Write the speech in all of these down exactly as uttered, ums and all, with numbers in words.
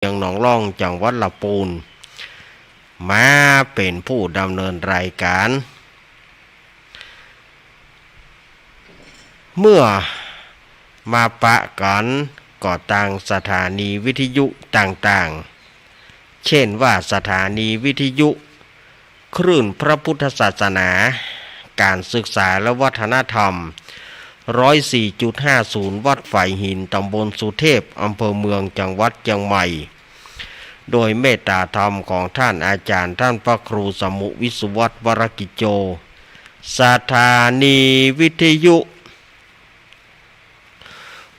เมืองหนองล่อง จังหวัดลำปูน มาเป๋นผู้ดำเนินรายก๋าน เมื่อมาปะกั๋นก่อตั้งสถานีวิทยุต่างๆ เจ้นว่าสถานีวิทยุ คลื่นพระพุทธศาสนา ก๋านศึกษาและวัฒนธรรม ร้อยสี่จุดห้าศูนย์ วัดฝายหิน ต๋ำบลสุเทพ อำเภอเมือง จังหวัดเจียงใหม่ โดยเมตตาธรรมของต้านอาจ๋ารย์ ต้านพระครูสมุห์ วิศวัฒน์ วรกิจโจ สถานีวิทยุ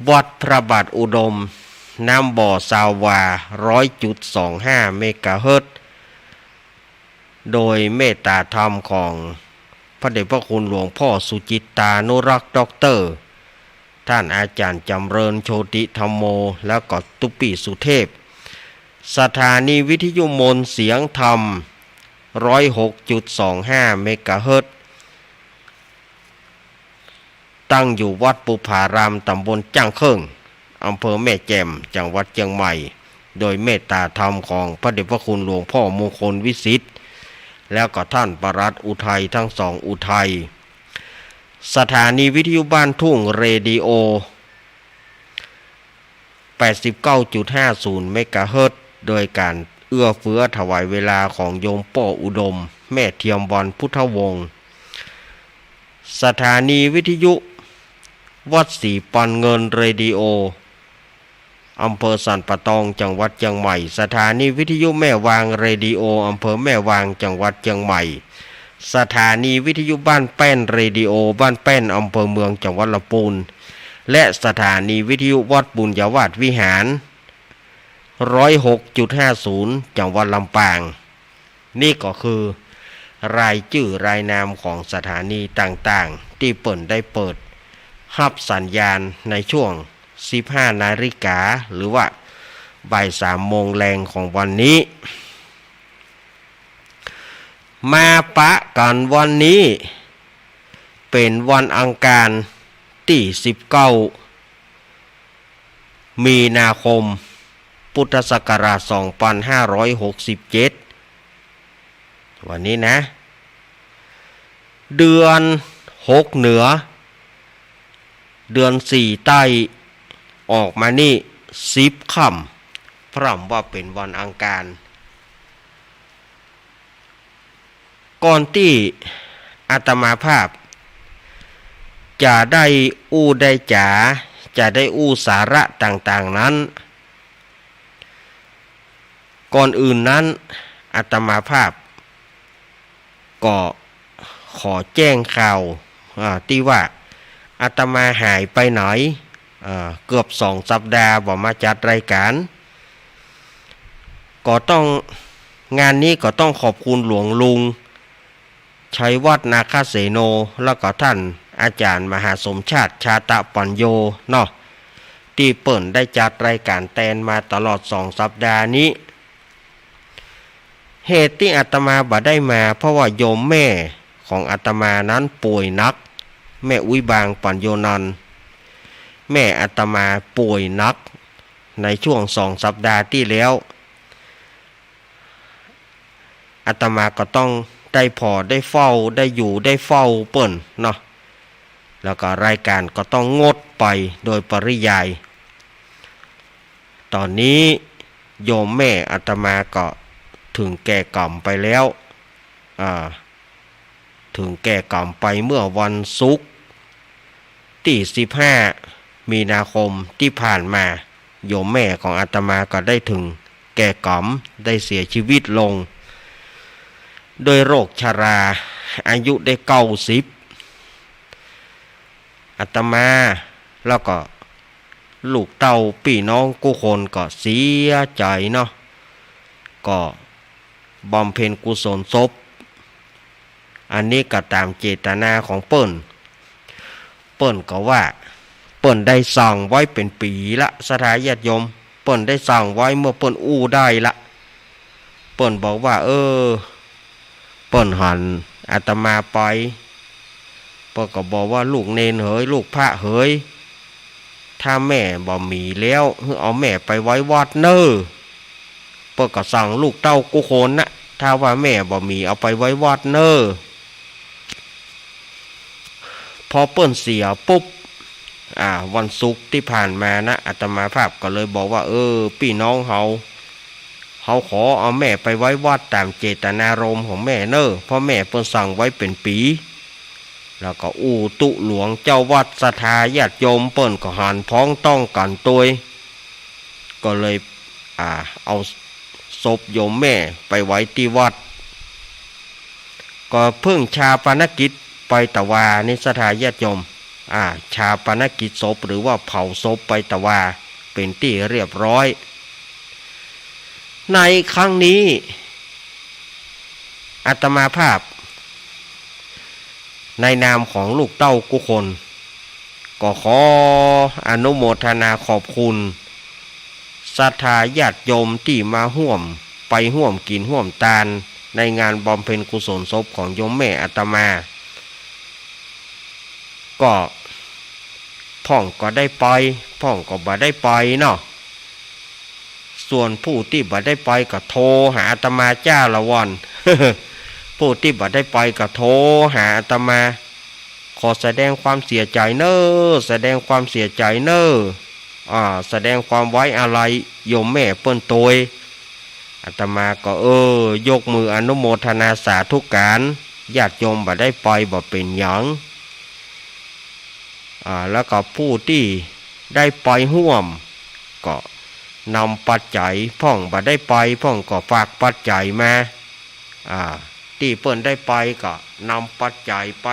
วัดพระบาทอุดม น้ำบ่อ ซาววา ร้อยจุดสองห้า เมกะเฮิรตซ์ โดยเมตตาธรรมของพระเดชพระคุณหลวงพ่อสุจิตตานุรักษ์ ด็อกเตอร์ ต้านอาจ๋ารย์จ๋ำเริญ โชติธัมโม แล้วก็ตุ๊ปี้สุเทพ สถานีวิทยุมนต์เสียงธรรม ร้อยหกจุดสองห้า เมกะเฮิรตซ์ ตั้งอยู่วัดปุพพาราม ต๋ำบลจ้างเคิ่ง อำเภอแม่แจ่ม จังหวัดเจียงใหม่ โดยเมตตาธรรมของพระเดชพระคุณหลวงพ่อมงคลวิสิทธิ์ แล้วก็ต้านปลัดอุทัย ตึงสองอุทัย สถานีวิทยุบ้านทุ่ง เรดิโอ แปดสิบเก้าจุดห้าศูนย์ เมกะเฮิรตซ์ โดยก๋านเอื้อเฟื้อถวายเวลาของโยมป้ออุดม แม่เทียมวัน พุทธวงศ์ สถานีวิทยุวัดศรีปันเงิน เรดิโอ อำเภอสันป่าตอง จังหวัดเจียงใหม่ สถานีวิทยุแม่วาง เรดิโอ อำเภอแม่วาง จังหวัดเจียงใหม่ สถานีวิทยุบ้านแป้น เรดิโอ บ้านแป้น อำเภอเมือง จังหวัดลำปูน และสถานีวิทยุวัดบุญญาวาสวิหาร ร้อยหกจุดห้าศูนย์ จังหวัดลำปาง นี่ก็คือรายจื้อรายนามของสถานีต่างๆ ตี้เปิ้นได้เปิดฮับสัญญาณในช่วงสิบห้านาฬิกา หรือว่าบ่ายสามโมงแลงของวันนี้ มาปะกั๋นวันนี้ เป๋นวันอังคารตี้สิบเก้า มีนาคม พุทธศักราชสองพันห้าร้อยหกสิบเจ็ด วันนี้นะ เดือนหกเหนือ เดือนสี่ใต้ ออกมานี่สิบค่ำ พร่ำว่าเป๋นวันอังคาร ก่อนตี้อาตมาภาพจะได้อู้ได้จ๋า จะได้อู้สาระต่างๆ นั้น ก่อนอื่นนั้น อาตมาภาพก็ขอแจ้งข่าว อ่า ตี้ว่าอาตมาหายไปไหน อ่า เกือบสองสัปดาห์บ่มาจัดรายก๋าน ก็ต้อง งานนี้ก็ต้องขอบคุณหลวงลุง ชัยวัฒน์ นาคเสโน แล้วก็ต้านอาจ๋ารย์มหาสมชาติ ชาตะปัญโญ เนาะ ตี้เปิ้นได้จัดรายก๋านแตนมาตลอดสองสัปดาห์นี้ เหตุตี้อาตมาบ่ได้มา เพราะว่าโยมแม่ของอาตมานั้นป่วยหนัก แม่อุ๊ยบาง ปัญโญนันท์ แม่อาตมาป่วยหนัก ในช่วงสองสัปดาห์ตี้แล้ว อาตมาก็ต้องได้ผ่อได้เฝ้า ได้อยู่ได้เฝ้าเปิ้นเนาะ แล้วก็รายก๋านก็ต้องงดไปโดยปริยาย ต๋อนนี้โยมแม่อาตมาก็เถิงแก่กรรมไปแล้ว อ่า เถิงแก่กรรมไปเมื่อวันศุกร์ตี้สิบห้ามีนาคมตี้ผ่านมา โยมแม่ของอาตมาก็ได้เถิงแก่กรรม ได้เสียชีวิตลง ด้วยโรคชรา อายุได้เก้าสิบ อาตมา แล้วก็ลูกเต้าปี้น้องกู้คนก็เสียใจ๋เนาะ ก็บำเพ็ญกุศลศพ อันนี้ก็ต๋ามเจตนาของเปิ้น เปิ้นก็ว่า เปิ้นได้สั่งไว้เป๋นปี๋ละ ศรัทธาญาติโยม เปิ้นได้สั่งไว้เมื่อเปิ้นอู้ได้ละ เปิ้นบอกว่า เออ เปิ้นหันอาตมาไป เปิ้นก็บอกว่า ลูกเณรเหย ลูกพระเหย ถ้าแม่บ่มีแล้ว หื้อเอาแม่ไปไว้วัดเน่อ เปิ้นก็สั่งลูกเต้ากู้คนนะ ถ้าว่าแม่บ่มีเอาไปไว้วัดเน่อ พอเปิ้นเสียปุ๊บ อ่า วันศุกร์ตี้ผ่านมานะ อาตมาภาพก็เลยบอกว่า เออ ปี้น้องเฮา เฮาขอเอาแม่ไปไว้วัดต๋ามเจตนารมณ์ของแม่เน่อ เพราะแม่เปิ้นสั่งไว้เป๋นปี๋ แล้วก็อู้ตุ๊หลวงเจ้าวัด ศรัทธาญาติโยมเปิ้นก็หันพ้องต้องกั๋นตวย ก็เลย อ่า เอาศพโยมแม่ไปไว้ตี้วัด ก็เพิ่งฌาปนกิจไปตะวา นี่ศรัทธาญาติโยม อ่า ฌาปนกิจศพหรือว่าเผาศพไปตะวา เป๋นตี้เรียบร้อย ในครั้งนี้ อาตมาภาพ ในนามของลูกเต้ากู้คน ก็ขออนุโมทนาขอบคุณ ศรัทธาญาติโยมตี้มาฮ่วม ไปฮ่วมกิ๋นฮ่วมตาน ในงานบำเพ็ญกุศลศพของโยมแม่อาตมา ก็พ่องก็ได้ไป พ่องก็บ่ได้ไปเนาะ ส่วนผู้ตี้บ่ได้ไปก็โทรหาอาตมาจ้าละวัน ผู้ตี้บ่ได้ไปก็โทรหาอาตมา ขอแสดงความเสียใจ๋เน่อ แสดงความเสียใจ๋เน่อ อ่า แสดงความไว้อาลัยโยมแม่เปิ้นตวย อาตมาก็ เออ ยกมืออนุโมทนาสาธุก๋าน ญาติโยมบ่ได้ไปบ่เป๋นหยัง อ่า แล้วก็ผู้ตี้ได้ไปฮ่วม ก็นำปัจจัย พ่องบ่ได้ไป พ่องก็ฝากปัจจัยมา อ่า ตี้เปิ้นได้ไปก็นำปัจจัยไป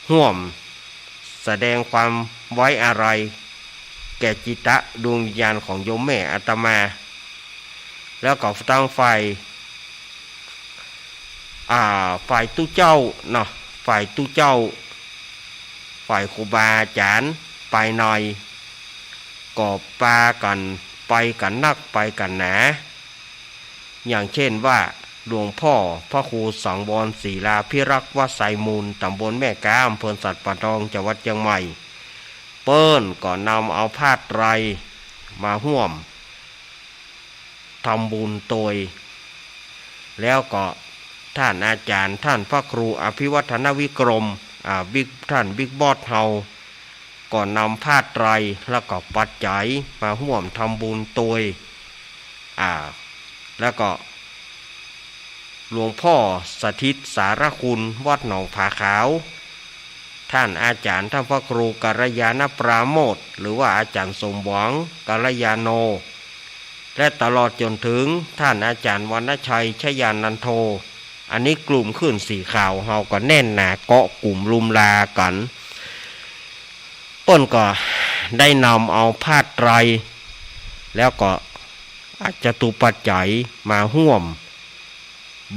ฮ่วม แสดงความไว้อาลัยแก่จิตะดวงวิญญาณของโยมแม่อาตมา แล้วก็ตางฝ่าย อ่า ฝ่ายตุ๊เจ้าเนาะ ฝ่ายตุ๊เจ้า ฝ่ายครูบาอาจ๋ารย์ภายใน ก็ปากั๋นไปกั๋นนักไปกั๋นหนา อย่างเช่นว่า หลวงพ่อพระครูสังวรศิลาภิรักษ์ วัดไซมูล ต๋ำบลแม่ก๊า อำเภอสันป่าตอง จังหวัดเจียงใหม่ เปิ้นก็นำเอาผ้าไตรมาฮ่วมทำบุญตวย แล้วก็ท่านอาจ๋ารย์ ท่านพระครูอภิวัฒนวิกรม อ่า บิ๊ก ท่านบิ๊กบอสเฮา ก็นำผ้าไตรแล้วก็ปัจจัยมาฮ่วมทำบุญตวย อ่า แล้วก็หลวงพ่อสถิตสารคุณ วัดหนองผาขาว ท่านอาจ๋ารย์ ท่านพระครูกัลยาณปราโมทย์ หรือว่าอาจ๋ารย์สมหวัง กัลยาโน และตลอดจ๋นถึงท่านอาจ๋ารย์วรรณชัย ชยานันโท อันนี้กลุ่มขึ้นสีขาวเฮาก็แน่นหนาเกาะกลุ่มลุมลากั๋น เปิ้นก็ได้นำเอาผ้าไตร แล้วก็จตุปัจจัยมาฮ่วม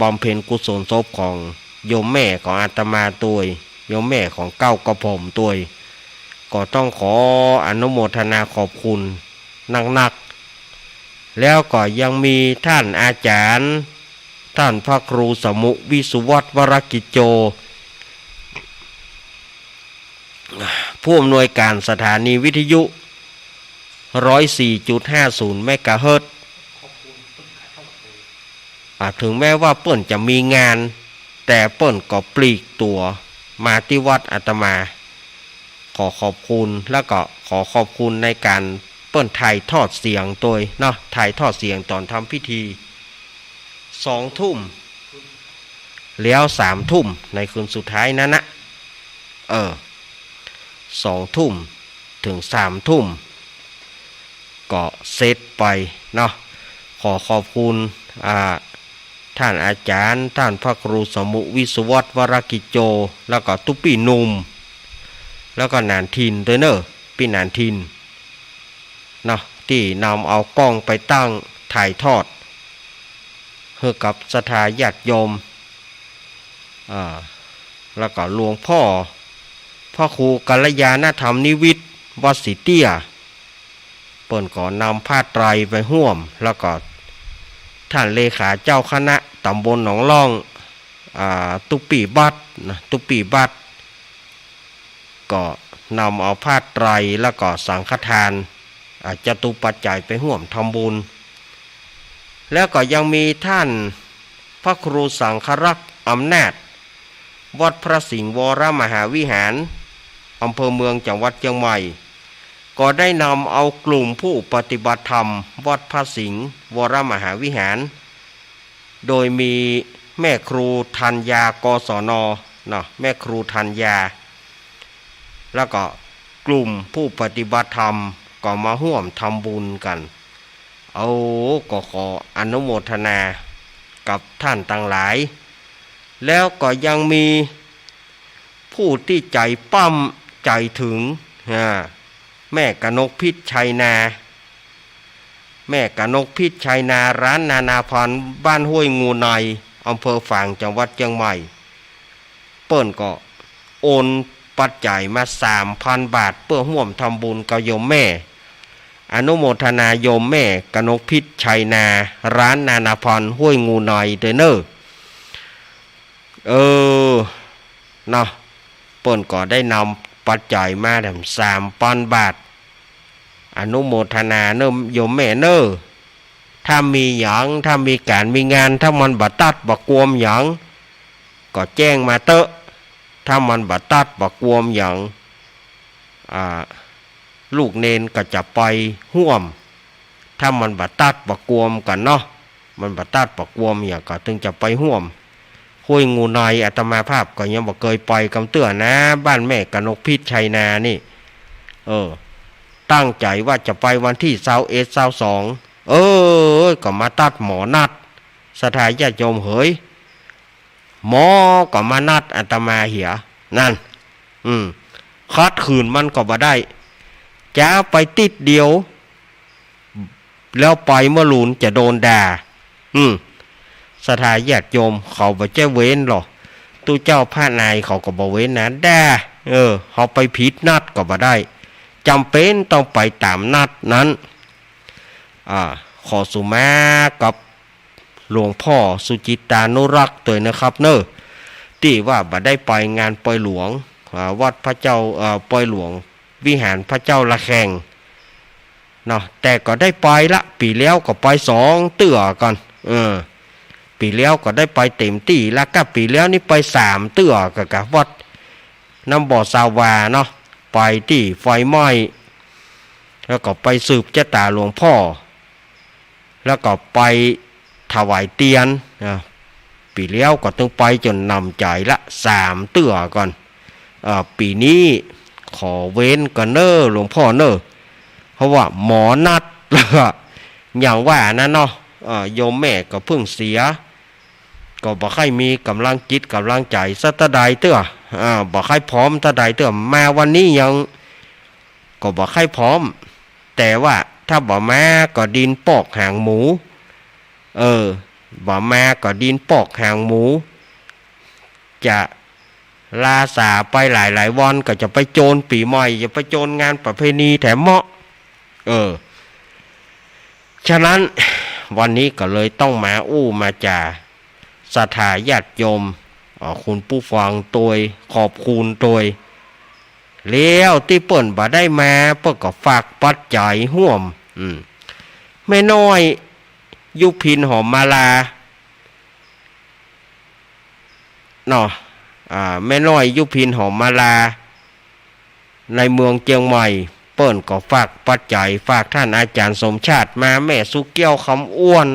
บำเพ็ญกุศลศพของโยมแม่ของอาตมาตวย โยมแม่ของเก้ากระผมตวย ก็ต้องขออนุโมทนาขอบคุณนักๆ แล้วก็ยังมีท่านอาจ๋ารย์ ท่านพระครูสมุวิสุวัฒน์ วรกิจโจ ผู้อำนวยการสถานีวิทยุ ร้อยสี่จุดห้าศูนย์ เมกะเฮิรตซ์ อ่า ถึงแม้ว่าเปิ้นจะมีงาน แต่เปิ้นก็ปลีกตั๋วมาตี้วัดอาตมา ขอขอบคุณ แล้วก็ขอขอบคุณในก๋านเปิ้นถ่ายทอดเสียงตวยเนาะ ถ่ายทอดเสียงต๋อนทำพิธี สองทุ่ม แล้วสามทุ่ม ในคืนสุดท้ายนั้นนะ เออ สองทุ่มถึงสามทุ่ม ก็เสร็จไปเนาะ ขอขอบคุณ อ่า ท่านอาจ๋ารย์ ท่านพระครูสมุวิสุวัฒน์ วรกิจโจ แล้วก็ตุ๊ปี้หนุ่ม แล้วก็หนานถิ่นตวยเน่อ ปี้หนานถิ่น เนาะ ตี้นำเอากล้องไปตั้งถ่ายทอดหื้อกับศรัทธาญาติโยม อ่า แล้วก็หลวงพ่อพระครูกัลยาณธรรมนิวิทย์ วัดสีเตี้ย เปิ้นก็นำผ้าไตรไปฮ่วม แล้วก็ท่านเลขาเจ้าคณะต๋ำบลหนองล่อง อ่า ตุ๊ปี้บัตรนะ ตุ๊ปี้บัตร ก็นำเอาผ้าไตรแล้วก็สังฆทาน อ่า จตุปัจจัยไปฮ่วมทำบุญ แล้วก็ยังมีท่านพระครูสังฆรักษ์อำนาจ วัดพระสิงห์วรมหาวิหาร อำเภอเมืองจังหวัดเจียงใหม่ ก็ได้นำเอากลุ่มผู้ปฏิบัติธรรมวัดพระสิงห์วรมหาวิหาร โดยมีแม่ครูธัญญา กศน เนาะ แม่ครูธัญญา แล้วก็กลุ่มผู้ปฏิบัติธรรมก็มาฮ่วมทำบุญกั๋น เอา ก็ขออนุโมทนากับท่านตังหลาย แล้วก็ยังมีผู้ตี้ใจ๋ป้ำใจ๋เถิง อ่า แม่กนกพิชชัยนา แม่กนกพิชชัยนา ร้านนานาภัณฑ์ บ้านห้วยงูใน อำเภอฝาง จังหวัดเจียงใหม่ เปิ้นก็โอนปัจจัยมาสามพันบาท เปื้อฮ่วมทำบุญกับโยมแม่ อนุโมทนาโยมแม่กนกพิชชัยนา ร้านนานาภัณฑ์ ห้วยงูใน เต๊อะเน่อ เออ เนาะ เปิ้นก็ได้นำปัจจัยมาแถมสามปันบาท อนุโมทนาเน่อโยมแม่เน่อ ถ้ามีหยัง ถ้ามีก๋านมีงาน ถ้ามันบ่ตัดบ่กวมหยัง ก็แจ้งมาเต๊อะ ถ้ามันบ่ตัดบ่กวมหยัง อ่า ลูกเณรก็จะไปฮ่วม ถ้ามันบ่ตัดบ่กวมกั๋นเนาะ มันบ่ตัดบ่กวมหยังก็เถิงจะไปฮ่วม ห้วยงูใน อาตมาภาพก็ยังบ่เกยไปกำเตื้อนะ บ้านแม่กนกพิชชัยนานี่ เออ ตั้งใจ๋ว่าจะไปวันตี้ซาวเอ็ด ซาวสอง เออ ก็มาตัดหมอนัด ศรัทธาญาติโยมเหย หมอก็มานัดอาตมาเหีย นั่น อืม ขัดขืนมันก็บ่ได้ จะไปติ๊ดเดียว แล้วไปเมื่อลูนจะโดนด่า อืม ศรัทธาญาติโยมเขาบ่ใจ้เว้นหรอก ตุ๊เจ้าพระนายเขาก็บ่เว้นนะ ด่า เออ เฮาไปผิดนัดก็บ่ได้ จ๋ำเป๋นต้องไปต๋ามนัดนั้น อ่า ขอสุมากับ หลวงพ่อสุจิตตานุรักษ์ตวยนะครับเน่อ ตี้ว่าบ่ได้ไปงานปอยหลวง อ่า วัดพระเจ้า เอ่อ ปอยหลวง วิหารพระเจ้าระฆัง เนาะ แต่ก็ได้ไปละ ปี๋แล้วก็ไปสองเตื้อก่อน เออ ปี๋แล้วก็ได้ไปเต๋มตี้ แล้วก็ปี๋แล้วนี่ไปสามเตื้อก่อ ก่อวัดน้ำบ่อสาวาเนาะ ไปตี้ไฟไหม้ แล้วก็ไปสืบจะต๋าหลวงพ่อ แล้วก็ไปถวายเตียน นะ ปี๋แล้วก็ตึงไปจ๋นหนำใจ๋ละ สามเตื้อก่อน เอ่อ ปี๋นี้ขอเว้นก่อนเน่อหลวงพ่อเน่อ เพราะว่าหมอนัด แล้วก็อย่างว่านั้นเนาะ เอ่อ โยมแม่ก็เพิ่งเสีย ก็บ่ใค่มีก๋ำลังจิตก๋ำลังใจ๋สักเต้าใดเตื้อ อ่า บ่ใค่พร้อมเต้าใดเตื้อ มาวันนี้ยัง ก็บ่ใค่พร้อม แต่ว่าถ้าบ่มาก็ดินปอกหางหมู เออ บ่มาก็ดินปอกหางหมู จะลาสาไปหลายๆ วัน ก็จะไปโจรปี๋ใหม่ จะไปโจรงานประเพณีแถมเมาะ เออ ฉะนั้นวันนี้ก็เลยต้องมาอู้มาจ๋า ศรัทธาญาติโยม เอ่อ คุณผู้ฟังตวย ขอบคุณตวย แล้วตี้เปิ้นบ่ได้มา เปิ้นก็ฝากปัจจัยฮ่วม อืม แม่น้อย ยุพินหอมมาลา เนาะ อ่า แม่น้อย ยุพินหอมมาลา ในเมืองเจียงใหม่ เปิ้นก็ฝากปัจจัย ฝากท่านอาจ๋ารย์สมชาติมา แม่สุแก้ว คำอ้วน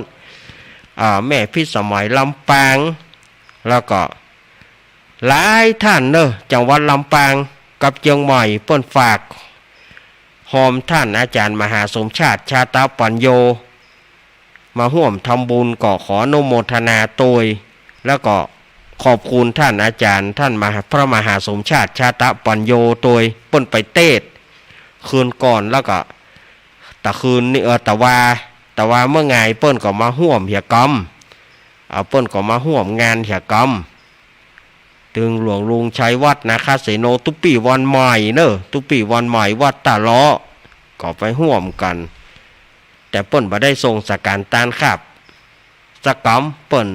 อ่า แม่พิสมัย ลำปาง แล้วก็หลายท่านเน่อ จังหวัดลำปางกับเจียงใหม่ เปิ้นฝาก ฮอมท่านอาจ๋ารย์มหาสมชาติ ชาตะปัญโญ มาฮ่วมทำบุญ ก็ขออนุโมทนาตวย แล้วก็ขอบคุณท่านอาจ๋ารย์ ท่านมหา พระมหาสมชาติ ชาตะปัญโญตวย เปิ้นไปเตสน์คืนก่อน แล้วก็ตะคืนนี้ เอ่อ ตะวา ตะวาเมื่องายเปิ้นก็มาฮ่วมเหียกำ อ่า เปิ้นก็มาฮ่วมงานเหียกำ ตึงหลวงลุงชัยวัฒน์ นาคเสโน ตุ๊ปี้วันใหม่เน่อ ตุ๊ปี้วันใหม่วัดต้าเลาะ ก็ไปฮ่วมกั๋น แต่เปิ้นบ่ได้ส่งสังฆทานครับสักกำ เปิ้น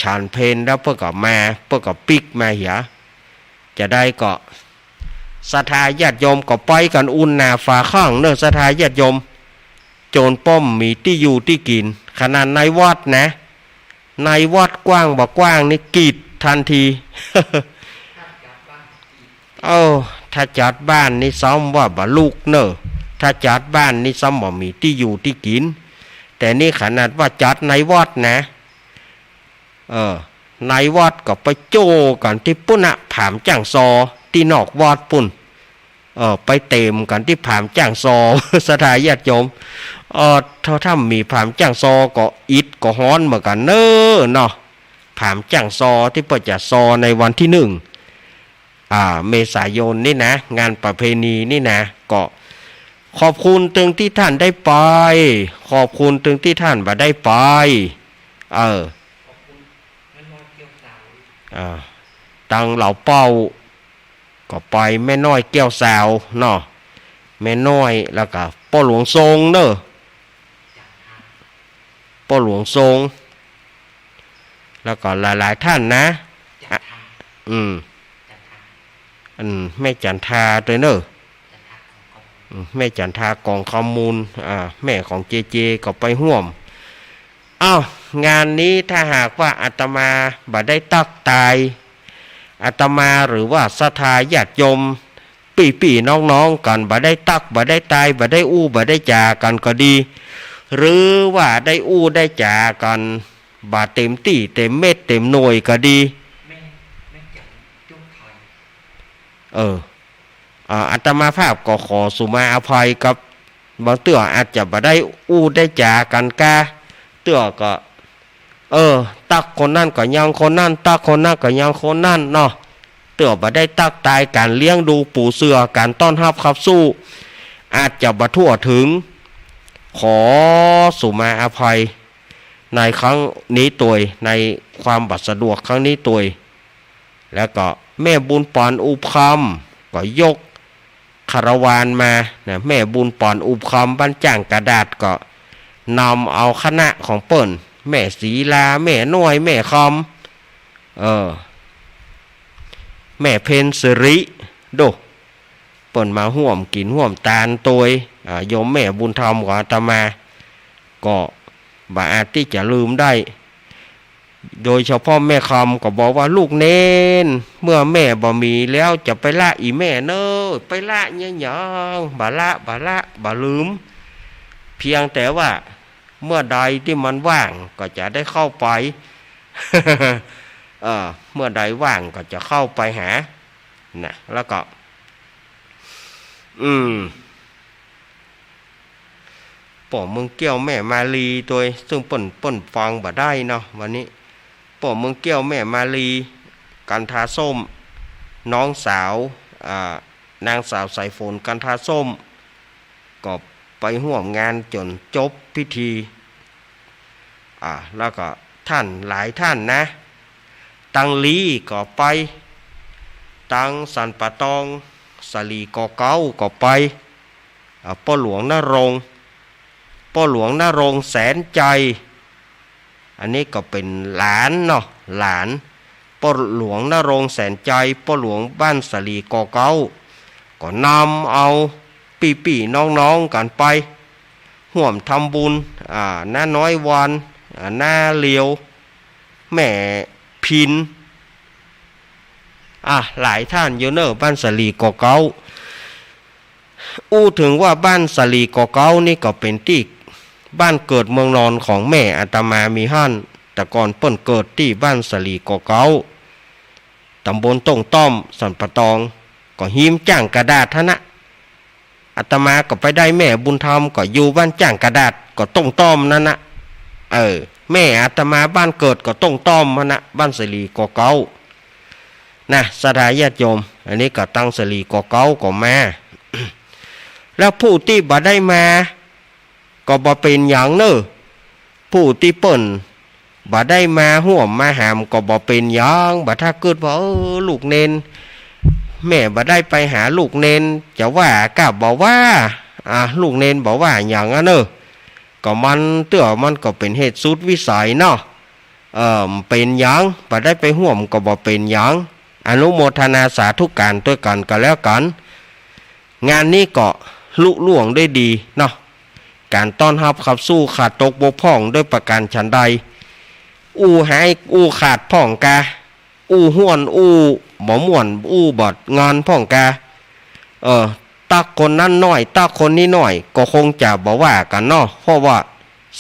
ฉันเพลแล้วเปิ้นก็มา เปิ้นก็ปิ๊กมาเหีย จะได้ก็ ศรัทธาญาติโยมก็ไปกั๋นอุ่นหน้าฝาข้างเน่อ ศรัทธาญาติโยม โจรป้อมมีตี้อยู่ตี้กิ๋น ขนาดในวัดนะ ในวัดกว้างบ่กว้างนี่กีดตันที เอ้า ถ้าจัดบ้านนี่ซ้ำว่าบ่ลุกเน่อ ถ้าจัดบ้านนี่ซ้ำบ่มีตี้อยู่ตี้กิ๋น แต่นี่ขนาดว่าจัดในวัดนะ เออ ในวัดก็ไปโจ้กั๋นตี้ปู๊นนะ ผามจ้างซอ ตี้นอกวัดปู๊น เออ ไปเต็มกั๋นตี้ผามจ้างซอ ศรัทธาญาติโยม เออ ถ้า ถ้ามีผามจ้างซอก็อิดก็ฮ้อนเหมือนกั๋นเน่อเนาะ ผามจ้างซอตี้เปิ้นจะซอในวันตี้นึ่ง อ่า เมษายนนี่นะ งานประเพณีนี่นะ ก็ขอบคุณตึงตี้ท่านได้ไป ขอบคุณตึงตี้ท่านบ่ได้ไป เออ อ่า ตังเหล่าเป้า ก็ไปแม่น้อยแก้วสาวเนาะ แม่น้อย แล้วก็ป้อหลวงทรงเน่อ ป้อหลวงทรง แล้วก็หลายๆ ท่านนะ อ่ะ อืม อันแม่จันทาตวยเน่อ อืม แม่จันทากองคำมูล อ่า แม่ของเจเจก็ไปฮ่วม อ้าว งานนี้ถ้าหากว่าอาตมาบ่ได้ตั๊กตาย อาตมาหรือว่าศรัทธาญาติโยม ปี้ๆ น้องๆ กั๋นบ่ได้ตั๊ก บ่ได้ตาย บ่ได้อู้ บ่ได้จ๋ากั๋นก็ดี หรือว่าได้อู้ได้จ๋ากั๋นบ่เต็มตี้เต็มเม็ดเต็มหน่วยก็ดี เออ อ่า อาตมาภาพก็ขอสุมาอภัยกับ บางเตื้ออาจจะบ่ได้อู้ได้จ๋ากั๋นกา เตื้อก็ เออ ตั๊กคนนั้นก็ยังคนนั้น ตั๊กคนนั้นก็ยังคนนั้นเนาะ เตื้อบ่ได้ตั๊กตายก๋านเลี้ยงดูปู๋เสือ ก๋านต้อนฮับขับสู้ อาจจะบ่ทั่วเถิง ขอสุมาอภัยในครั้งนี้ตวย ในความบ่สะดวกครั้งนี้ตวย แล้วก็แม่บุญปานอุบคำก็ยกคาราวานมานะ แม่บุญปานอุบคำบ้านจ้างกระดาษก็นำเอาคณะของเปิ้น แม่ศรีลา แม่น้อย แม่คำ เออ แม่เพ็ญสิริ โด เปิ้นมาฮ่วมกิ๋นฮ่วมตานตวย อ่า โยมแม่บุญธรรมของอาตมา ก็บ่อาจตี้จะลืมได้ โดยเฉพาะแม่คำก็บอกว่า ลูกเณร เมื่อแม่บ่มีแล้วจะไปละอี่แม่เน่อ ไปละเยียะหยัง บ่ละ บ่ละ บ่ลืม เพียงแต่ว่าเมื่อใดตี้มันว่างก็จะได้เข้าไป เออ เมื่อใดว่างก็จะเข้าไปหา นะ แล้วก็ อืม ป้อเมืองเกี้ยวแม่มาลีตวย ซึ่งเปิ้น เปิ้นฟังบ่ได้เนาะ วันนี้ ป้อเมืองเกี้ยวแม่มาลี กันทาส้ม น้องสาว อ่า นางสาวสายฝน กันทาส้ม ก็ไปฮ่วมงานจ๋นจบพิธี อ่า แล้วก็ท่านหลายท่านนะ ตังลีก็ไป ตังสันป่าตอง สาลีก่อเก๊าก็ไป อ่า ป้อหลวงณรงค์ ป้อหลวงณรงค์แสนใจ อันนี้ก็เป๋นหลานเนาะ หลาน ป้อหลวงณรงค์แสนใจ ป้อหลวงบ้านสาลีก่อเก๊า ก็นำเอาปี้ๆ น้องๆ กั๋นไป ฮ่วมทำบุญ อ่า น้าน้อยวัน อ่า น้าเหลียว แม่พิน อ่ะ หลายท่านอยู่เน่อ บ้านสาลีก่อเก๊า อู้เถิงว่าบ้านสาลีก่อเก๊านี่ก็เป๋นตี้บ้านเกิดเมืองนอนของแม่อาตมามีหั้น แต่ก่อนเปิ้นเกิดตี้บ้านสาลีก่อเก๊า ตำบลต้งต้อม สันป่าตอง ก็ฮิมจ้างกระดาษหั้นนะ อาตมาก็ไปได้แม่บุญธรรมก็อยู่บ้านจ้างกระดาษ ก็ต้งต้อมนั้นนะ เออ แม่อาตมาบ้านเกิดก็ต้งต้อมหั้นนะ บ้านสาลีก่อเก๊า นะ ศรัทธาญาติโยม อันนี้ก็ตังสาลีก่อเก๊าก็มา แล้วผู้ตี้บ่ได้มา ก็บ่เป๋นหยังเน่อ ผู้ตี้เปิ้นบ่ได้มาฮ่วมมาหามก็บ่เป๋นหยัง บ่ถ้ากึ๊ดว่า เออ ลูกเณร แม่บ่ได้ไปหาลูกเณร จะว่าก้าบ่ว่า อ่ะ ลูกเณรบ่ว่าหยังอะเน่อ ก็มันเตื้อมันก็เป๋นเหตุสุดวิสัยเนาะ เออ บ่เป๋นหยัง บ่ได้ไปฮ่วมก็บ่เป๋นหยัง อนุโมทนาสาธุก๋านตวยกั๋นก็แล้วกั๋น งานนี้ก็ลุล่วงด้วยดีเนาะ ก๋านต้อนฮับขับสู้ขาดตกบกพร่องด้วยประก๋านฉันใด อู้หายอู้ขาดพ่องกา อู้ห้วนอู้บ่ม่วนอู้บ่งอนพ่องกา เออ ตักคนนั้นน้อย ตักคนนี้น้อย ก็คงจะบ่ว่ากั๋นเนาะ เพราะว่า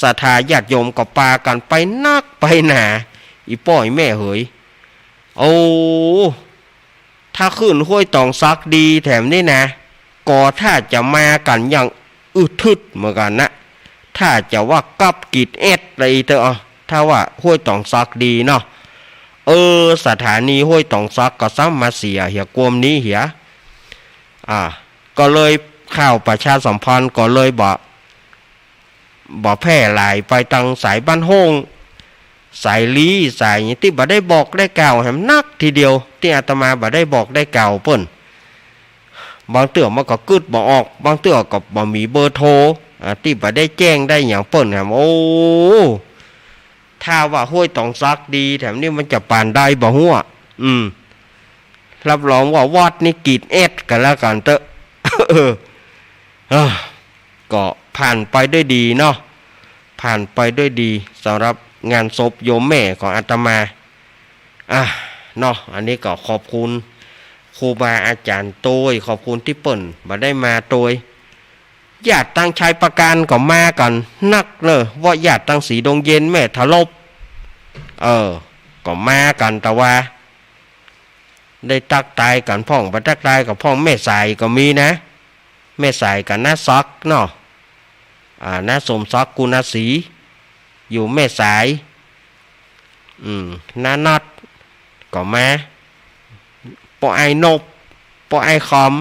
ศรัทธาญาติโยมก็ปากั๋นไปนักไปหนา อี่ป้ออี่แม่เหย โอ้ ถ้าขึ้นห้วยต๋องสักดีแถมนี้นะ ก็ถ้าจะมากั๋นอย่างอึดทึดเหมือนกั๋นนะ ถ้าจะว่ากับกีดแอดอะไรเถอะ ถ้าว่าห้วยต๋องสักดีเนาะ เออ สถานีห้วยต๋องสักก็ซ้ำมาเสียเหียกวมนี้เหีย อ่า ก็เลยข่าวประชาสัมพันธ์ก็เลยบ่ บ่แพร่หลายไปตางสายบ้านโฮ่ง สายลี้ สายหยังตี้บ่ได้บอกได้กล่าวแหมนักทีเดียว ตี้อาตมาบ่ได้บอกได้กล่าวเปิ้น บางเตื้อมันก็กึ๊ดบ่ออก บางเตื้อก็บ่มีเบอร์โทร อ่า ตี้บ่ได้แจ้งได้หยังเปิ้นแหม โอ้ ถ้าว่าห้วยต๋องสักดีแถมนี้มันจะปานใดบ่ฮู้อะ อืม รับรองว่าวัดนี่กีดแอดกั๋นแล้วกั๋นเต๊อะ เออ อ่ะ ก็ผ่านไปด้วยดีเนาะ ผ่านไปด้วยดีสำหรับงานศพโยมแม่ของอาตมา อ่ะ เนาะ อันนี้ก็ขอบคุณครูบาอาจ๋ารย์โตย ขอบคุณตี้เปิ้นบ่ได้มาโตย ญาติตางชัยปราการก็มากั๋นนักเนอะ ว่าญาติตางสีดงเย็น แม่ถลบ เออ ก็มากั๋น แต่ว่า ได้ตักตายกั๋นพ่อง บ่ตักตายกั๋นพ่อง แม่สายก็มีนะ แม่สายกับน้าสักเนาะ อ่า น้าสมศักดิ์ กุณศรี อยู่แม่สาย อืม น้านัดก็มา ป้ออ้ายนบ ป้ออ้ายคอม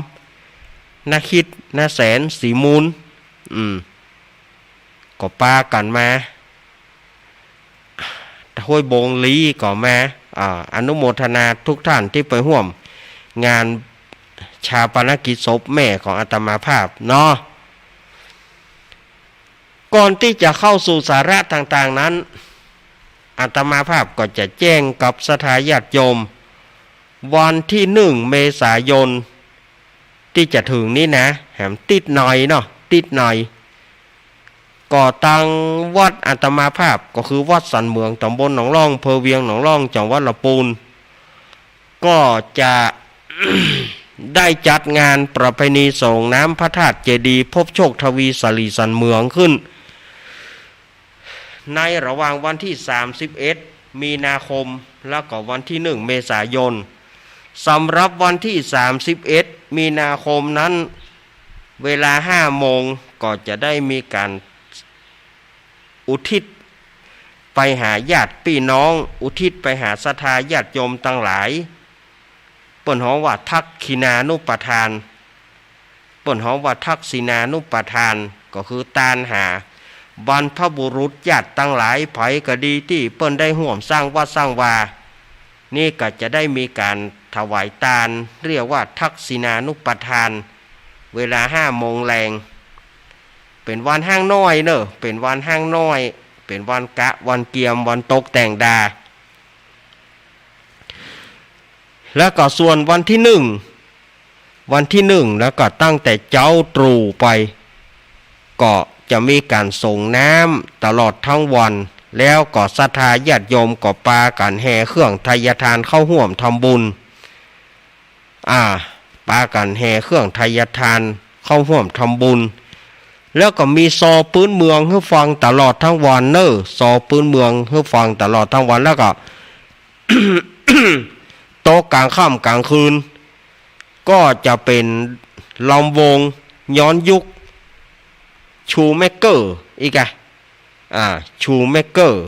น้าคิด น้าแสน ศรีมูล อืม ก็ปากั๋นมา ห้วยบงลี้ก็มา อ่า อนุโมทนาทุกท่านตี้ไปฮ่วมงานฌาปนกิจศพแม่ของอาตมาภาพเนาะ ก่อนตี้จะเข้าสู่สาระต่างๆ นั้น อาตมาภาพก็จะแจ้งกับศรัทธาญาติโยม วันตี้หนึ่งเมษายนตี้จะเถิงนี้นะ แหมติดหน่อยเนาะ ติดหน่อย ก็ตางวัดอาตมาภาพก็คือวัดสันเหมือง ตำบลหนองล่อง อำเภอเวียงหนองล่อง จังหวัดลำปูน ก็จะ ได้จัดงานประเพณีส่งน้ำพระธาตุเจดีย์พบโชคทวีสรีสันเหมืองขึ้น ในระหว่างวันตี้สามสิบเอ็ดมีนาคม แล้วก็วันตี้หนึ่งเมษายน สำหรับวันตี้สามสิบเอ็ดมีนาคมนั้น เวลาห้าโมงก็จะได้มีก๋านอุทิศไปหาญาติปี้น้อง อุทิศไปหาศรัทธาญาติโยมตังหลาย เปิ้นฮ้องว่าทักขิณานุปทาน เปิ้นฮ้องว่าทักขิณานุปทาน ก็คือตานหาบรรพบุรุษญาติตังหลาย ใผก็ดีตี้เปิ้นได้ฮ่วมสร้างวัดสร้างวา นี่ก็จะได้มีก๋านถวายตาน เรียกว่าทักขิณานุปทาน เวลาห้าโมงแลง เป๋นวันฮ้างน้อยเน่อ เป๋นวันฮ้างน้อย เป๋นวันกะ วันเกียม วันตกแต่งดา แล้วก็ส่วนวันตี้หนึ่ง วันตี้หนึ่ง แล้วก็ตั้งแต่เจ๊าตรู่ไป ก็จะมีก๋านส่งน้ำตลอดตึงวัน แล้วก็ศรัทธาญาติโยมก็ปากั๋นแห่เครื่องไทยทานเข้าฮ่วมทำบุญ อ่า ปากั๋นแห่เครื่องไทยทานเข้าฮ่วมทำบุญ แล้วก็มีซอปื๊นเมืองหื้อฟังตลอดตึงวันเน่อ ซอปื๊นเมืองหื้อฟังตลอดตึงวัน แล้วก็ ตกก๋างค่ำก๋างคืน ก็จะเป๋นลำวงย้อนยุค ชูเมกเกอร์ อีกอะ อ่า ชูเมกเกอร์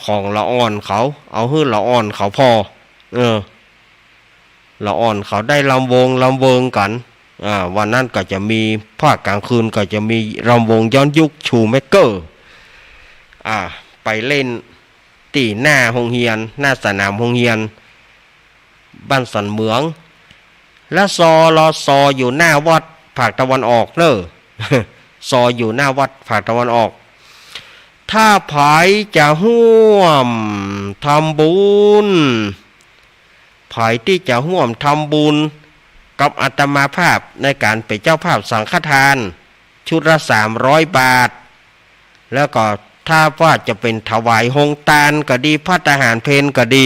ของละอ่อนเขา เอาหื้อละอ่อนเขาผ่อ เออ ละอ่อนเขาได้ลำวงลำเวิงกั๋น อ่า วันนั้นก็จะมี ภาคก๋างคืนก็จะมีลำวงย้อนยุค ชูเมกเกอร์ อ่า ไปเล่นตี้หน้าโฮงเฮียน หน้าสนามโฮงเฮียน บ้านสันเหมือง และซอ ลอ ซอ อยู่หน้าวัดภาคตะวันออกเน่อ ซอ อยู่หน้าวัดภาคตะวันออก ถ้าใผจะฮ่วมทำบุญ ใผตี้จะฮ่วมทำบุญกับอาตมาภาพในก๋านเป๋นเจ้าภาพสังฆทาน ชุดละสามร้อยบาท แล้วก็ถ้าว่าจะเป๋นถวายโฮงตานก็ดี ภัตตาหารเพลก็ดี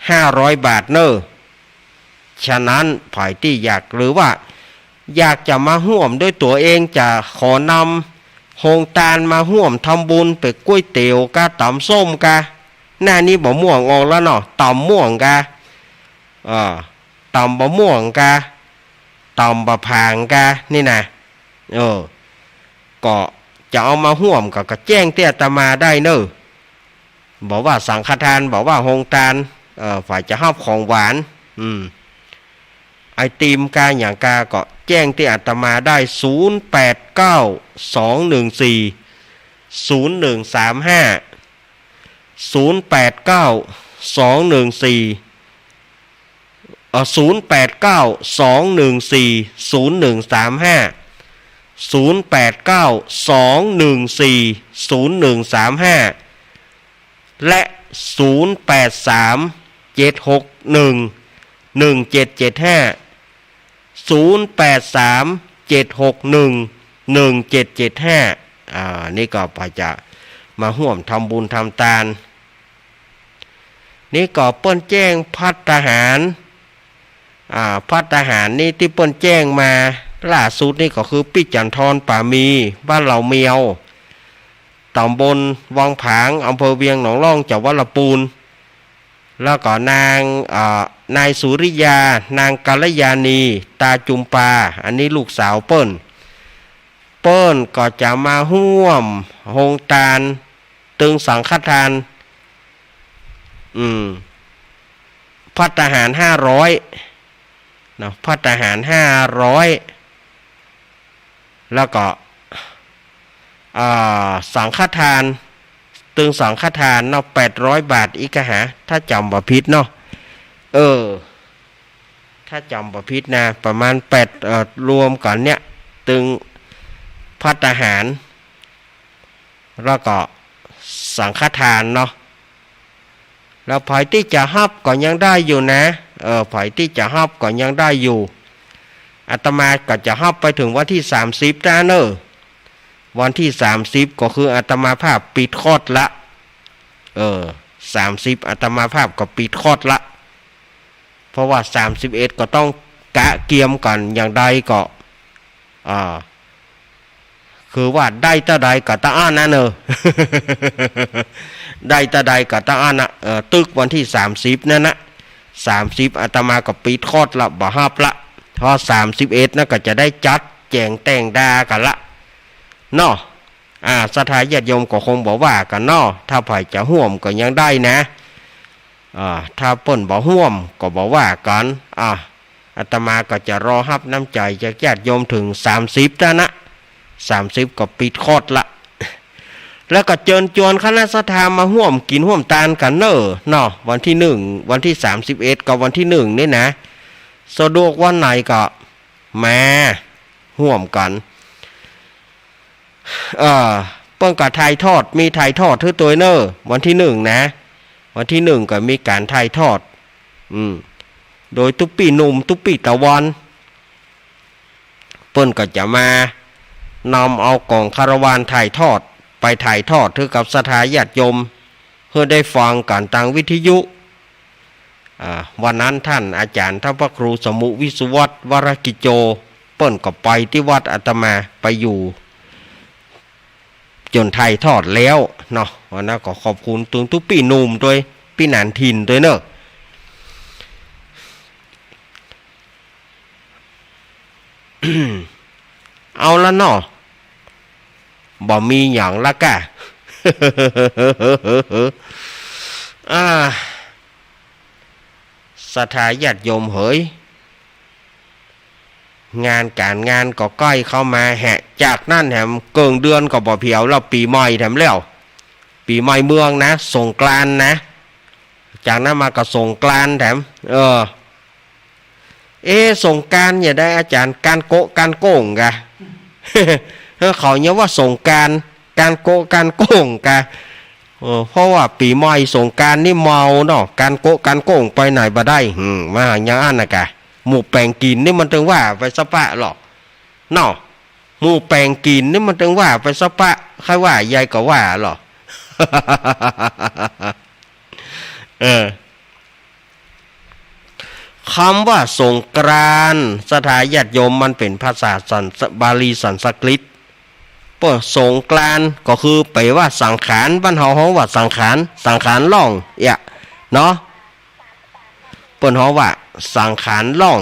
ห้าร้อยบาทเน่อ ฉะนั้นใผตี้อยาก หรือว่าอยากจะมาฮ่วมด้วยตั๋วเอง จะขอนำโฮงตานมาฮ่วมทำบุญ เป๋นก๋วยเตี๋ยวกา ต๋ำส้มกา หน้านี้บ่ม่วงออกแล้วเนาะ ต๋ำม่วงกา เออ ต๋ำบ่ม่วงกา ต๋ำบ่ผางกา นี่นะ เออ ก็จะเอามาฮ่วมก็ ก็แจ้งตี้อาตมาได้เน่อ บ่ว่าสังฆทาน บ่ว่าโฮงตาน เอ่อ ใผจะฮับของหวาน อืม ไอติมกาหยังกา ก็แจ้งตี้อาตมาได้ ศูนย์แปดเก้า สองหนึ่งสี่ ศูนย์หนึ่งสามห้า ศูนย์แปดเก้า สองหนึ่งสี่ เอ่อ ศูนย์แปดเก้า สองหนึ่งสี่ ศูนย์หนึ่งสามห้า ศูนย์แปดเก้า สองหนึ่งสี่ ศูนย์หนึ่งสามห้า และ ศูนย์แปดสาม เจ็ดหกหนึ่ง หนึ่งเจ็ดเจ็ดห้า ศูนย์แปดสาม เจ็ดหกหนึ่ง หนึ่งเจ็ดเจ็ดห้า อ่า นี่ก็ใผจะมาฮ่วมทำบุญทำตาน นี่ก็เปิ้นแจ้งภัตตาหาร อ่า ภัตตาหารนี่ตี้เปิ้นแจ้งมาล่าสุดนี่ก็คือปี้จันทรป๋ามี บ้านเหล่าเมียว ต๋ำบลวังผาง อำเภอเวียงหนองล่อง จังหวัดละปูน แล้วก็นาง อ่า นายสุริยา นางกัลยาณี ตาจุมปา อันนี้ลูกสาวเปิ้น เปิ้นก็จะมาฮ่วมโฮงตาน ตึงสังฆทาน อืม ภัตตาหารห้าร้อยเนาะ ภัตตาหารห้าร้อย แล้วก็ อ่า สังฆทาน ตึงสังฆทานเนาะ แปดร้อยบาทอีกกะหา ถ้าจ๋ำบ่ผิดเนาะ เออ ถ้าจ๋ำบ่ผิดนะ ประมาณแปด เอ่อ รวมกั๋นเนี่ย ตึงภัตตาหาร แล้วก็สังฆทานเนาะ แล้วใผตี้จะฮับก็ยังได้อยู่นะ เออ ใผตี้จะฮับก็ยังได้อยู่ อาตมาก็จะฮับไปเถิงวันตี้สามสิบนะเน่อ วันตี้สามสิบก็คืออาตมาภาพปิดคอร์สละ เออ สามสิบอาตมาภาพก็ปิดคอร์สละ เพราะว่าสามสิบเอ็ดก็ต้องกะเกียมก่อน อย่างใดก็ อ่า คือว่าได้เต้าใดก็เต้าอั้นนะเน่อ ได้เต้าใดก็เต้าอั้นนะ เออ ตึกวันตี้สามสิบนั่นนะ สามสิบอาตมาก็ปิดคอร์สละ บ่ฮับละ พอสามสิบเอ็ดนะก็จะได้จัดแจ๋งแต่งดากั๋นละเนาะ อ่า ศรัทธาญาติโยมก็คงบ่ว่ากั๋นเนาะ ถ้าใผจะฮ่วมก็ยังได้นะ อ่า ถ้าเปิ้นบ่ฮ่วมก็บ่ว่ากั๋น อ่า อาตมาก็จะรอฮับน้ำใจ๋จากญาติโยมเถิงสามสิบนั่นนะ สามสิบก็ปิดคอร์สละ แล้วก็เจิญจวนคณะศรัทธามาฮ่วมกิ๋นฮ่วมตานกั๋นเน่อเนาะ วันตี้หนึ่ง วันตี้สามสิบเอ็ดกับวันตี้หนึ่งนี่นะ สะดวกวันไหนก็มาฮ่วมกั๋น เอ่อ เปิ้นก็ถ่ายทอด มีถ่ายทอดหื้อตวยเน่อ วันตี้หนึ่งนะ วันตี้หนึ่งก็มีก๋านถ่ายทอด อืม โดยตุ๊ปี้หนุ่ม ตุ๊ปี้ตะวัน เปิ้นก็จะมานำเอาก๋องคาราวานถ่ายทอด ไปถ่ายทอดหื้อกับศรัทธาญาติโยม หื้อได้ฟังกั๋นตางวิทยุ อ่า วันนั้นต้านอาจ๋ารย์ต้านพระครูสมุวิศวัตร วรกิจโจ เปิ้นก็ไปตี้วัด อาตมาไปอยู่จ๋นถ่ายทอดแล้วเนาะ วันนั้นก็ขอบคุณตึงตุ๊ปี้หนุ่มตวย ปี้หนานถิ่นตวยเน่อ เอาละเนาะ บ่มีหยังละก้า อ่า ศรัทธาญาติโยมเหย งานก๋านงานก็ใก้เข้ามาแหะ จากนั้นแถมเกิ่งเดือนก็บ่เผียวแล้ว ปี๋ใหม่แถมแล้ว ปี๋ใหม่เมืองนะ สงกรานต์นะ จากนั้นมาก็สงกรานต์แถม เออ เอ๊ะ สงกรานต์จะได้อาจ๋ารย์ ก๋านโก๊ะก๋านโก้งกา เขาเยียกว่าสงกรานต์ ก๋านโก๊ะก๋านโก้งกา เออ เพราะว่าปี๋ใหม่สงกรานต์นี่เมาเนาะ ก๋านโก๊ะก๋านโก้งไปไหนบ่ได้ อืม ว่าอย่างอั้นนะกา หมู่แป๋งกิ๋นนี่มันตึงว่าไปสะปะหรอกเนาะ หื้อแป๋งกิ๋นนี่มันตึงว่าไปสะปะ ใค่ว่าใยก็ว่าลอ เออ กำว่าสงกรานต์ ศรัทธาญาติโยม มันเป๋นภาษาสันส- บาลีสันสกฤต เปิ้นสงกรานต์ก็คือแป๋ว่าสังขาร บ้านเฮาฮ้องว่าสังขาร สังขารล่อง เอี้ย เนาะ เปิ้นฮ้องว่าสังขารล่อง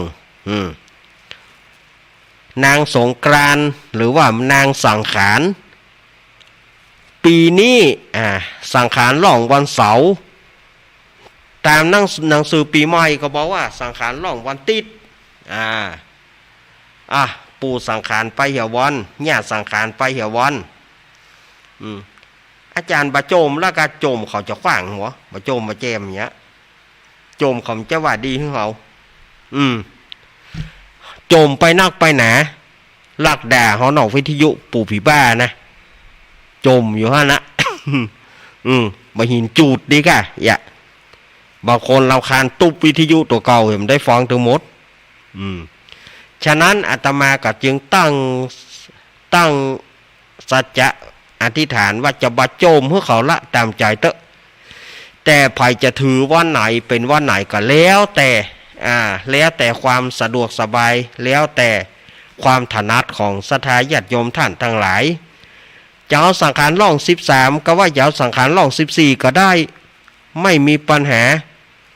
อืม นางสงกรานต์ หรือว่านางสังขารต์ ปี๋นี้ อ่า สังขารล่องวันเสาร์ ต๋ามหนัง- หนังสือปี๋ใหม่ก็บอกว่าสังขารล่องวันติ๊ด อ่า อ่ะ ปู่สังขารไปเหียวัน ย่าสังขารไปเหียวัน อืม อาจ๋ารย์บ่โจ้มแล้วก็โจ้มเขาจะขว้างหัว บ่โจ้มบ่แจมเนี้ย โจ้มเขาจะว่าดีหื้อเฮา อืม โจ้มไปนักไปหนา ลักด่าเฮานอกวิทยุปู่ผีบ้านะ โจ้มอยู่หั้นนะ อืม บ่เห็นจูดดีก่ะ เอี้ย บางคนรำคาญตุ๊บวิทยุตั๋วเก่า บ่ได้ฟังตึงหมด อืม ฉะนั้นอาตมาก็จึงตั้ง ตั้งสัจจะอธิษฐานว่าจะบ่โจ้มหื้อเขาละ ต๋ามใจ๋เต๊อะ แต่ใผจะถือวันไหนเป๋นวันไหนก็แล้วแต่ อ่า แล้วแต่ความสะดวกสบาย แล้วแต่ความถนัดของศรัทธาญาติโยมท่านตังหลาย จะเอาสังขารล่องสิบสาม ก็ว่า จะเอาสังขารล่องสิบสี่ก็ได้ ไม่มีปัญหา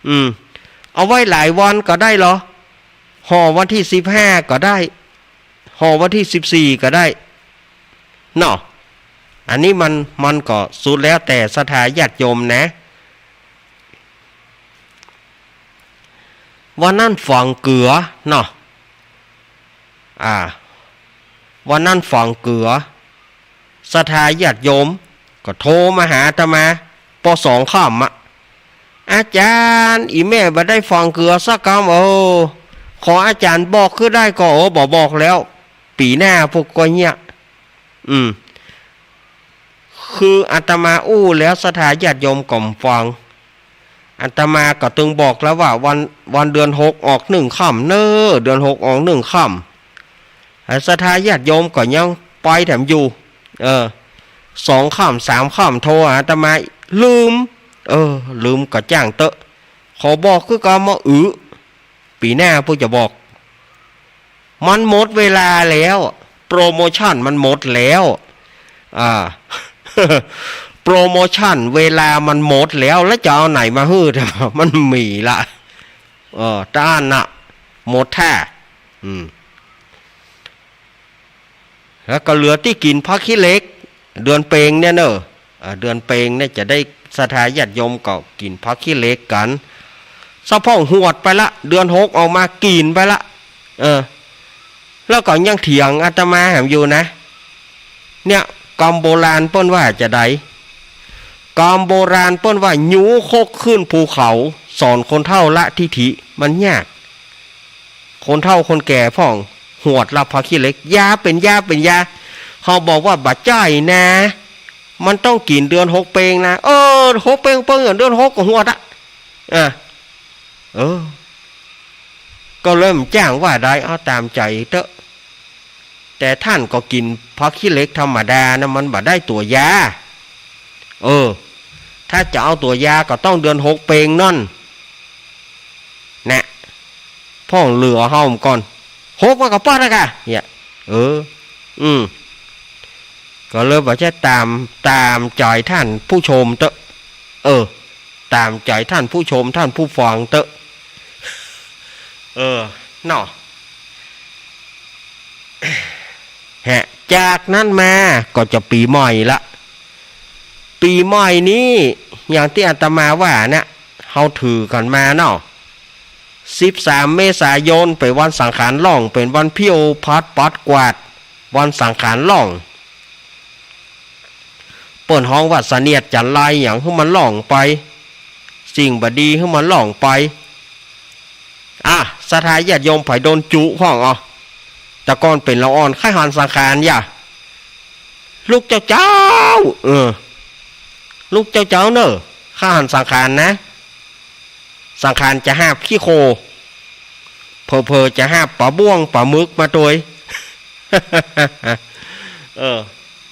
อืม เอาไว้หลายวันก็ได้ลอ ห่อวันตี้สิบห้าก็ได้ ห่อวันตี้สิบสี่ก็ได้ เนาะ อันนี้มัน มันก็สุดแล้วแต่ศรัทธาญาติโยมนะ วันนั้นฝังเกือเนาะ อ่า วันนั้นฝังเกือ ศรัทธาญาติโยมก็โทรมาหาอาตมา ปอสองค่ำอะ อาจ๋ารย์ อี่แม่บ่ได้ฝังเกือสักกำ เออ ขออาจ๋ารย์บอกคือได้ก่อ เออ บ่บอกแล้ว ปี๋หน้าพุ้นก่อเยียะ อืม คืออาตมาอู้แล้วศรัทธาญาติโยมก็บ่ฟัง อาตมาก็ตึงบอกแล้วว่าวัน วันเดือนหกออกหนึ่งค่ำเน่อ เดือนหกออกหนึ่งค่ำ ศรัทธาญาติโยมก็ยังไปแถมอยู่ เออ สองค่ำสามค่ำโทรหาอาตมา ลืม เออ ลืมก็จ้างเต๊อะ ขอบอกคือกำว่า อือ ปี๋หน้าพุ้นจะบอก มันหมดเวลาแล้ว โปรโมชั่นมันหมดแล้ว อ่า โปรโมชั่นเวลามันหมดแล้ว แล้วจะเอาไหนมาหื้อ มันบ่มีละ เออ ต้านน่ะ หมดแท้ อืม แล้วก็เหลือตี้กิ๋นผักขี้เหล็ก เดือนเพ็ญเนี่ยเน่อ อ่า เดือนเพ็ญเนี่ยจะได้ศรัทธาญาติโยมก็กิ๋นผักขี้เหล็กกั๋น สะพ่องหวดไปละ เดือนหกออกมากิ๋นไปละ เออ แล้วก็ยังเถียงอาตมาแหมอยู่นะ เนี่ย กำโบราณเปิ้นว่าจะใด กำโบราณเปิ้นว่า ยู้คกขึ้นภูเขา สอนคนเฒ่าละทิฐิ มันยาก คนเฒ่าคนแก่พ่อง หวดละผักขี้เหล็ก ยาเป๋นยาเป๋นยา เขาบอกว่าบ่ใจ้นะ มันต้องกิ๋นเดือนหกเพ็ญนะ เออ หกเพ็ญ เพ็ญ เดือนหกก็หวดอะ อ่ะ เออ ก็เลยบ่จ้างว่าใด เอาต๋ามใจ๋เต๊อะ แต่ต้านก็กิ๋นผักขี้เหล็กธรรมดานะ มันบ่ได้ตั๋วยา เออ ถ้าจะเอาตั๋วยาก็ต้องเดือนหกเพ็ญนั่น นะ พ่องเหลือเฮาก่อน หกมันก็ปอดแล้วก่ะ เนี่ย เออ อืม ก็เลยบ่ใจ้ ต๋าม ต๋ามใจ๋ต้านผู้ชมเต๊อะ เออ ต๋ามใจ๋ต้านผู้ชม ต้านผู้ฟังเต๊อะ เออ เนาะ ฮะ จากนั้นมาก็จะปี๋ใหม่ละ ปี๋ใหม่นี้ อย่างตี้อาตมาว่านะ เฮาถือกั๋นมาเนาะ สิบสามเมษายนเป๋นวันสังขารล่อง เป๋นวันผิวผัดปัดกวาด วันสังขารล่อง เปิ้นฮ้องว่าเสนียดจัญไร หยังหื้อมันล่องไป สิ่งบ่ดีหื้อมันล่องไป อ่ะ ศรัทธาญาติโยมใผโดนจุพ่อง อ๋อ แต่ก่อนเป๋นละอ่อน ใค่หันสังขารอย่า ลุกเจ๊าเจ๊า เออ ลุกเจ๊าเจ๊าเน่อ ใค่หันสังขารนะ สังขารจะหาบขี้โค เผลอๆ จะหาบป๋าบ้วงป๋าหมึกมาตวย เออ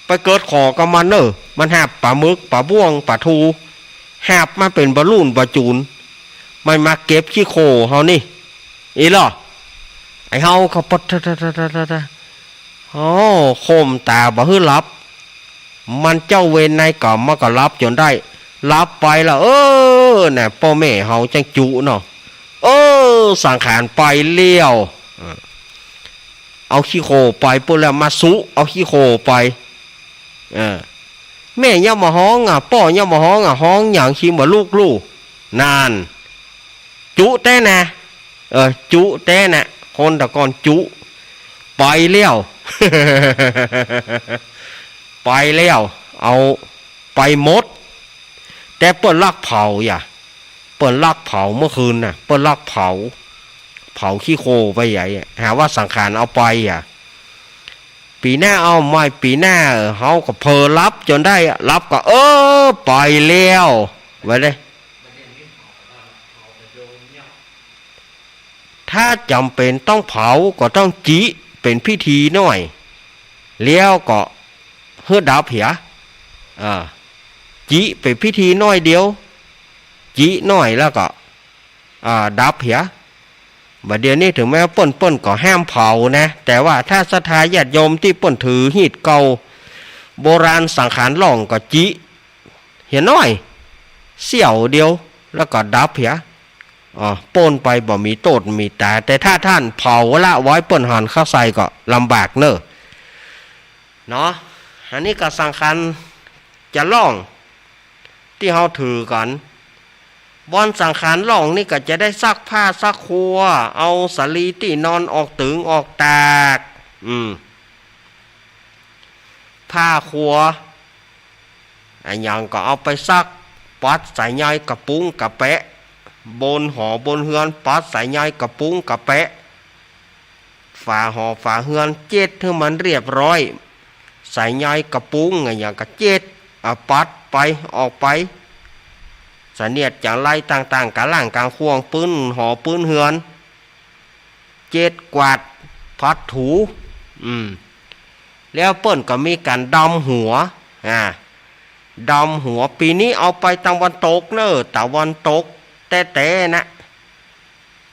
ไปเกิดขอกับมันเน่อ มันหาบป๋าหมึก ป๋าบ้วง ป๋าทู หาบมาเป๋นบาลลูนบาจู๋น มันมาเก็บขี้โคลนเฮานี่ อีหล่อ ไอ้เฮาก็ปะทะทะทะทะทะ โอ้ ข่มต๋าบ่หื้อหลับ มันเจ้าเวรนายก๋รรม มันก็หลับจ๋นได้ หลับไปละ เออ น่ะ ป้อแม่เฮาจั้งจุเนาะ เออ สังขารไปแล้ว เอาขี้โคลนไปปู้นแล้ว มาสุเอาขี้โคลนไป เออ แม่เย้าบ่ฮ้องอะ ป้อเย้าบ่ฮ้องอะ ฮ้องหยัง ชิงบ่ลูกลู่ นั่น จุแต๊นะ เออ จุแต๊นะ คนตะก่อนจุ ไปแล้ว ไปแล้ว เอาไปหมด แต่เปิ้นลักเผาอย่า เปิ้นลักเผาเมื่อคืนน่ะ เปิ้นลักเผา เผาขี้โคลนไปใหญ่อะ หาว่าสังขารเอาไปอย่า ปี๋หน้าเอาใหม่ ปี๋หน้า เออ เฮาก็เผลอหลับจ๋นได้อะ หลับก็ เออ ไปแล้ว ไว้เลย ถ้าจ๋ำเป๋นต้องเผาก็ต้องจิเป๋นพิธีหน้อย แล้วก็หื้อดับเหีย อ่า จิเป๋นพิธีหน้อยเดียว จิหน้อยแล้วก็ อ่า ดับเหีย บ่าเดี่ยวนี้เถิงแม้ว่าเปิ้น เปิ้นก็ห้ามเผานะ แต่ว่าถ้าศรัทธาญาติโยมตี้เปิ้นถือฮีตเก่า โบราณสังขารล่องก็จิเหียหน้อย เสี้ยวเดียว แล้วก็ดับเหีย อ๋อ ป๊นไปบ่มีโต้ษมีต๋า แต่ถ้าต้านเผาละไว้เปิ้นหันเข้าใส่ก็ลำบากเน่อ เนาะ อันนี้ก็สังขารจะล่อง ตี้เฮาถือกั๋น บ่อนสังขารล่องนี่ก็จะได้ซักผ้าซักครัว เอาสาลีตี้นอนออกตึงออกตาก อืม ผ้าครัว อะหยังก็เอาไปซัก ปัดใส่ใยกระปุงกระแปะ บนหอบนเฮือน ปัดใส่ใยกระปุงกระแปะ ฝาหอฝาเฮือนเจ็ดหื้อมันเรียบร้อย ใส่ใยกระปุงอะหยังก็เจ็ด อะ ปัดไป ออกไป เสนียดจังไรต่างๆ ก๋าล่างก๋าข่วง ปื๊นหอปื๊นเฮือน เจ็ด กวาด ผัด ถู อืม แล้วเปิ้นก็มีก๋านดำหัว อ่า ดำหัว ปี๋นี้เอาไปตะวันตกเน่อ ตะวันตกแต๊ๆ นะ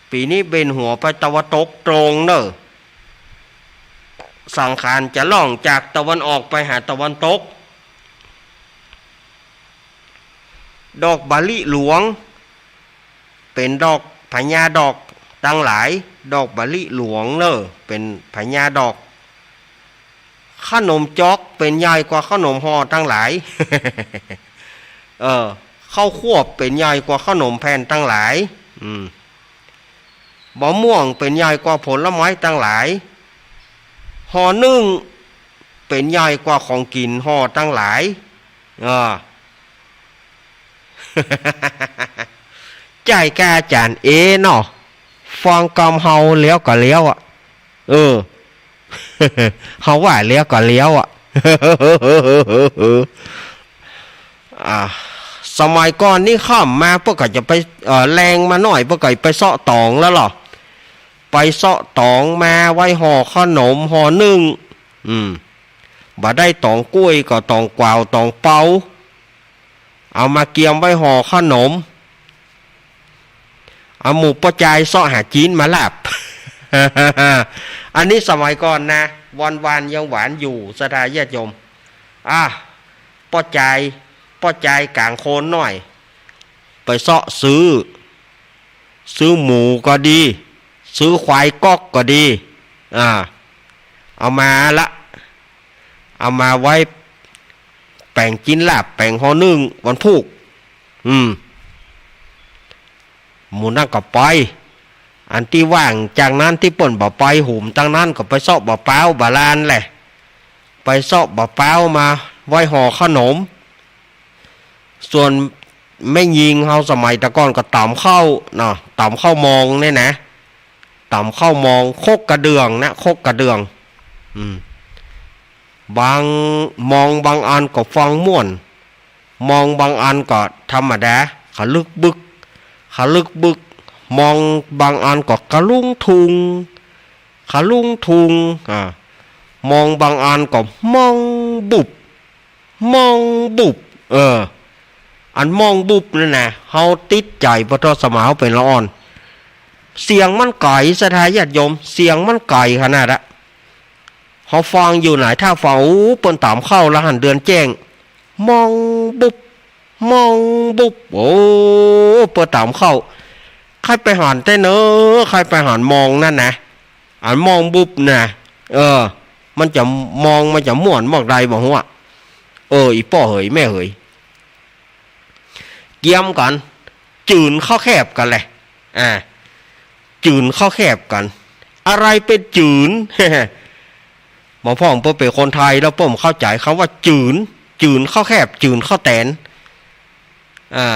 ปี๋นี้เบนหัวไปตะวันตกตรงเน่อ สังขารจะล่องจากตะวันออกไปหาตะวันตก ดอกมะลิหลวง เป๋นดอกพญาดอกตังหลาย ดอกมะลิหลวงเน่อ เป๋นพญาดอก ขนมจ๊อกเป๋นใหญ่กว่าขนมห่อตังหลาย เออ ข้าวควบเป๋นใหญ่กว่าขนมแผ่นตังหลาย อืม มะม่วงเป๋นใหญ่กว่าผลไม้ตังหลาย ห่อนึ่งเป๋นใหญ่กว่าของกิ๋นห่อตังหลาย เออ ใจ้ก้าอาจ๋ารย์เอเนาะ ฟังกำเฮาแล้วก็แล้วอะ เออ เฮาว่าแล้วก็แล้วอะ อ่า สมัยก่อนนี่ค่ำมาเปิ้นก็จะไป เอ่อ แลงมาหน้อยเปิ้นก็ไปเซาะต๋องแล้วลอ ไปเซาะต๋องมาไว้ห่อขนมห่อนึ่ง อืม บ่ได้ต๋องก้วยก็ต๋องกวาวต๋องเปา เอามาเกียมไว้ห่อขนม เอาหมู่ป้อจายเซาะหาจิ๊นมาลาบ อันนี้สมัยก่อนนะ วานๆ ยังหวานอยู่ ศรัทธาญาติโยม อ่ะ ป้อจาย ป้อจายก๋างคนหน้อย ไปเซาะซื้อ ซื้อหมูก็ดี ซื้อควายก๊อกก็ดี อ่า เอามาละ เอามาไว้แป๋งจิ๊นลาบ แป๋งห่อนึ่งวันพูก อืม หมู่นั่นก็ไป อันตี้ว่างจากนั้นตี้เปิ้นบ่ไปหุมตังนั้นก็ไปเซาะบ่าป๊าวบ่าลานแหละ ไปเซาะบ่าป๊าวมาไว้ห่อขนม ส่วนแม่ญิงเฮาสมัยตะก่อนก็ต๋ำข้าวเนาะ ต๋ำข้าวมองเนี่ยนะ ต๋ำข้าวมอง ครกกระเดื่องนะ ครกกระเดื่อง อืม บาง มองบางอันก็ฟังม่วน มองบางอันก็ธรรมดา ขะลึกบึก ขะลึกบึก มองบางอันก็กะลุงทุง ขะลุงทุง อ่า มองบางอันก็มองบุบ มองบุบ เออ อันมองบุบนั่นนะ เฮาติดใจ๋ ปะเต๊อะ สมัยเฮาเป๋นละอ่อน เสียงมันไก๋ ศรัทธาญาติโยม เสียงมันไก๋ขนาดอะ เฮาฟังอยู่ไหน ถ้าฟัง โอ้ เปิ้นต๋ามเข้าละหันเดือนแจ้ง มองบุบ มองบุบ โอ้ เปิ้นต๋ามเข้า ใค่ไปหันแต๊เนอะ ใค่ไปหันมองนั่นนะ อันมองบุบนะ เออ มันจะมอง มันจะม่วนมากใดบ่ฮู้อะ เออ อี่ป้อเหยแม่เหย เกียมกั๋น จื๋นเข้าแคบกั๋นแหละ อ่า จื๋นเข้าแคบกั๋น อะไรเป๋นจื๋น บ่าพ่องเปิ้นเป๋นคนไทยแล้วเปิ้นบ่เข้าใจ๋กำว่าจื๋น จื๋นเข้าแคบ จื๋นเข้าแตน อ่า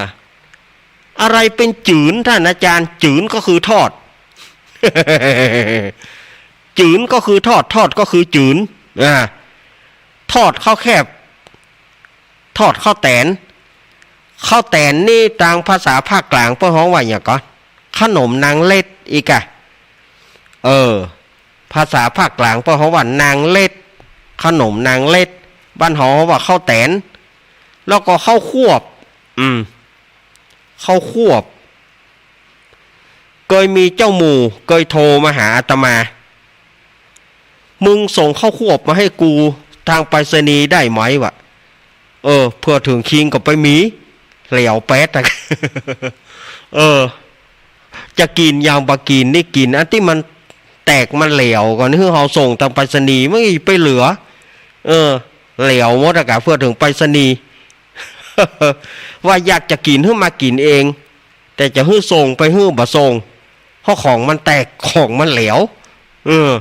อะไรเป๋นจื๋น ต้านอาจ๋ารย์ จื๋นก็คือทอด จื๋นก็คือทอด ทอดก็คือจื๋น อ่า ทอดเข้าแคบ ทอดเข้าแตน เข้าแตนนี่ตางภาษาภาคกลางเปิ้นฮ้องว่าหยังก่อ ขนมนางเล็ด อีกอะ เออ ภาษาภาคกลางเปิ้นฮ้องว่านางเล็ด ขนมนางเล็ด บ้านเฮาฮ้องว่าเข้าแตน แล้วก็เข้าควบ อืม เข้าควบ เกยมีเจ้าหมู่เกยโทรมาหาอาตมา มึงส่งเข้าควบมาหื้อกูตางไปรษณีย์ได้ไหมวะ เออ เผื่อเถิงคิงก็ไปมี แหลวแป๊ดอะ เออ จะกิ๋นอย่างบ่กิ๋นนี่ กิ๋นอันตี้มันแตกมันแหลวก่อน หื้อเฮาส่งตางไปรษณีย์ มันจะไปเหลือ เออ แหลวหมดอะกะ เผื่อเถิงไปรษณีย์ ว่าอยากจะกิ๋นหื้อมากิ๋นเอง แต่จะหื้อส่งไปหื้อบ่ส่ง เพราะของมันแตก ของมันแหลว เออ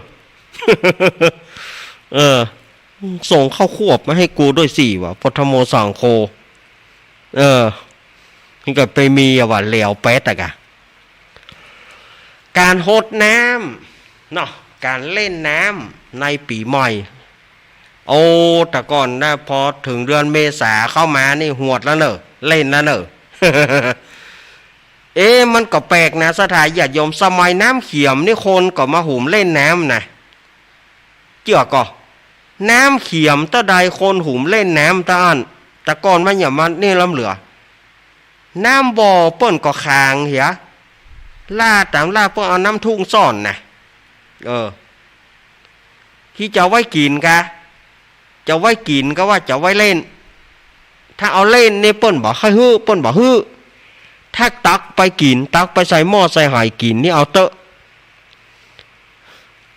เออ ส่งเข้าควบมาหื้อกูด้วยสิวะ ปะโถ ธัมโม สังโฆ เออ นี่ก็ไปมีอะวะ แหลวแป๊ดอะกะ ก๋านฮดน้ำเนาะ ก๋านเล่นน้ำในปี๋ใหม่ โอ้ แต่ก่อนนะ พอเถิงเดือนเมษาเข้ามานี่หวดแล้วเน่อ เล่นแล้วเน่อ เอ๊ะ มันก็แปลกนะ ศรัทธาญาติโยม สมัยน้ำเขียมนี่คนก็มาหุมเล่นน้ำนะ เจื้อก่อ น้ำเขียมเต้าใดคนหุมเล่นน้ำเต้าอั้น แต่ก่อนมันหยังมานี่ล้ำเหลือ น้ำบ่อเปิ้นก็ขางเหีย ล่าต๋ามล่าเปิ้นเอาน้ำทุ่งซ่อนนะ เออ ที่จะเอาไว้กิ๋นกะ จะเอาไว้กิ๋นกะว่าจะเอาไว้เล่น ถ้าเอาเล่นนี่เปิ้นบ่ใค่หื้อ เปิ้นบ่หื้อ ถ้าตักไปกิ๋น ตักไปใส่หม้อใส่ไหกิ๋นนี่เอาเต๊อะ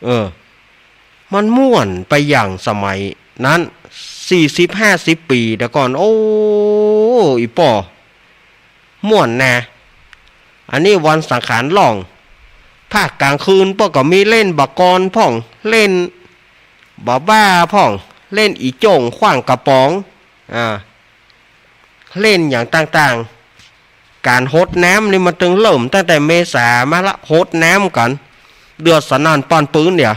เออ มันม่วนไปอย่างสมัยนั้น สี่สิบห้าสิบปี๋แต่ก่อน โอ้ อี่ป้อ ม่วนนะ อันนี้วันสังขารล่อง ภาคกลางคืนเปิ้นก็มีเล่นบ่ากอนพ่อง เล่นบ่าบ้าพ่อง เล่นอี่โจ้งขว้างกระป๋อง อ่า เล่นอย่างต่างๆ ก๋านฮดน้ำนี่มันตึงเริ่มตั้งแต่เมษามาละ ฮดน้ำกั๋น เดือดสนั่นป้อนปื๊นเหีย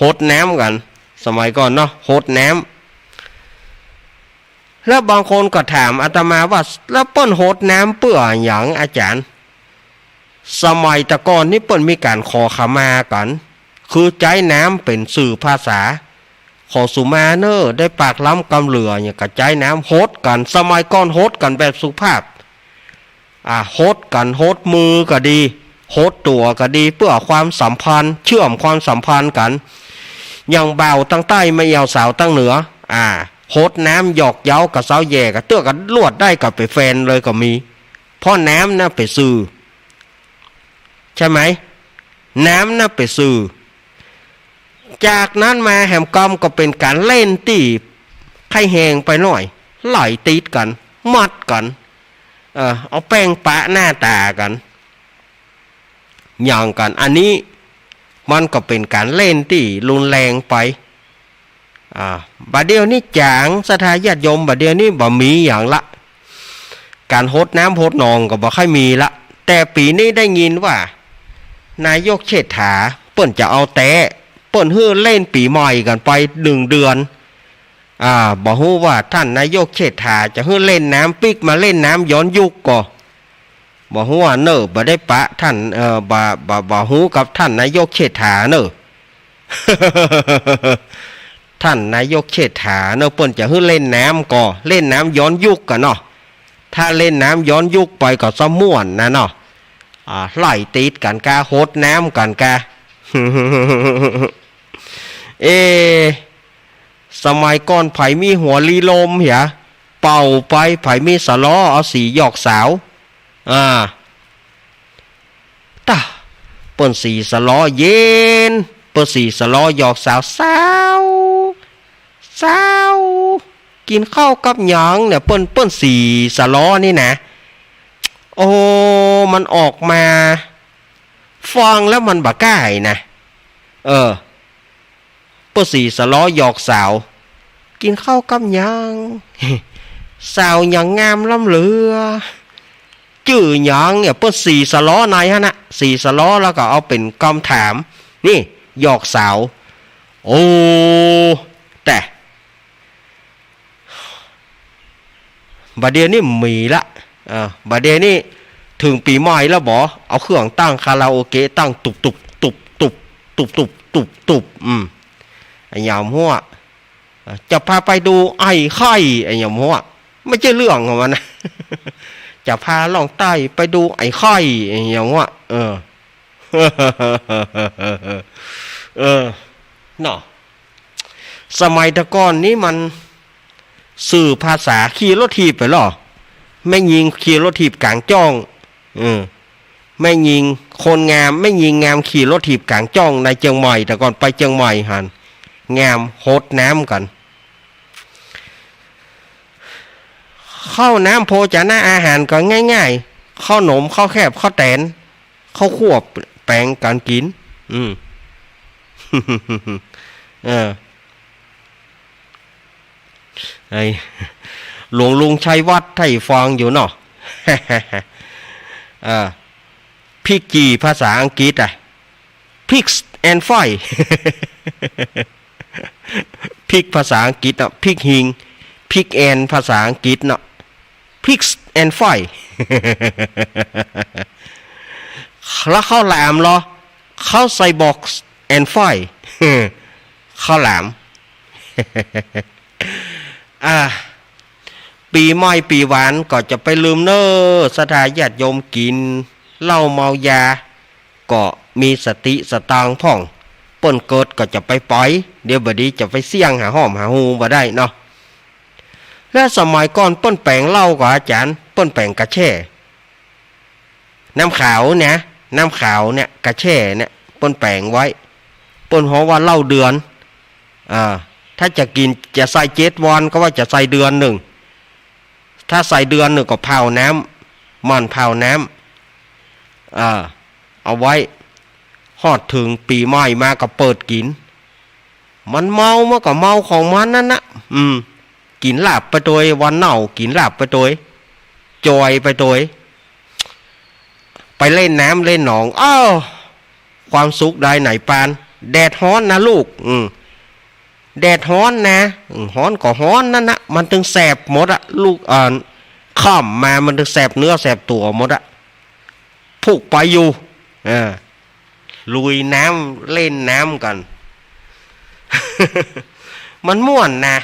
ฮดน้ำกั๋น สมัยก่อนเนาะ ฮดน้ำ แล้วบางคนก็ถามอาตมาว่า แล้วเปิ้นฮดน้ำเปื้อหยังอาจ๋ารย์ สมัยแต่ก่อนนี่เปิ้นมีก๋านขอขมากั๋น คือใจ๊น้ำเป๋นสื่อภาษา ขอสุมาเน่อ ได้ปากล้ำกำเหลือหยัง ก็ใจ๊น้ำฮดกั๋น สมัยก่อนฮดกั๋นแบบสุภาพ อ่า ฮดกั๋น ฮดมือก็ดี ฮดตั๋วก็ดี เปื้อความสัมพันธ์ เชื่อมความสัมพันธ์กั๋น อย่างบ่าวตางใต้มาแอ่วสาวตางเหนือ อ่า ฮดน้ำหยอกเย้ากับสาวแหย่ ก็เตื้อกั๋นลวดได้ก็เป๋นแฟนเลยก็มี เพราะน้ำน่ะเป๋นสื่อ ใช่ไหม น้ำน่ะเป๋นสื่อ จากนั้นมาแหมกำก็เป๋นก๋านเล่นตี้ใค่แฮงไปหน้อย ไหล่ติดกั๋น มัดกั๋น เออ เอาแป้งปะหน้าต๋ากั๋น หยังกั๋น อันนี้มันก็เป๋นก๋านเล่นตี้รุนแรงไป อ่า บ่าเดี่ยวนี้จ๋าง ศรัทธาญาติโยม บ่าเดี่ยวนี้บ่มีหยังละ ก๋านฮดน้ำฮดหนองก็บ่ใค่มีละ แต่ปี๋นี้ได้ยินว่า นายกเชษฐาเปิ้นจะเอาแต๊ เปิ้นหื้อเล่นปี๋ใหม่กั๋นไปหนึ่งเดือน อ่า บ่ฮู้ว่าต้านนายกเชษฐาจะหื้อเล่นน้ำปิ๊กมาเล่นน้ำย้อนยุคก่อ บ่ฮู้ว่าเน่อ บ่ได้ปะต้าน เอ่อ บ่ บ่ บ่ฮู้กับต้านนายกเชษฐาเน่อ ท่านนายกเชษฐาเนาะ เปิ้นจะหื้อเล่นน้ำก่อ เล่นน้ำย้อนยุคกั๋นเนาะ ถ้าเล่นน้ำย้อนยุคไปก็จะม่วนนะเนาะ อ่า ไล่ติดกั๋นกา หดน้ำกั๋นกา เอ สมัยก่อนใผมีหัวลีลมเหีย เป่าไป ใผมีสะลอ เอาสีหยอกสาว อ่า ตะ เปิ้นสีสะลอเย็น เปิ้นสีสะลอหยอกสาว สาว สาว กิ๋นข้าวกับหยังเนี่ย เปิ้น เปิ้นสีสะลอนี่นะ โอ้ มันออกมา ฟังแล้วมันบ่ก้านะ เออ เปิ้นสีสะลอหยอกสาว กิ๋นข้าวกับหยัง สาวหยังงามล้ำเหลือ จื้อหยังเนี่ย เปิ้นสีสะลอในหั้นนะ สีสะลอแล้วก็เอาเป๋นกำถาม นี่ หยอกสาว โอ้ แต่ บ่าเดี่ยวนี้มีละ เออ บ่าเดี่ยวนี้เถิงปี๋ใหม่แล้วบ่ เอาเครื่องตั้งคาราโอเกะตั้งตุบๆ ตุบๆ ตุบๆ ตุบๆ อืม อะหยังหั้ว จะพาไปดูไอ้ไข่ อะหยังหั้ว ไม่ใช่เรื่องของมันนะ จะพาล่องใต้ไปดูไอ้ไข่ อะหยังหั้ว เออ เออ เนาะ สมัยแต่ก่อนนี้มันสื่อภาษาขี่รถถีบไปเหรอ แม่ญิงขี่รถถีบก๋างจ้อง เออ แม่ญิงคนงาม แม่ญิงงามขี่รถถีบก๋างจ้องในเจียงใหม่ แต่ก่อนไปเจียงใหม่หัน งามหดน้ำกั๋น ข้าวน้ำโภชนะอาหารก็ง่ายๆ ข้าวหนม ข้าวแคบ ข้าวแตน ข้าวคั่วแป๋งกั๋นกิ๋น อืม เออ ไอ้ หลวงลุงชัยวัฒน์ถ้าฟังอยู่เนาะ เออ พริกจี่ภาษาอังกฤษอะ pigs and fry พริกภาษาอังกฤษอะ พริกหิง พริกแอนภาษาอังกฤษเนาะ pigs and fry แล้วข้าวหลามเหรอ ข้าวใส่ box and fry ข้าวหลาม อ่า ปี๋ใหม่ปี๋หวานก็จะไปลืมเน้อ ศรัทธาญาติโยม กิ๋นเหล้าเมายา ก็มีสติสตางค์พ่อง เปิ้นเกิดก็จะไปปอย เดี๋ยวบ่ดีจะไปเสี้ยงหาห้อมหาฮูบ่ได้เนาะ และสมัยก่อนเปิ้นแป๋งเหล้าก่ออาจ๋ารย์ เปิ้นแป๋งกาแช่ น้ำขาวเนี่ย น้ำขาวเนี่ย กาแช่เนี่ย เปิ้นแป๋งไว้ เปิ้นฮ้องว่าเหล้าเดือน อ่า ถ้าจะกิ๋นจะใส่เจ็ดวันก็ว่าจะใส่เดือนนึ่ง ถ้าใส่เดือนนึ่งก็เผาน้ำ หมั่นเผาน้ำ อ่า เอาไว้ ฮอดเถิงปี๋ใหม่มาก็เปิดกิ๋น มันเมามันก็เมาของมันนั่นนะ อืม กิ๋นลาบไปตวย วันเน่ากิ๋นลาบไปตวย จอยไปตวย ไปเล่นน้ำเล่นหนอง อ้าว ความสุขได้ไหนปาน แดดฮ้อนนะลูก อืม แดดฮ้อนนะ อืม ฮ้อนก็ฮ้อนนั่นนะ มันตึงแสบหมดอะ ลูก เอ่อ ค่ำมามันตึงแสบเนื้อแสบตั๋วหมดอะ ผูกไปอยู่ เออ ลุยน้ำเล่นน้ำกั๋น มันม่วนนะ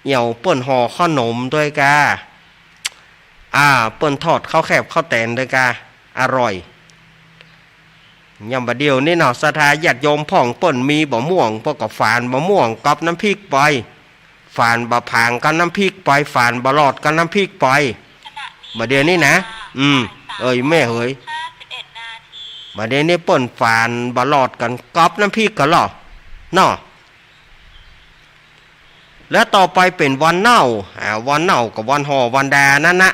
เหี่ยวเปิ้นห่อข้าวหนมตวยกา อ่า เปิ้นทอดข้าวแคบข้าวแตนตวยกา อร่อย ยามบ่าเดี่ยวนี้เนาะ ศรัทธาญาติโยมพ่อง เปิ้นมีบ่าม่วง เปิ้นก็ฝานบ่าม่วงกับน้ำพริกไป ฝานบ่าผางกับน้ำพริกไป ฝานบ่าหลอดกับน้ำพริกไป บ่าเดี่ยวนี้นะ อืม เอ้ยแม่เหย บ่าเดี่ยวนี้เปิ้นฝานบ่าหลอดกั๋นกับน้ำพริกกั๋นเหรอ เนาะ แล้วต่อไปเป๋นวันเน่า อ่า วันเน่ากับวันห่อวันดานั่นนะ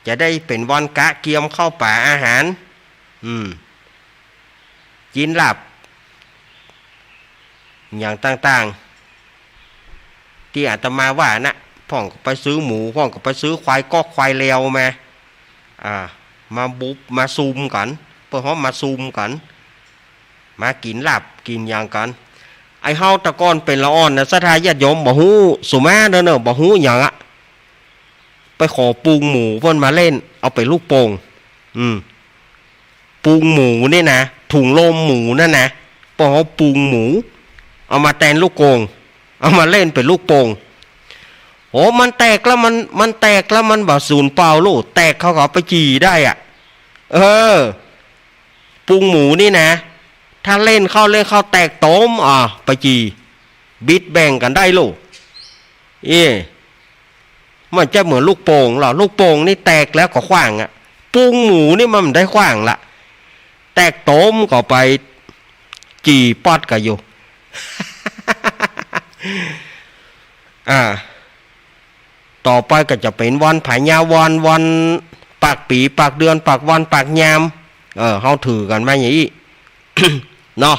จะได้เป๋นวันกะเกียมข้าวป๋าอาหาร อืม กิ๋นลาบ อย่างต่างๆ ตี้อาตมาว่านะ พ่องก็ไปซื้อหมู พ่องก็ไปซื้อควายก๊อกควายแลวมา อ่า มาบุบมาซุมกั๋น เปิ้นฮ้องมาซุมกั๋น มากิ๋นลาบกิ๋นหยังกั๋น ไอ้เฮาแต่ก่อนเป๋นละอ่อนนะ ศรัทธาญาติโยม บ่ฮู้ สุมาเด้อเนาะ บ่ฮู้หยังอะ ไปขอปูงหมูเปิ้นมาเล่น เอาเป๋นลูกโป่ง อืม ปูงหมูนี่นะ ถุงลมหมูนั่นนะ ไป ป้อฮ้องปุงหมู เอามาแตนลูกโป่ง เอามาเล่นเป๋นลูกโป่ง โอ้ มันแตกแล้วมัน มันแตกแล้วมันบ่สูญเปล่าลูก แตกเขาก็เอาไปจี่ได้อะ เออ ปุงหมูนี่นะ ถ้าเล่นเข้าเล่นเข้าแตกโตม อ่า ไปจี่ บิดแบ่งกั๋นได้ลูก เอ้ มันจะเหมือนลูกโป่งเหรอ ลูกโป่งนี่แตกแล้วก็ขว้างอะ ปุงหมูนี่มันบ่ได้ขว้างละ แตกโตมก็ไปจี่ป๊อดกั๋นอยู่ อ่า ต่อไปก็จะเป๋นวันผายาวรรณ วันปากปี๋ ปากเดือน ปากวัน ปากยาม เออ เฮาถือกั๋นมาอย่างอี้ เนาะ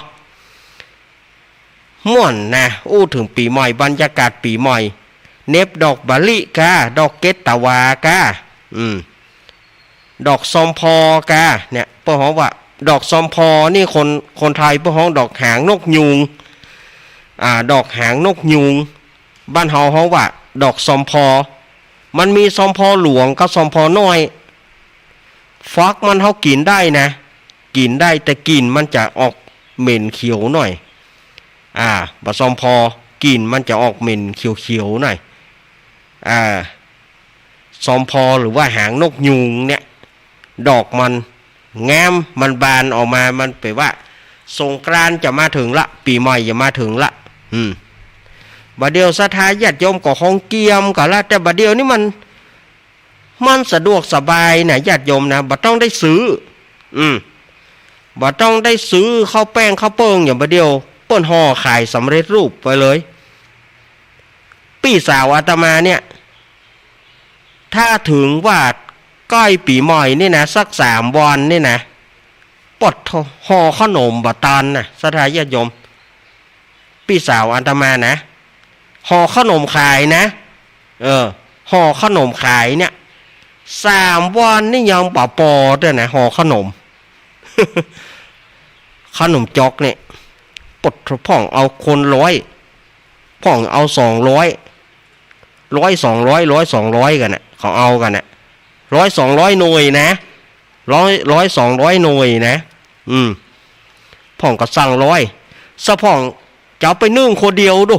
ม่วนนะ อู้เถิงปี๋ใหม่ บรรยากาศปี๋ใหม่ เหน็บดอกมะลิก้า ดอกเกตวาก้า อืม ดอกซอมพอกา เนี่ย เปิ้นฮ้องว่า ดอกซอมพอนี่คน คนไทยเปิ้นฮ้องดอกหางนกยูง อ่า ดอกหางนกยูง บ้านเฮาฮ้องว่า ดอกซอมพอ มันมีซอมพอหลวงกับซอมพอน้อย ฝักมันเฮากิ๋นได้นะ กิ๋นได้ แต่กลิ่นมันจะออกเหม็นเขียวหน่อย อ่า บ่าซอมพอ กลิ่นมันจะออกเหม็นเขียวๆ หน่อย อ่า ซอมพอหรือว่าหางนกยูงเนี่ย ดอกมันงาม มันบานออกมา มันแป๋ว่า สงกรานต์จะมาเถิงละ ปี๋ใหม่จะมาเถิงละ อืม บ่าเดี่ยวศรัทธาญาติโยมก็คงเกียมกั๋นละ แต่บ่าเดี่ยวนี่มัน มันสะดวกสบายนะ ญาติโยมนะ บ่ต้องได้ซื้อ อืม บ่ต้องได้ซื้อข้าวแป้งข้าวเปิ้งอย่างบ่าเดี่ยว เปิ้นห่อขายสำเร็จรูปไปเลย ปี้สาวอาตมาเนี่ย ถ้าเถิงว่าใก้ปี๋ใหม่นี่นะ สักสามวันนี่นะ ปด ห่อข้าวหนมบ่ตันนะ ศรัทธาญาติโยม ปี้สาวอาตมานะ ห่อข้าวหนมขายนะ เออ ห่อข้าวหนมขายเนี่ย สามวันนี่ยังบ่ปอเตื้อนะ ห่อข้าวหนม ข้าวหนมจ๊อกเนี่ย ปด พ่องเอาคนร้อย พ่องเอาสองร้อย ร้อยสองร้อย ร้อยสองร้อยกั๋นน่ะ เขาเอากั๋นน่ะ ร้อยสองร้อยหน่วยนะ ร้อย ร้อยสองร้อยหน่วยนะ อืม พ่องก็สั่งร้อย สะพ่องจะเอาไปนึ่งคนเดียวดู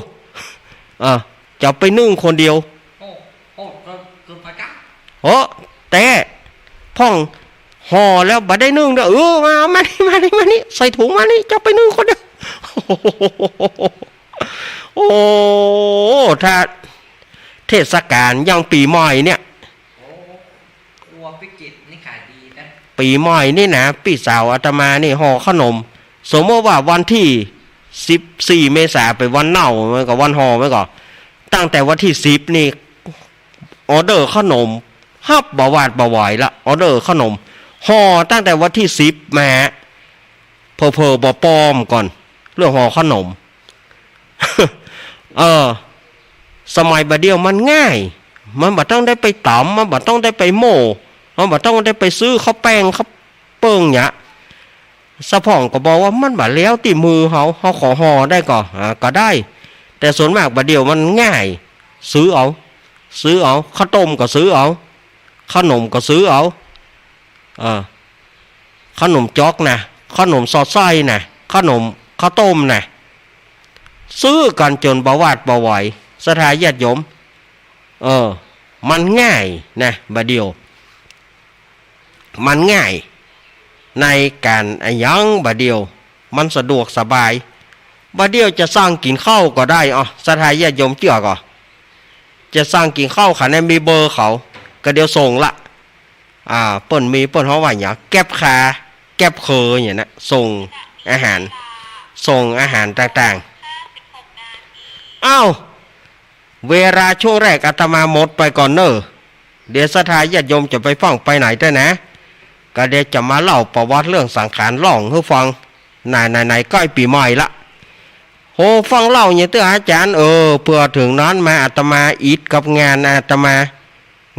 เออ จะเอาไปนึ่งคนเดียว โอ้ โอ้ เกิน เกินไปจ้ะ โอ้ แต่พ่องห่อแล้วบ่ได้นึ่งเด้อ เออ มา มานี่ มานี่ มานี่ ใส่ถุงมานี่ จะเอาไปนึ่งคนเดียว โอ้ ถ้าเทศกาลอย่างปี๋ใหม่เนี่ย โอ้ ครัวพิจิตรนี่ขายดีนะ ปี๋ใหม่นี่นะ ปี้สาวอาตมานี่ห่อข้าวหนม สมมติว่าวันตี้สิบสี่เมษาเป๋นวันเน่า มันก็วันห่อ มันก็ ตั้งแต่วันตี้สิบนี่ ออเดอร์ข้าวหนม ฮับบ่หวาดบ่ไหวละ ออเดอร์ข้าวหนม ห่อตั้งแต่วันตี้สิบมา เผลอๆ บ่ปอก่อน เรื่องห่อข้าวหนม เออ สมัยบ่าเดี่ยวมันง่าย มันบ่ต้องได้ไปต๋ำ มันบ่ต้องได้ไปโม่ มันบ่ต้องได้ไปซื้อข้าวแป้งข้าวเปิ้งเนี่ย สะพ่องก็บอกว่ามันบ่แล้วตี้มือเฮา เฮาขอห่อได้ก่อ อ่า ก็ได้ แต่ส่วนมากบ่าเดี่ยวมันง่าย ซื้อเอา ซื้อเอา ข้าวต้มก็ซื้อเอา ข้าวหนมก็ซื้อเอา เออ ข้าวหนมจ๊อกนะ ข้าวหนมสอดไส้นะ ข้าวหนม ข้าวต้มนะ ซื้อกั๋นจ๋นบ่หวาดบ่ไหว ศรัทธาญาติโยม เออ มันง่ายนะ บ่าเดี่ยว มันง่าย ในก๋านอะหยังบ่าเดี่ยว มันสะดวกสบาย บ่าเดี่ยวจะสั่งกิ๋นข้าวก็ได้ อ้อ ศรัทธาญาติโยมเจื้อก่อ จะสั่งกิ๋นข้าว ข้างในมีเบอร์เขา ก็เดี๋ยวส่งละ อ่า เปิ้นมี เปิ้นฮ้องว่าหยัง แก๊ปคาร์ แก๊ปเคอร์เนี่ยนะ ส่งอาหาร ส่งอาหารต่างๆ อ้าว เวลาช่วงแรกอาตมาหมดไปก่อนเน่อ เดี๋ยวศรัทธาญาติโยมจะไปฟั่งไปไหนเต๊อะนะ ก็เดี๋ยวจะมาเล่าประวัติเรื่องสังขารหลวงหื้อฟัง ไหนๆๆ ใก้ปี๋ใหม่ละ โห ฟั่งเล่าเนี่ยเต๊อะอาจ๋ารย์ เออ เผื่อเถิงนั้นมาอาตมาอิดกับงานอาตมา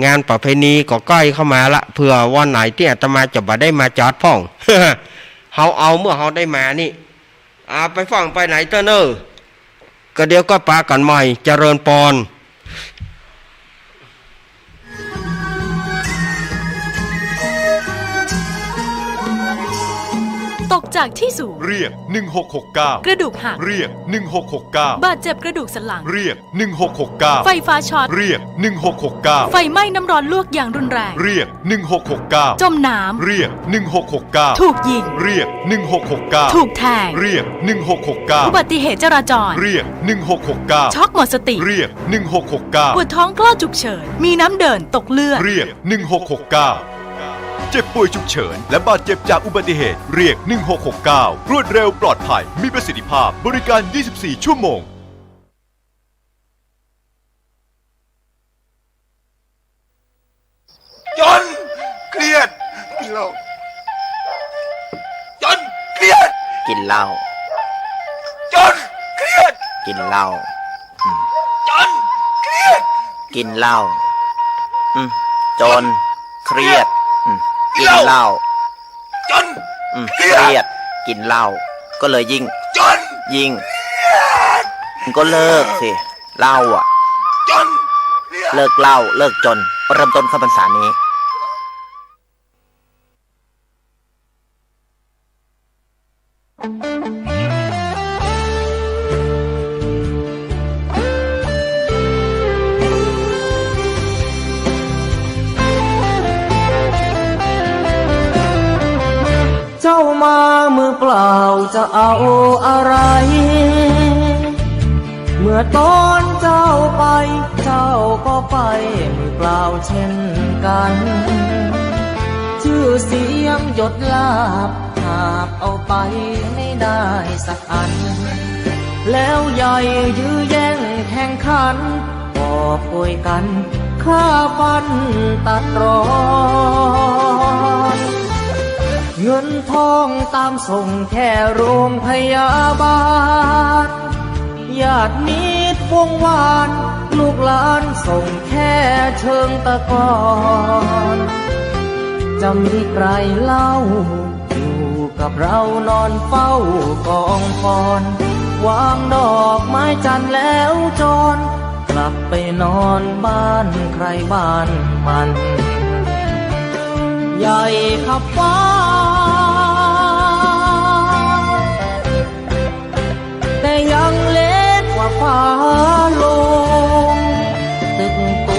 งานประเพณีก็ใก้เข้ามาละ เผื่อวันไหนตี้อาตมาจะบ่ได้มาจัดพ่อง เฮาเอาเมื่อเฮาได้มานี่ อ่า ไปฟั่งไปไหนเต๊อะเน่อ ก็เดี๋ยวก็ปะกั๋นใหม่ เจริญปอน ตก จากที่สูง เรียก หนึ่งหกหกเก้า กระดูกหัก เรียก หนึ่งหกหกเก้า บาดเจ็บกระดูกสันหลัง เรียก หนึ่งหกหกเก้า ไฟฟ้าช็อต เรียก หนึ่งหกหกเก้า ไฟไหม้น้ำร้อนลวกอย่างรุนแรง เรียก หนึ่งหกหกเก้า จมน้ำ เรียก หนึ่งหกหกเก้า ถูกยิง เรียก หนึ่งหกหกเก้า ถูกแทง เรียก หนึ่งหกหกเก้า อุบัติเหตุจราจร เรียก หนึ่งหกหกเก้า ช็อกหมดสติ เรียก หนึ่งหกหกเก้า ปวดท้องคลอดฉุกเฉิน มีน้ำเดิน ตกเลือด เรียก หนึ่งหกหกเก้า เจ็บป่วยฉุกเฉิน และบาดเจ็บจากอุบัติเหตุ เรียก หนึ่งหกหกเก้า รวดเร็ว ปลอดภัย มีประสิทธิภาพ บริการ ยี่สิบสี่ ชั่วโมง จน เครียด กินเหล้า จน เครียด กินเหล้า จน เครียด กินเหล้า อืม จน เครียด กินเหล้า อืม จน เครียด อืม กินเหล้า จน อืม เครียด เครียด กินเหล้า ก็เลยยิ่ง จน ยิ่ง เครียด ก็เลิกสิ เหล้าอะ จน เครียด เลิกเหล้า เลิกจน เริ่มต้นเข้าพรรษานี้ เจ้ามามือเปล่าจะเอาอะไร เมื่อตอนเจ้าไป เจ้าก็ไปมือเปล่าเช่นกัน ชื่อเสียงยศลาภ หาบเอาไปไม่ได้สักอัน แล้วใหญ่ยื้อแย่งแข่งขัน กอบโกยกันฆ่าฟันตัดรอน เงินทองตามส่งแค่โรงพยาบาล ญาติมิตรวงวาน ลูกหลานส่งแค่เชิงตะกอน จะมีใครเล่า อยู่กับเรานอนเฝ้ากองฟอน วางดอกไม้จันทร์แล้วจร กลับไปนอนบ้านใครบ้านมัน ใหญ่ขับฟ้า แต่ยังเล็กกว่าฟ้าลง ตึกโต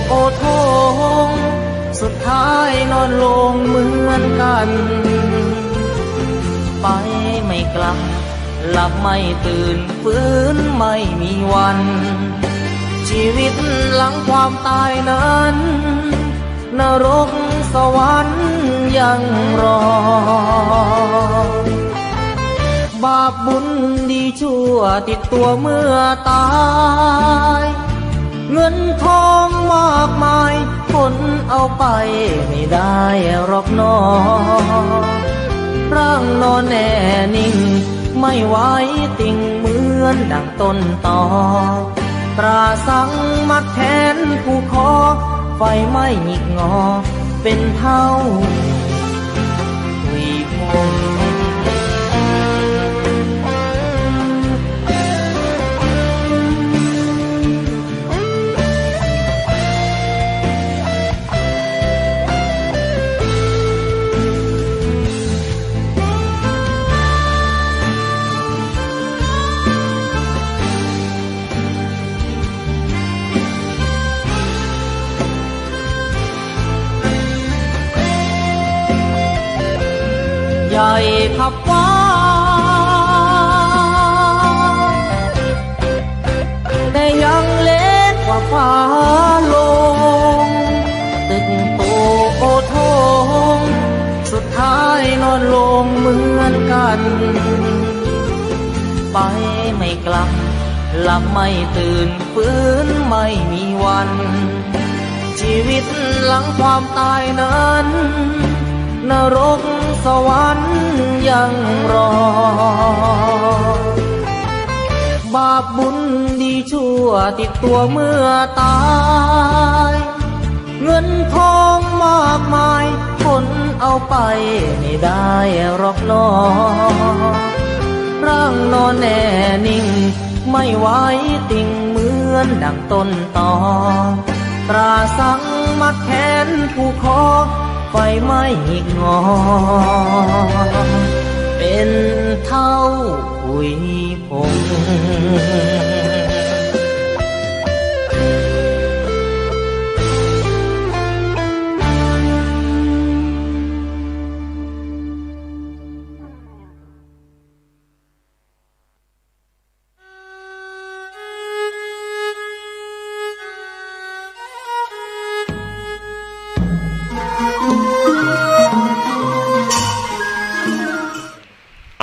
โอโถง สุดท้ายนอนลงเหมือนกัน ไปไม่กลับ หลับไม่ตื่น ฟื้นไม่มีวัน ชีวิตหลังความตายนั้น นรกสวรรค์ยังรอ บาปบุญดีชั่วติดตัวเมื่อตาย เงินทองมากมายขนเอาไปไม่ได้หรอกหนอ ร่างนอนแน่นิ่ง ไม่ไหวติงเหมือนดังต้นตอ ตราสังมัดแขนผูกคอ ไฟไหม้หงิกงอเป็นเท่าทวีภพ ใหญ่ขับฟ้า แต่ยังเล็กกว่าฟ้าลง ตึกโตโอโถง สุดท้ายนอนลงเหมือนกัน ไปไม่กลับ หลับไม่ตื่น ฟื้นไม่มีวัน ชีวิตหลังความตายนั้น นรกสวรรค์ยังรอ บาปบุญดีชั่วติดตัวเมื่อตาย เงินทองมากมายขนเอาไปไม่ได้หรอกหนอ ร่างนอนแน่นิ่ง ไม่ไหวติงเหมือนดังต้นตอ ตราสังมัดแขนผูกคอ ไฟไหม้หงิกงอ เป เป๋นเฒ่าขุยผง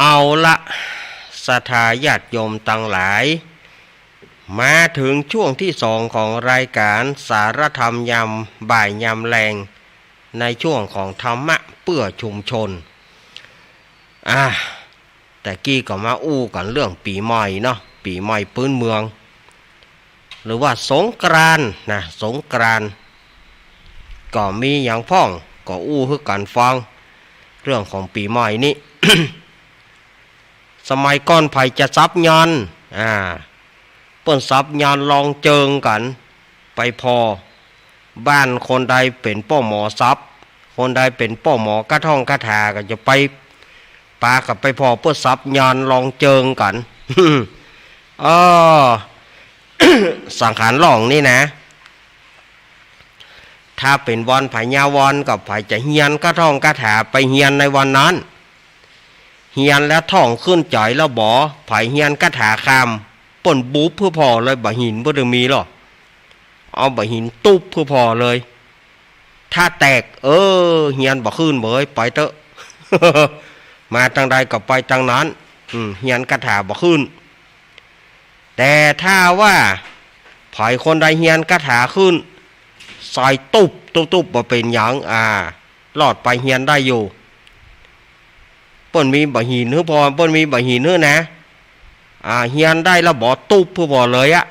เอาละ ศรัทธาญาติโยมตังหลาย มาเถิงช่วงตี้สองของรายก๋านสารธรรมยามบ่ายยามแลง ในช่วงของธรรมะเปื้อชุมชน อ่า แต่กี้ก็มาอู้กั๋นเรื่องปี๋ใหม่เนาะ ปี๋ใหม่ปื๊นเมือง หรือว่าสงกรานต์นะ สงกรานต์ ก็มีหยังพ่อง ก็อู้หื้อกั๋นฟัง เรื่องของปี๋ใหม่นี้ สมัยก่อนใผจะสับยาน อ่า เปิ้นสับยานลองเจิงกั๋น ไปผ่อ บ้านคนใดเป๋นป้อหมอสับ คนใดเป๋นป้อหมอคาท่องคาถาก็จะไป ปากั๋นไปผ่อเปิ้นสับยานลองเจิงกั๋น เออ สังขารล่องนี่นะ ถ้าเป๋นวันไผยะวันก็ใผจะเฮียนคาท่องคาถาไปเฮียนในวันนั้น เฮียนแล้วท่องขึ้นใจ๋แล้วบ่ ใผเฮียนคาถาข้าม เปิ้นบุบหื้อผ่อเลย บ่าหินเปิ้นบ่มีหรอก เอาบ่าหินตุ๊บหื้อผ่อเลย ถ้าแตก เออ เฮียนบ่ขึ้นเว้ย ไปเต๊อะ มาตางใดก็ไปตางนั้น อืม เฮียนคาถาบ่ขึ้น แต่ถ้าว่าใผคนใดเฮียนคาถาขึ้น ใส่ตุ๊บตุ๊บตุ๊บบ่เป๋นหยัง อ่า รอดไปเฮียนได้อยู่ เปิ้นมีบ่าหินหื้อผ่อ เปิ้นมีบ่าหินหื้อนะ อ่า เฮียนได้แล้วบ่ตุ๊บหื้อผ่อเลยอะ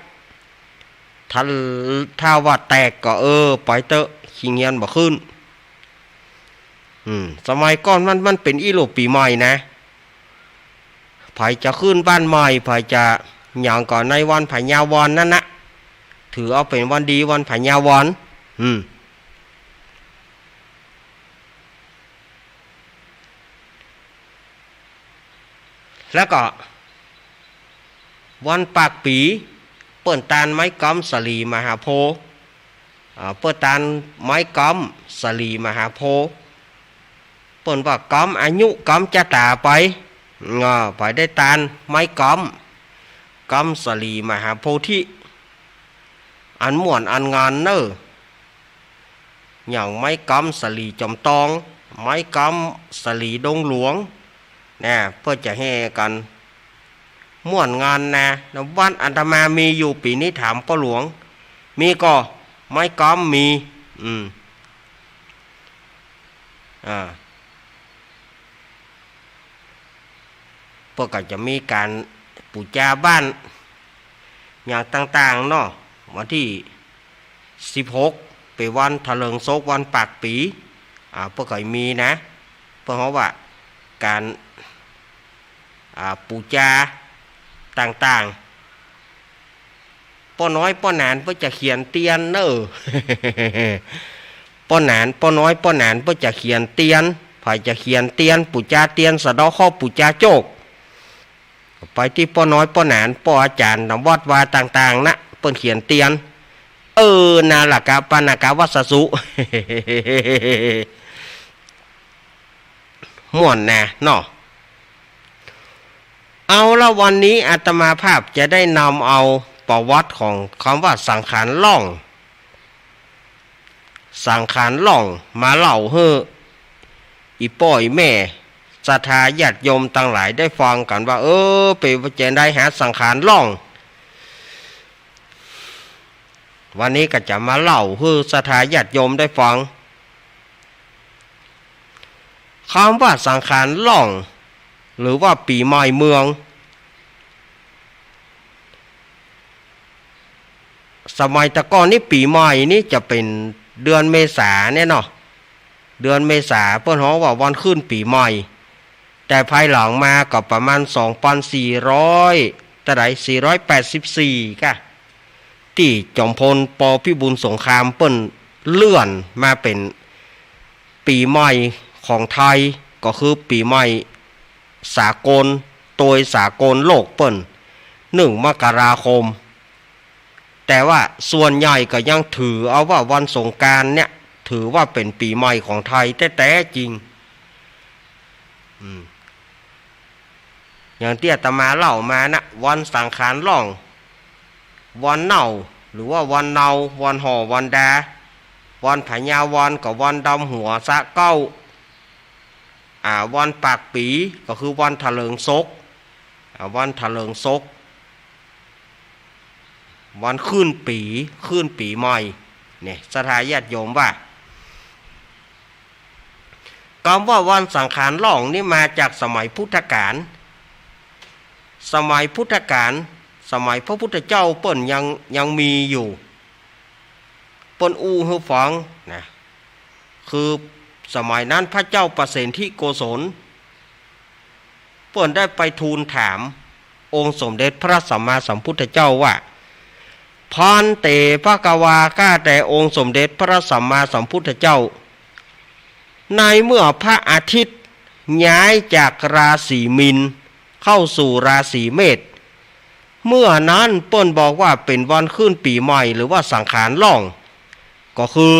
ถ้า ถ้าว่าแตกก็ เออ ไปเต๊อะ ชิงเฮียนบ่ขึ้น อืม สมัยก่อนมัน มันเป๋นอี้หลู่ปี๋ใหม่นะ ใผจะขึ้นบ้านใหม่ ใผจะหยังก็ในวันไผยะวันนั้นนะ ถือเอาเป๋นวันดีวันไผยะวัน อืม แล้วก็วันปากปี๋ เปิ้นตานไม้ก๊อมสลีมหาโพธิ์ อ่า เปิ้นตานไม้ก๊อมสลีมหาโพธิ์ เปิ้นว่าก๊อมอายุก๊อมจะต๋าไป อ่า ใผได้ตานไม้ก๊อม ก๊อมสลีมหาโพธิ อันม่วนอันงานเน่อ อย่างไม้ก๊อมสลีจ๋อมตอง ไม้ก๊อมสลีดงหลวง นะ เปิ้นจะแห่กั๋น ม่วนงานนะ วัดอาตมามีอยู่ ปี๋นี้ถามป้อหลวง มีก่อ ไม้ก๊อมมี อืม อ่า เปิ้นก็จะมีก๋านปู๋จาบ้าน อย่างต่างๆ เนาะ วันตี้สิบหก เป๋นวันถะเลิงศก วันปากปี๋ อ่า เปิ้นก็มีนะ เปิ้นฮ้องว่าก๋าน อ่า ปู๋จาต่างๆ ป้อน้อยป้อหนานเปิ้นจะเขียนเตียนเน่อ ป้อหนาน ป้อน้อยป้อหนานเปิ้นจะเขียนเตียน ใผจะเขียนเตียน ปู๋จาเตียนสะเดาะเคราะห์ ปู๋จาโจค ไปตี้ป้อน้อยป้อหนาน ป้ออาจ๋ารย์ต๋ามวัดวาต่างๆ นะ เปิ้นเขียนเตียน เออ นาลกะปะนากะวัสสุ ม่วนนะเนาะ เอาละ วันนี้อาตมาภาพจะได้นำเอาประวัติของกำว่าสังขารล่อง สังขารล่องมาเล่าหื้ออี่ป้ออี่แม่ศรัทธาญาติโยมตังหลายได้ฟังกั๋นว่า เออ เป๋นจาใดหาสังขารล่อง วันนี้ก็จะมาเล่าหื้อศรัทธาญาติโยมได้ฟัง กำว่าสังขารล่อง หรือว่าปี๋ใหม่เมือง สมัยตะก่อนนี้ปี๋ใหม่นี้จะเป๋นเดือนเมษาเนี่ยเนาะ เดือนเมษาเปิ้นฮ้องว่าวันขึ้นปี๋ใหม่ แต่ภายหลังมาก็ประมาณสองปันสี่ร้อย เต้าใด สี่ร้อยแปดสิบสี่ ก่ะ ตี้จ๋อมพล ป.พิบูลสงคราม เปิ้นเลื่อนมาเป๋นปี๋ใหม่ของไทย ก็คือปี๋ใหม่ สากล โตยสากลโลกเปิ้น หนึ่งมกราคม แต่ว่าส่วนใหญ่ก็ยังถือเอาว่าวันสงกรานต์เนี่ย ถือว่าเป๋นปี๋ใหม่ของไทยแต๊ๆ จริง อืม อย่างตี้อาตมาเล่ามานะ วันสังขารล่อง วันเน่า หรือว่าวันเนา วันห่อ วันดา วันพญาวันกับวันดำหัวสะเก๊า อ่า วันปากปี๋ก็คือวันถะเลิงศก อ่า วันถะเลิงศก วันขึ้นปี๋ ขึ้นปี๋ใหม่ เนี่ย ศรัทธาญาติโยมว่า กำว่าวันสังขารล่องนี่มาจากสมัยพุทธกาล สมัยพุทธกาล สมัยพระพุทธเจ้าเปิ้นยัง ยังมีอยู่ เปิ้นอู้หื้อฟังนะ คือสมัยนั้นพระเจ้าปเสนทิโกศล เปิ้นได้ไปทูลถามองค์สมเด็จพระสัมมาสัมพุทธเจ้าว่า ภันเต ภควา ข้าแต่องค์สมเด็จพระสัมมาสัมพุทธเจ้า ในเมื่อพระอาทิตย์ย้ายจากราศีมีนเข้าสู่ราศีเมษ เมื่อนั้นเปิ้นบอกว่าเป๋นวันขึ้นปี๋ใหม่ หรือว่าสังขารล่อง ก็คือ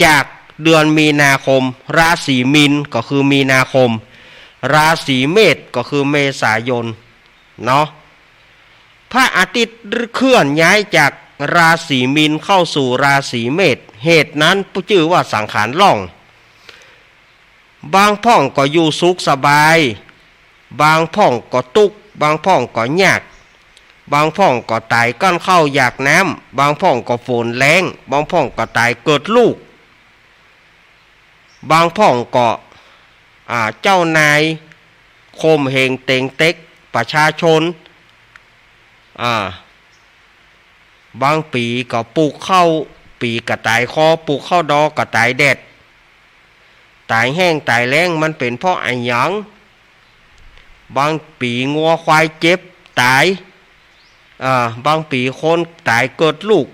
จากเดือนมีนาคม ราศีมีนก็คือมีนาคม ราศีเมษก็คือเมษายน เนาะ พระอาทิตย์เคลื่อนย้ายจากราศีมีนเข้าสู่ราศีเมษ เหตุนั้นจื้อว่าสังขารล่อง บางพ่องก็อยู่สุขสบาย บางพ่องก็ตุ๊กข์ บางพ่องก็ยาก บางพ่องก็ต๋ายก้านข้าวอยากน้ำ บางพ่องก็ฝนแล้ง บางพ่องก็ต๋ายเกิดลูก บางพ่องก็ อ่า เจ้านายข่มเหงเต็งเต็กประชาชน อ่า บางปี๋ก็ปลูกข้าวปี๋ก็ต๋ายคอ ปลูกข้าวดอกก็ต๋ายแดด ต๋ายแห้งต๋ายแล้ง มันเป๋นเพราะอะหยัง บางปี๋งัวควายเจ็บต๋าย อ่า บางปี๋คนต๋ายเกิดลูก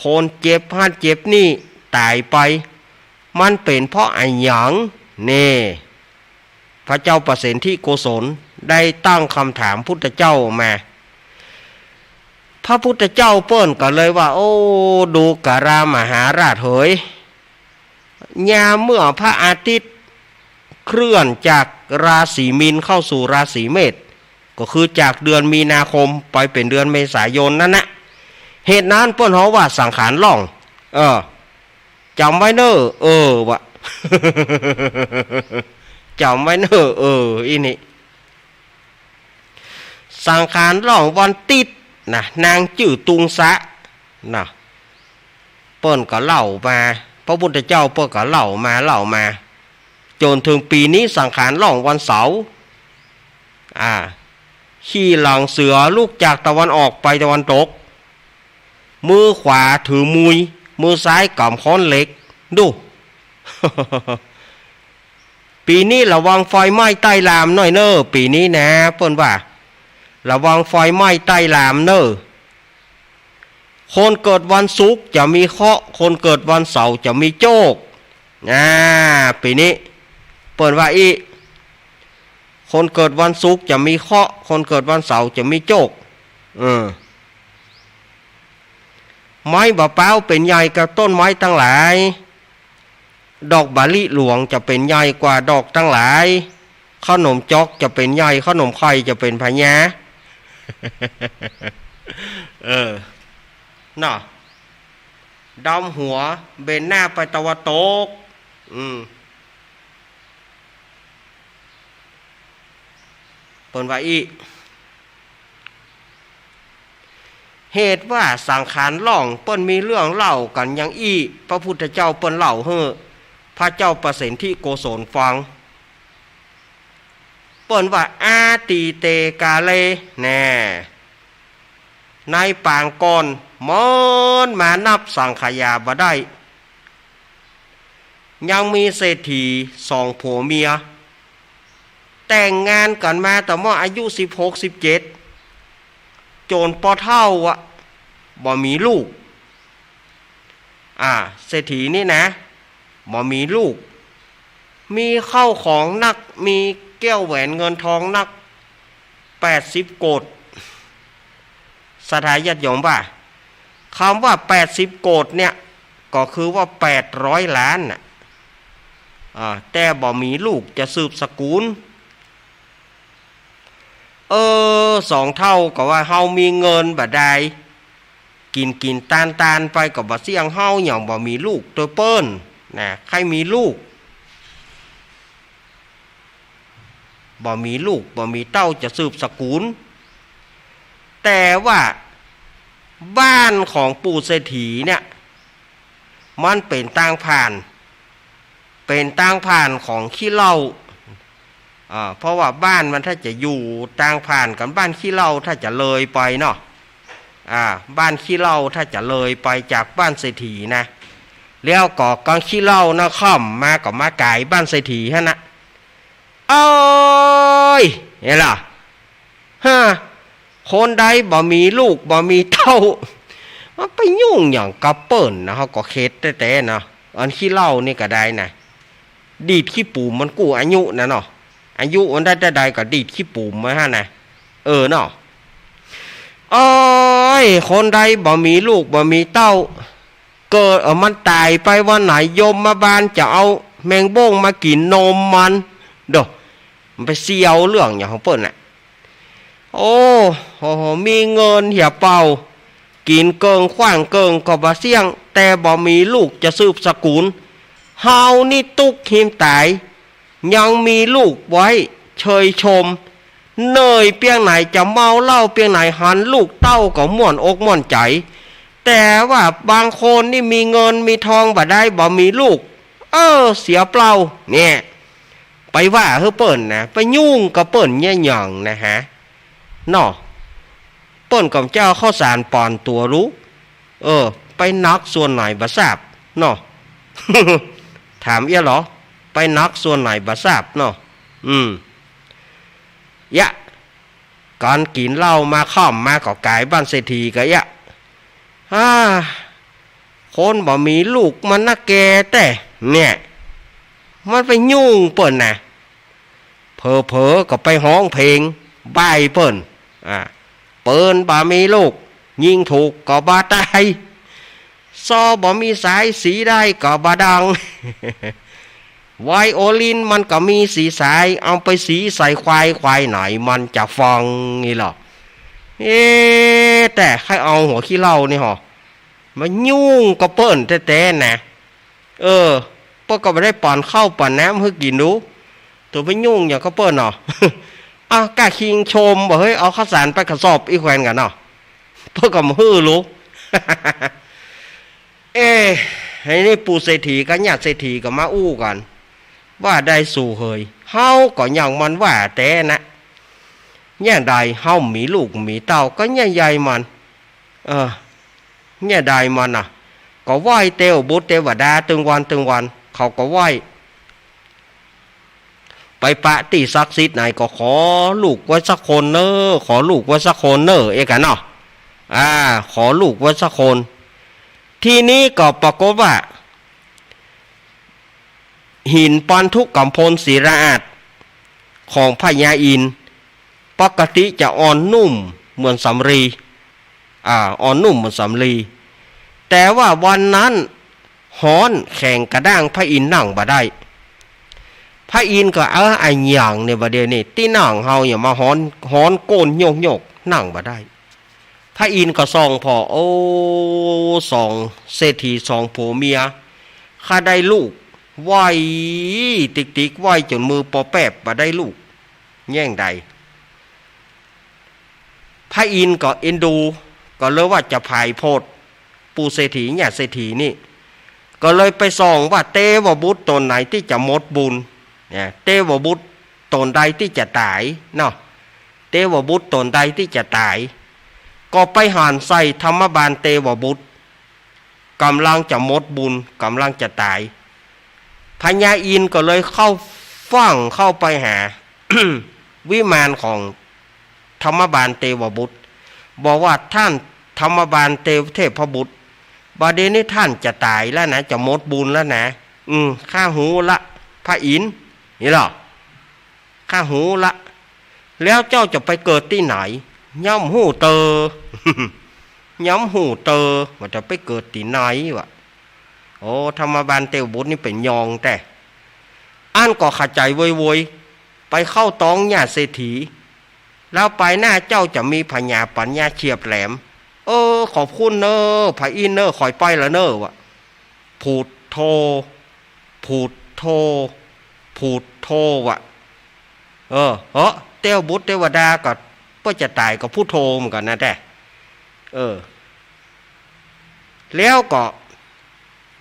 คนเจ็บหั้นเจ็บนี่ต๋ายไป มันเป๋นเพราะอะหยัง นี่ พระเจ้าปเสนทิโกศลได้ตั้งกำถามพุทธเจ้ามา พระพุทธเจ้าเปิ้นก็เลยว่า โอ้ ดูกรามหาราชเหย ยามเมื่อพระอาทิตย์เคลื่อนจากราศีมีนเข้าสู่ราศีเมษ ก็คือจากเดือนมีนาคมไปเป๋นเดือนเมษายนนั้นนะ เหตุนั้นเปิ้นฮ้องว่าสังขารล่อง เออ จ๋ำไว้เน่อ เออ วะ จ๋ำไว้เน่อ เออ อี้นี่ สังขารล่องวันติ๊ดนะ นางจื้อตุงสะนะ เปิ้นก็เล่ามา พระพุทธเจ้าเปิ้นก็เล่ามา เล่ามา จ๋นเถิงปี๋นี้สังขารล่องวันเสาร์ อ่า ขี่หลังเสือลุกจากตะวันออกไปตะวันตก มือขวาถือมุย มือซ้ายก๋ำค้อนเหล็ก ดู ปี๋นี้ระวังไฟไหม้ใต้ลามหน่อยเน่อ ปี๋นี้นะ เปิ้นว่า ระวังไฟไหม้ใต้ลามเน่อ คนเกิดวันศุกร์จะมีเคราะห์ คนเกิดวันเสาร์จะมีโจค อ่า ปี๋นี้ เปิ้นว่าอี้ คนเกิดวันศุกร์จะมีเคราะห์ คนเกิดวันเสาร์จะมีโจค เออ ไม้บ่าป๊าวเป๋นใหญ่กว่าต้นไม้ตังหลาย ดอกบ่าลิหลวงจะเป๋นใหญ่กว่าดอกตังหลาย ขนมจ๊อกจะเป๋นใหญ่ ขนมไข่จะเป๋นพญา เออ เนาะ ดำหัว เบนหน้าไปตะวันตก อืม เปิ้นว่าอี้ เหตุว่าสังขารล่องเปิ้นมีเรื่องเล่ากั๋นอย่างอี้ พระพุทธเจ้าเปิ้นเล่าหื้อพระเจ้าปเสนทิโกศลฟัง เปิ้นว่า อาตีเตกาเล แน่ ในปางก่อน เมินมานับสังขยาบ่ได้ ยังมีเศรษฐีสองผัวเมีย แต่งงานกั๋นมาแต่เมื่ออายุสิบหก สิบเจ็ด จ๋นปอเฒ่าอะ บ่มีลูก อ่า เศรษฐีนี่นะ บ่มีลูก มีเข้าของนัก มีแก้วแหวนเงินทองนัก แปดสิบโกฏ ศรัทธาญาติโยมว่า คำว่าแปดสิบโกฏเนี่ย ก็คือว่าแปดร้อยล้านน่ะ อ่า แต่บ่มีลูกจะสืบสกุล เออ สองเต้าก็ว่าเฮามีเงินบ่ดาย กิ๋นกิ๋นตานตานไปก็บ่เสี้ยง เฮาหยังบ่มีลูกตวยเปิ้นนะ ใค่มีลูก บ่มีลูก บ่มีเต้าจะสืบสกุล แต่ว่าบ้านของปู่เศรษฐีเนี่ย มันเป๋นตางผ่าน เป๋นตางผ่านของขี้เหล้า อ่า เพราะว่าบ้านมันถ้าจะอยู่ตางผ่านกับบ้านขี้เหล้า ถ้าจะเลยไปเนาะ อ่า บ้านขี้เหล้าถ้าจะเลยไปจากบ้านเศรษฐีนะ แล้วก็กางขี้เหล้านะ ค่ำมาก็มาก๋ายบ้านเศรษฐีหั้นนะ โอ๊ย เห็นล่ะ ฮะ คนใดบ่มีลูกบ่มีเต้า มันไปยุ่งหยังกับเปิ้นนะ เฮาก็เข็ดแต๊ๆ เนาะ อันขี้เหล้านี่ก็ได้นะ ดีดขี้ปุ๋มมันกู้อายุนะเนาะ อายุมันได้เต้าใดก็ดีดขี้ปุ๋มมันหั้นนะ เออเนาะ โอ๊ย คนใดบ่มีลูกบ่มีเต้า เกิด เออ มันต๋ายไปวันไหน ยมบาลจะเอาแมงบ้งมากิ๋นนมมัน โด มันไปเสี้ยวเรื่องหยังของเปิ้นน่ะ โอ้โห มีเงินเหียเป่า กิ๋นเกิ่งขว้างเกิ่งก็บ่เสี้ยง แต่บ่มีลูกจะสืบสกุล เฮานี่ตุ๊กข์หิมต๋าย ยังมีลูกไว้เชยชม เหนื่อยเปียงไหน จะเมาเหล้าเปียงไหน หันลูกเต้าก็ม่วนอกม่วนใจ๋ แต่ว่าบางคนนี่มีเงินมีทองบ่ดาย บ่มีลูก เออ เสียเปล่า เนี่ย ไปว่าหื้อเปิ้นนะ ไปยุ่งกับเปิ้นเยียะหยังนะฮะ เนาะ เปิ้นก็บ่เจ้าข้าวสารปอนตั๋วลูก เออ ไปหนักส่วนไหนบ่ทราบเนาะ ถามเอี้ยเหรอ ไปหนักส่วนไหนบ่ทราบเนาะ อืม เยียะ ก๋านกิ๋นเหล้ามา ค่ำมาก็ก๋ายบ้านเศรษฐีก็เยียะ อ่า คนบ่มีลูกมันนะแก่แต๊ เนี่ย มันไปยุ่งเปิ้นนะ เผลอๆ ก็ไปฮ้องเพลงบ่ายเปิ้น อ่า เปิ้นบ่มีลูก ยิงถูกก็บ่ต๋าย ซอบ่มีสายสีได้ก็บ่ดัง ไวโอลินมันก็มีสีสาย เอาไปสีใส่ควาย ควายไหนมันจะฟังนี่เหรอ เอ๊ะ แต่ใค่เอาหัวขี้เหล้านี่หอ มายุ่งกับเปิ้นแต๊ๆ นะ เออ เปิ้นก็บ่ได้ปอนข้าวปอนน้ำหื้อกิ๋นดู ตั๋วไปยุ่งหยังกับเปิ้นเนาะ อ่ะ ก้าคิงชมบ่าเฮ้ย เอาข้าวสารไปกระสอบอี้แควนกั๋นเนาะ เปิ้นก็บ่หื้อลูก เอ๊ะ ไอ้นี่ปู่เศรษฐีกับญาติเศรษฐีก็มาอู้กั๋น ว่าได้สูเหย เฮาก็ยังมันว่าแต๊นะ เยียะใดเฮามีลูกมีเต้าก็เยียะใยมัน เออ เยียะใดมันน่ะ ก็ไหว้เตวบุตรเตวดาตึงวันตึงวัน เขาก็ไหว้ ไปปะตี้ศักดิ์สิทธิ์ไหนก็ขอลูกไว้สักคนเน่อ ขอลูกไว้สักคนเน่อ เอ๊ะกั๋นเนาะ อ่า ขอลูกไว้สักคน ทีนี้ก็ปรากฏว่า หินปันธุกำพลศิลาอาสน์ของพญาอินทร์ ปกติจะอ่อนนุ่มเหมือนสำลี อ่า อ่อนนุ่มเหมือนสำลี แต่ว่าวันนั้นฮ้อนแข็งกระด้าง พระอินทร์นั่งบ่ได้ พระอินทร์ก็ เออ อะหยังเนี่ย บ่าเดี่ยวนี้ตี้นั่งเฮาเนี่ยมาฮ้อน ฮ้อนก้นโยกๆ นั่งบ่ได้ พระอินทร์ก็ส่องผ่อ โอ้ สองเศรษฐีสองผัวเมีย ข้าได้ลูก ไหว้ติ๊กๆ ไหว้จ๋นมือปอแปบ บ่ได้ลูก เยียะใด พระอินทร์ก็เอ็นดู ก็เลยว่าจะผายโผด ปู่เศรษฐี ญาติเศรษฐีนี่ ก็เลยไปส่องว่าเตวบุตรต๋นไหนตี้จะหมดบุญ เนี่ย เตวบุตรต๋นใดตี้จะต๋ายเนาะ เตวบุตรต๋นใดตี้จะต๋าย ก็ไปหันใส่ธรรมบาลเตวบุตร ก่ำลังจะหมดบุญ ก่ำลังจะต๋าย พญาอินทร์ก็เลยเข้าฟั่งเข้าไปหา วิมานของธรรมบาลเตวบุตร บอกว่า ท่านธรรมบาลเตวเทพบุตร บ่าเดี่ยวนี้ท่านจะต๋ายแล้วนะ จะหมดบุญแล้วนะ อืม ข้าฮู้ละ พ พระอินทร์ นี่ลอ ข้าฮู้ละ แล้วเจ้าจะไปเกิดตี้ไหน ยังบ่ฮู้เตอ ยังบ่ฮู้เตอ ว่าจะไปเกิดตี้ไหนวะ โอ้ ธรรมบาลเตวบุตรนี่เป๋นยองแต๊ อั้นก็ขะใจ๋โวยๆ ไปเข้าต๊องหญ้าเศรษฐี แล้วไปหน้าเจ้าจะมีผญาปัญญาเฉียบแหลม เออ ขอบคุณเน่อ พระอินทร์เน่อ ข้อยไปละเน่อ วะ พุทโธ พุทโธ พุทโธ วะ เออ เฮ้อ เตวบุตรเตวดาก็ เปื้อจะต๋ายก็พุทโธเหมือนกั๋นนะแต๊ เออ แล้วก็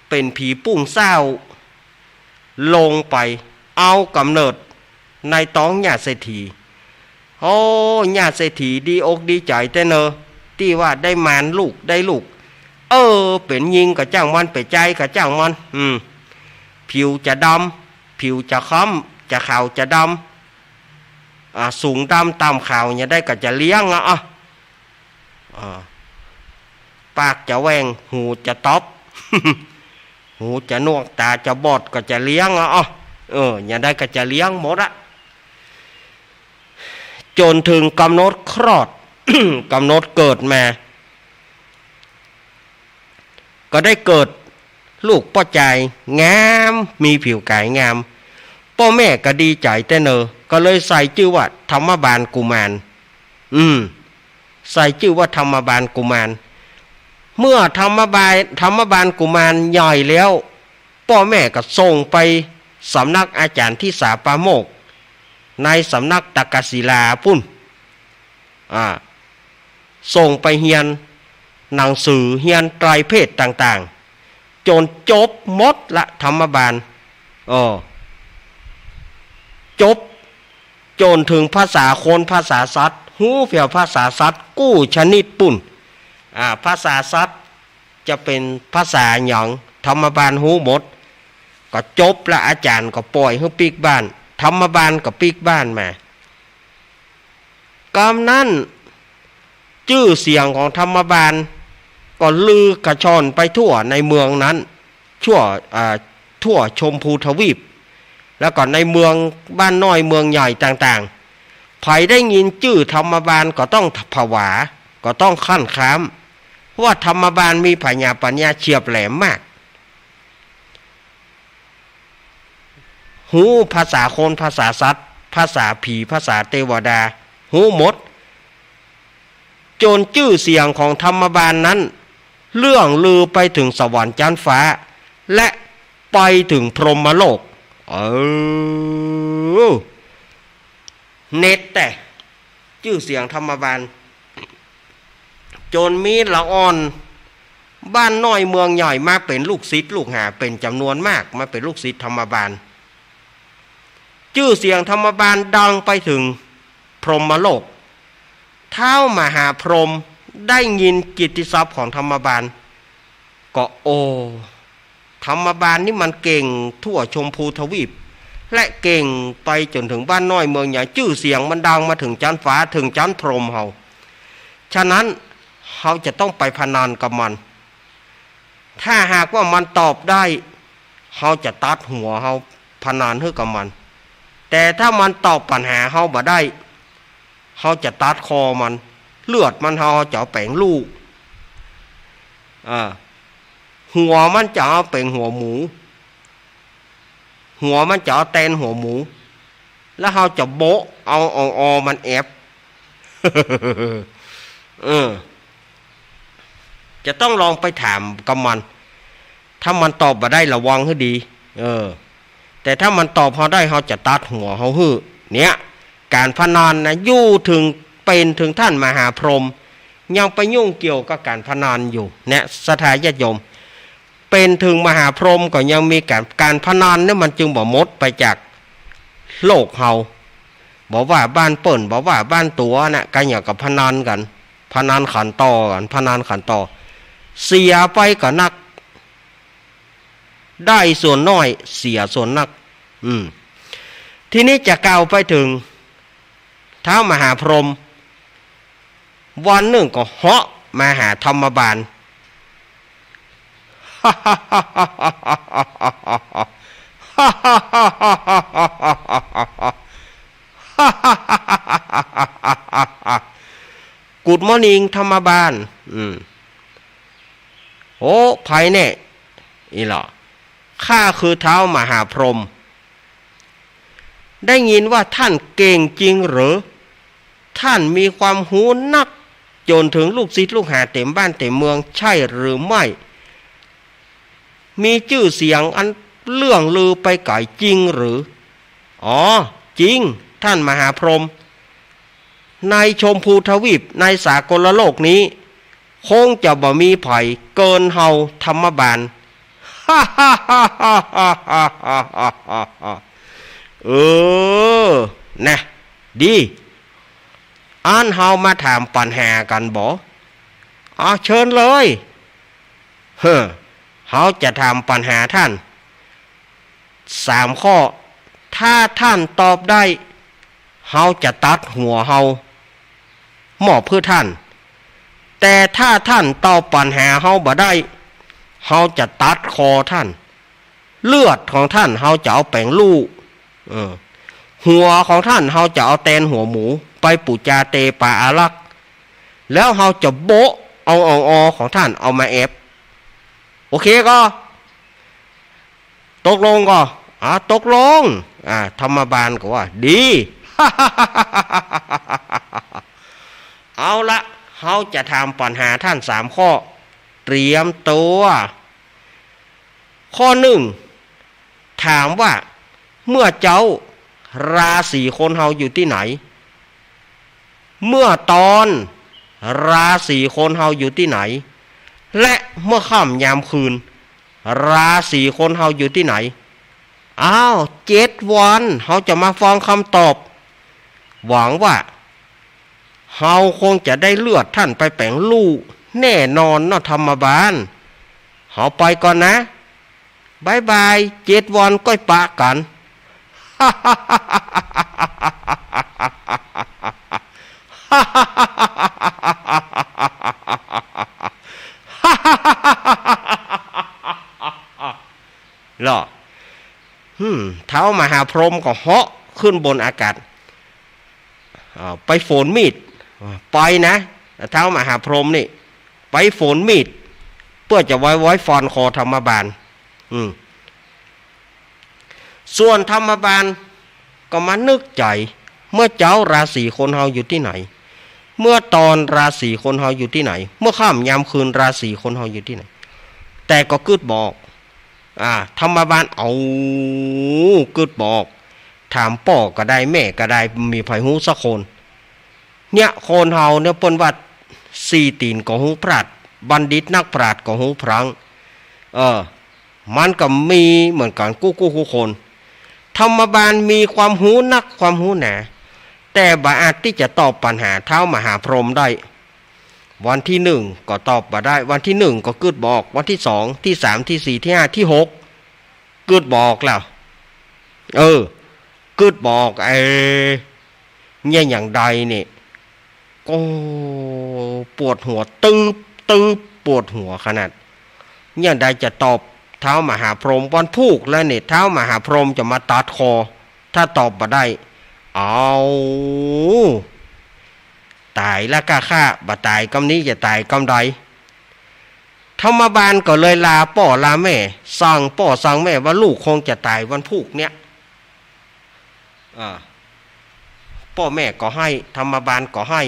เป๋นผีปุ้งเศร้า ลงไปเอาก๋ำเนิดในต๊องหญ้าเศรษฐี โอ้ หญ้าเศรษฐีดีอกดีใจ๋แต๊เน่อ ตี้ว่าได้มานลูก ได้ลูก เออ เป๋นญิงก็จ้างมัน เป๋นจายก็จ้างมัน อืม ผิวจะดำ ผิวจะคล้ำ จะขาวจะดำ อ่า สูงต่ำ ต่ำขาว หยังใดก็จะเลี้ยงอะ อ่ะ อ่า ปากจะแหว่ง หูจะต๊อบ หูจะหนวก ต๋าจะบอด ก็จะเลี้ยงอะ อ่ะ เออ หยังใดก็จะเลี้ยงหมดอะ จ๋นเถิงก๋ำหนดคลอด ก๋ำหนดเกิดมา ก็ได้เกิดลูกป้อจายงาม มีผิวก๋ายงาม ป้อแม่ก็ดีใจ๋แต๊เน่อ ก็เลยใส่จื้อว่าธรรมบาลกุมาร อืม ใส่จื้อว่าธรรมบาลกุมาร เมื่อธรรมบาล ธรรมบาลกุมารใหญ่แล้ว ป้อแม่ก็ส่งไปสำนักอาจ๋ารย์ทิสาปาโมกข์ ในสำนักตักกศิลาปุ้น อ่า ส่งไปเฮียนหนังสือ เฮียนไตรเพศต่างๆ จ๋นจบหมดละธรรมบาล เออ จบจ๋นเถิงภาษาคนภาษาสัตว์ ฮู้เปียงภาษาสัตว์กู้ชนิดปุ้น อ่า ภาษาสัตว์จะเป๋นภาษาหยัง ธรรมบาลฮู้หมด ก็จบละ อาจ๋ารย์ก็ป่อยหื้อปิ๊กบ้าน ธรรมบาลก็ปิ๊กบ้านมา กำนั้น จื้อเสียงของธรรมบาลก็ลือกระช่อนไปทั่วในเมืองนั้น ทั่ว อ่า ทั่วชมพูทวีป แล้วก็ในเมืองบ้านน้อยเมืองใหญ่ต่างๆ ใผได้ยินจื้อธรรมบาลก็ต้องผวา ก็ต้องคร้านคร้าม ว่าธรรมบาลมีผญาปัญญาเฉียบแหลมมาก ฮู้ภาษาคนภาษาสัตว์ ภาษาผีภาษาเตวดา ฮู้หมด จ๋นจื้อเสียงของธรรมบาลนั้นเลื่องลือไปเถิงสวรรค์จั๊นฟ้า และไปเถิงพรหมโลก เออ เน็ดแต๊ จื้อเสียงธรรมบาล จ๋นมีละอ่อนบ้านน้อยเมืองใหญ่มาเป๋นลูกศิษย์ลูกหาเป๋นจ๋ำนวนมาก มาเป๋นลูกศิษย์ธรรมบาล จื้อเสียงธรรมบาลดังไปเถิงพรหมโลก ท้าวมหาพรหมได้ยินกิตติศัพท์ของธรรมบาล ก็ โอ้ ธรรมบาลนี่มันเก่งทั่วชมพูทวีป และเก่งไปจ๋นเถิงบ้านน้อยเมืองใหญ่ จื้อเสียงมันดังมาเถิงจั๊นฟ้า เถิงจั๊นพรหมเฮา ฉะนั้นเฮาจะต้องไปพนันกับมัน ถ้าหากว่ามันตอบได้ เฮาจะตัดหัวเฮาพนันหื้อกับมัน แต่ถ้ามันตอบปัญหาเฮาบ่ได้ เฮาจะตัดคอมัน เลือดมันเฮาจะเอาแป๋งลู่ อ่า หัวมันจะเอาแป๋งหัวหมู หัวมันจะเอาแตนหัวหมู แล้วเฮาจะโบ๊ะเอาอ่องออมันแอบ เออ จะต้องลองไปถามกับมัน ถ้ามันตอบบ่ได้ระวังหื้อดี เออ แต่ถ้ามันตอบเฮาได้ เฮาจะตัดหัวเฮาหื้อ เนี่ย ก๋านพนันนะ อยู่เถิง เป๋นเถิงต้านมหาพรหมยังไปยุ่งเกี่ยวกับก๋านพนันอยู่ เนี่ย ศรัทธาญาติโยม เป๋นเถิงมหาพรหมก็ยังมีก๋าน ก๋านพนันเนี่ยมันจึงบ่หมดไปจากโลกเฮา บ่ว่าบ้านเปิ้น บ่ว่าบ้านตั๋วนะ ก็อย่างกับพนันกั๋น พนันขันต่อกั๋น พนันขันต่อ เสียไปก็นัก ได้ส่วนน้อย เสียส่วนนัก อืม ทีนี้จะกล่าวไปเถิงท้าวมหาพรหม วันนึ่งก็เหาะมาหาธรรมบาล Good morning ธรรมบาล อืม โอ้ ใผแน่ อีหล่อ ข้าคือท้าวมหาพรหม ได้ยินว่าท่านเก่งจริงหรือ ท่านมีความฮู้นัก จ๋นเถิงลูกศิษย์ลูกหาเต๋มบ้านเต๋มเมืองใช่หรือไม่ มีจื้อเสียงอันเลื่องลือไปไก๋จริงหรือ อ๋อ จริง ท่านมหาพรหม ในชมพูทวีป ในสากลโลกนี้ คงจะบ่มีใผเกินเฮาธรรมบาล เออ นะ ดี อั้นเฮามาถามปั๋ญหากั๋นบ่ อ๋อ เจิญเลย เฮ้อ เฮาจะถามปั๋ญหาท่าน สามข้อ ถ้าท่านตอบได้ เฮาจะตัดหัวเฮา มอบหื้อท่าน แต่ถ้าท่านตอบปั๋ญหาเฮาบ่ได้ เฮาจะตัดคอท่าน เลือดของท่านเฮาจะเอาแป๋งลู่ เออ หัวของท่านเฮาจะเอาแตนหัวหมู ไปปู๋จาเตปาอารักษ์ แล้วเฮาจะโบ๊ะเอาอ่องออของท่านเอามาแอบ โอเคก่อ ตกลงก่อ อ่า ตกลง อ่า ธรรมบาลก็ว่า ดี เอาละ เฮาจะถามปั๋ญหาท่านสามข้อ เตรียมตัว ข้อนึ่ง ถามว่า เมื่อเจ๊า ราศีคนเฮาอยู่ตี้ไหน เมื่อตอน ราศีคนเฮาอยู่ตี้ไหน และเมื่อค่ำยามคืน ราศีคนเฮาอยู่ตี้ไหน อ้าว เจ็ดวัน เฮาจะมาฟังกำตอบ หวังว่า เฮาคงจะได้เลือดท่านไปแป๋งลู่แน่นอนเนาะธรรมบาล เฮาไปก่อนนะ บ๊ายบาย เจ็ดวันก้อยปะกั๋น เหรอ อืม ท้าวมหาพรหมก็เหาะขึ้นบนอากาศ อ่า ไปโฝนมีด ไปนะ ท้าวมหาพรหมนี่ ไปโฝนมีด เปื้อจะไว้ไว้ฟันคอธรรมบาล อืม ส่วนธรรมบาลก็มานึกใจ๋ เมื่อเจ๊าราศีคนเฮาอยู่ตี้ไหน เมื่อตอนราศีคนเฮาอยู่ตี้ไหน เมื่อค่ำยามคืนราศีคนเฮาอยู่ตี้ไหน แต่ก็กึ๊ดบ่ออก อ่า ธรรมบาล เอา กึ๊ดบ่ออก ถามป้อก็ได้ แม่ก็ได้ บ่มีใผฮู้สักคน เนี่ย คนเฮาเนี่ยเปิ้นว่า สี่ตี๋นก็ฮู้พลัด บัณฑิตนักปราชญ์ก็ฮู้พลั้ง เออ มันก็มีเหมือนกั๋นกู้ๆ คน ธรรมบาลมีความฮู้นักความฮู้หนา แต่บ่อาจตี้จะตอบปั๋ญหาท้าวมหาพรหมได้ วันตี้นึ่งก็ตอบบ่ได้ วันตี้นึ่งก็กึ๊ดบ่ออก วันตี้สอง ตี้สาม ตี้สี่ ตี้ห้า ตี้หก กึ๊ดบ่ออกแล้ว เออ กึ๊ดบ่ออก เออ เนี่ยอย่างใดเนี่ย ก็ปวดหัวตึบตึบ ปวดหัวขนาด อย่างใดจะตอบท้าวมหาพรหม วันพูกแล้วเนี่ย ท้าวมหาพรหมจะมาตัดคอ ถ้าตอบบ่ได้ เอา ต๋ายละก้าข้า บ่ต๋ายกำนี้จะต๋ายกำใด ธรรมบาลก็เลยลาป้อลาแม่ สั่งป้อสั่งแม่ว่าลูกคงจะต๋ายวันพูกเนี่ย อ่า ป้อแม่ก็ไห้ ธรรมบาลก็ไห้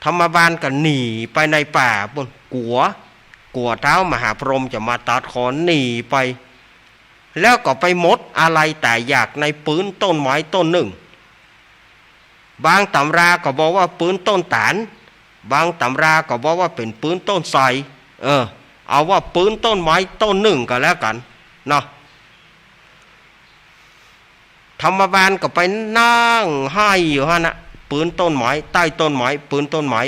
ธรรมบาลก็หนีไปในป่าปู๊น กั๋ว กั๋วท้าวมหาพรหมจะมาตัดคอ หนีไป แล้วก็ไปหมดอาลัยต๋ายอยากในปื๊นต้นไม้ต้นนึ่ง บางต๋ำราก็บอกว่าปื๊นต้นต๋าล บางต๋ำราก็บอกว่าเป๋นปื๊นต้นไทร เออ เอาว่าปื๊นต้นไม้ต้นนึ่งก็แล้วกั๋นเนาะ ธรรมบาลก็ไปนั่งไห้อยู่หั้นนะ ปื๊นต้นไม้ ใต้ต้นไม้ ปื๊นต้นไม้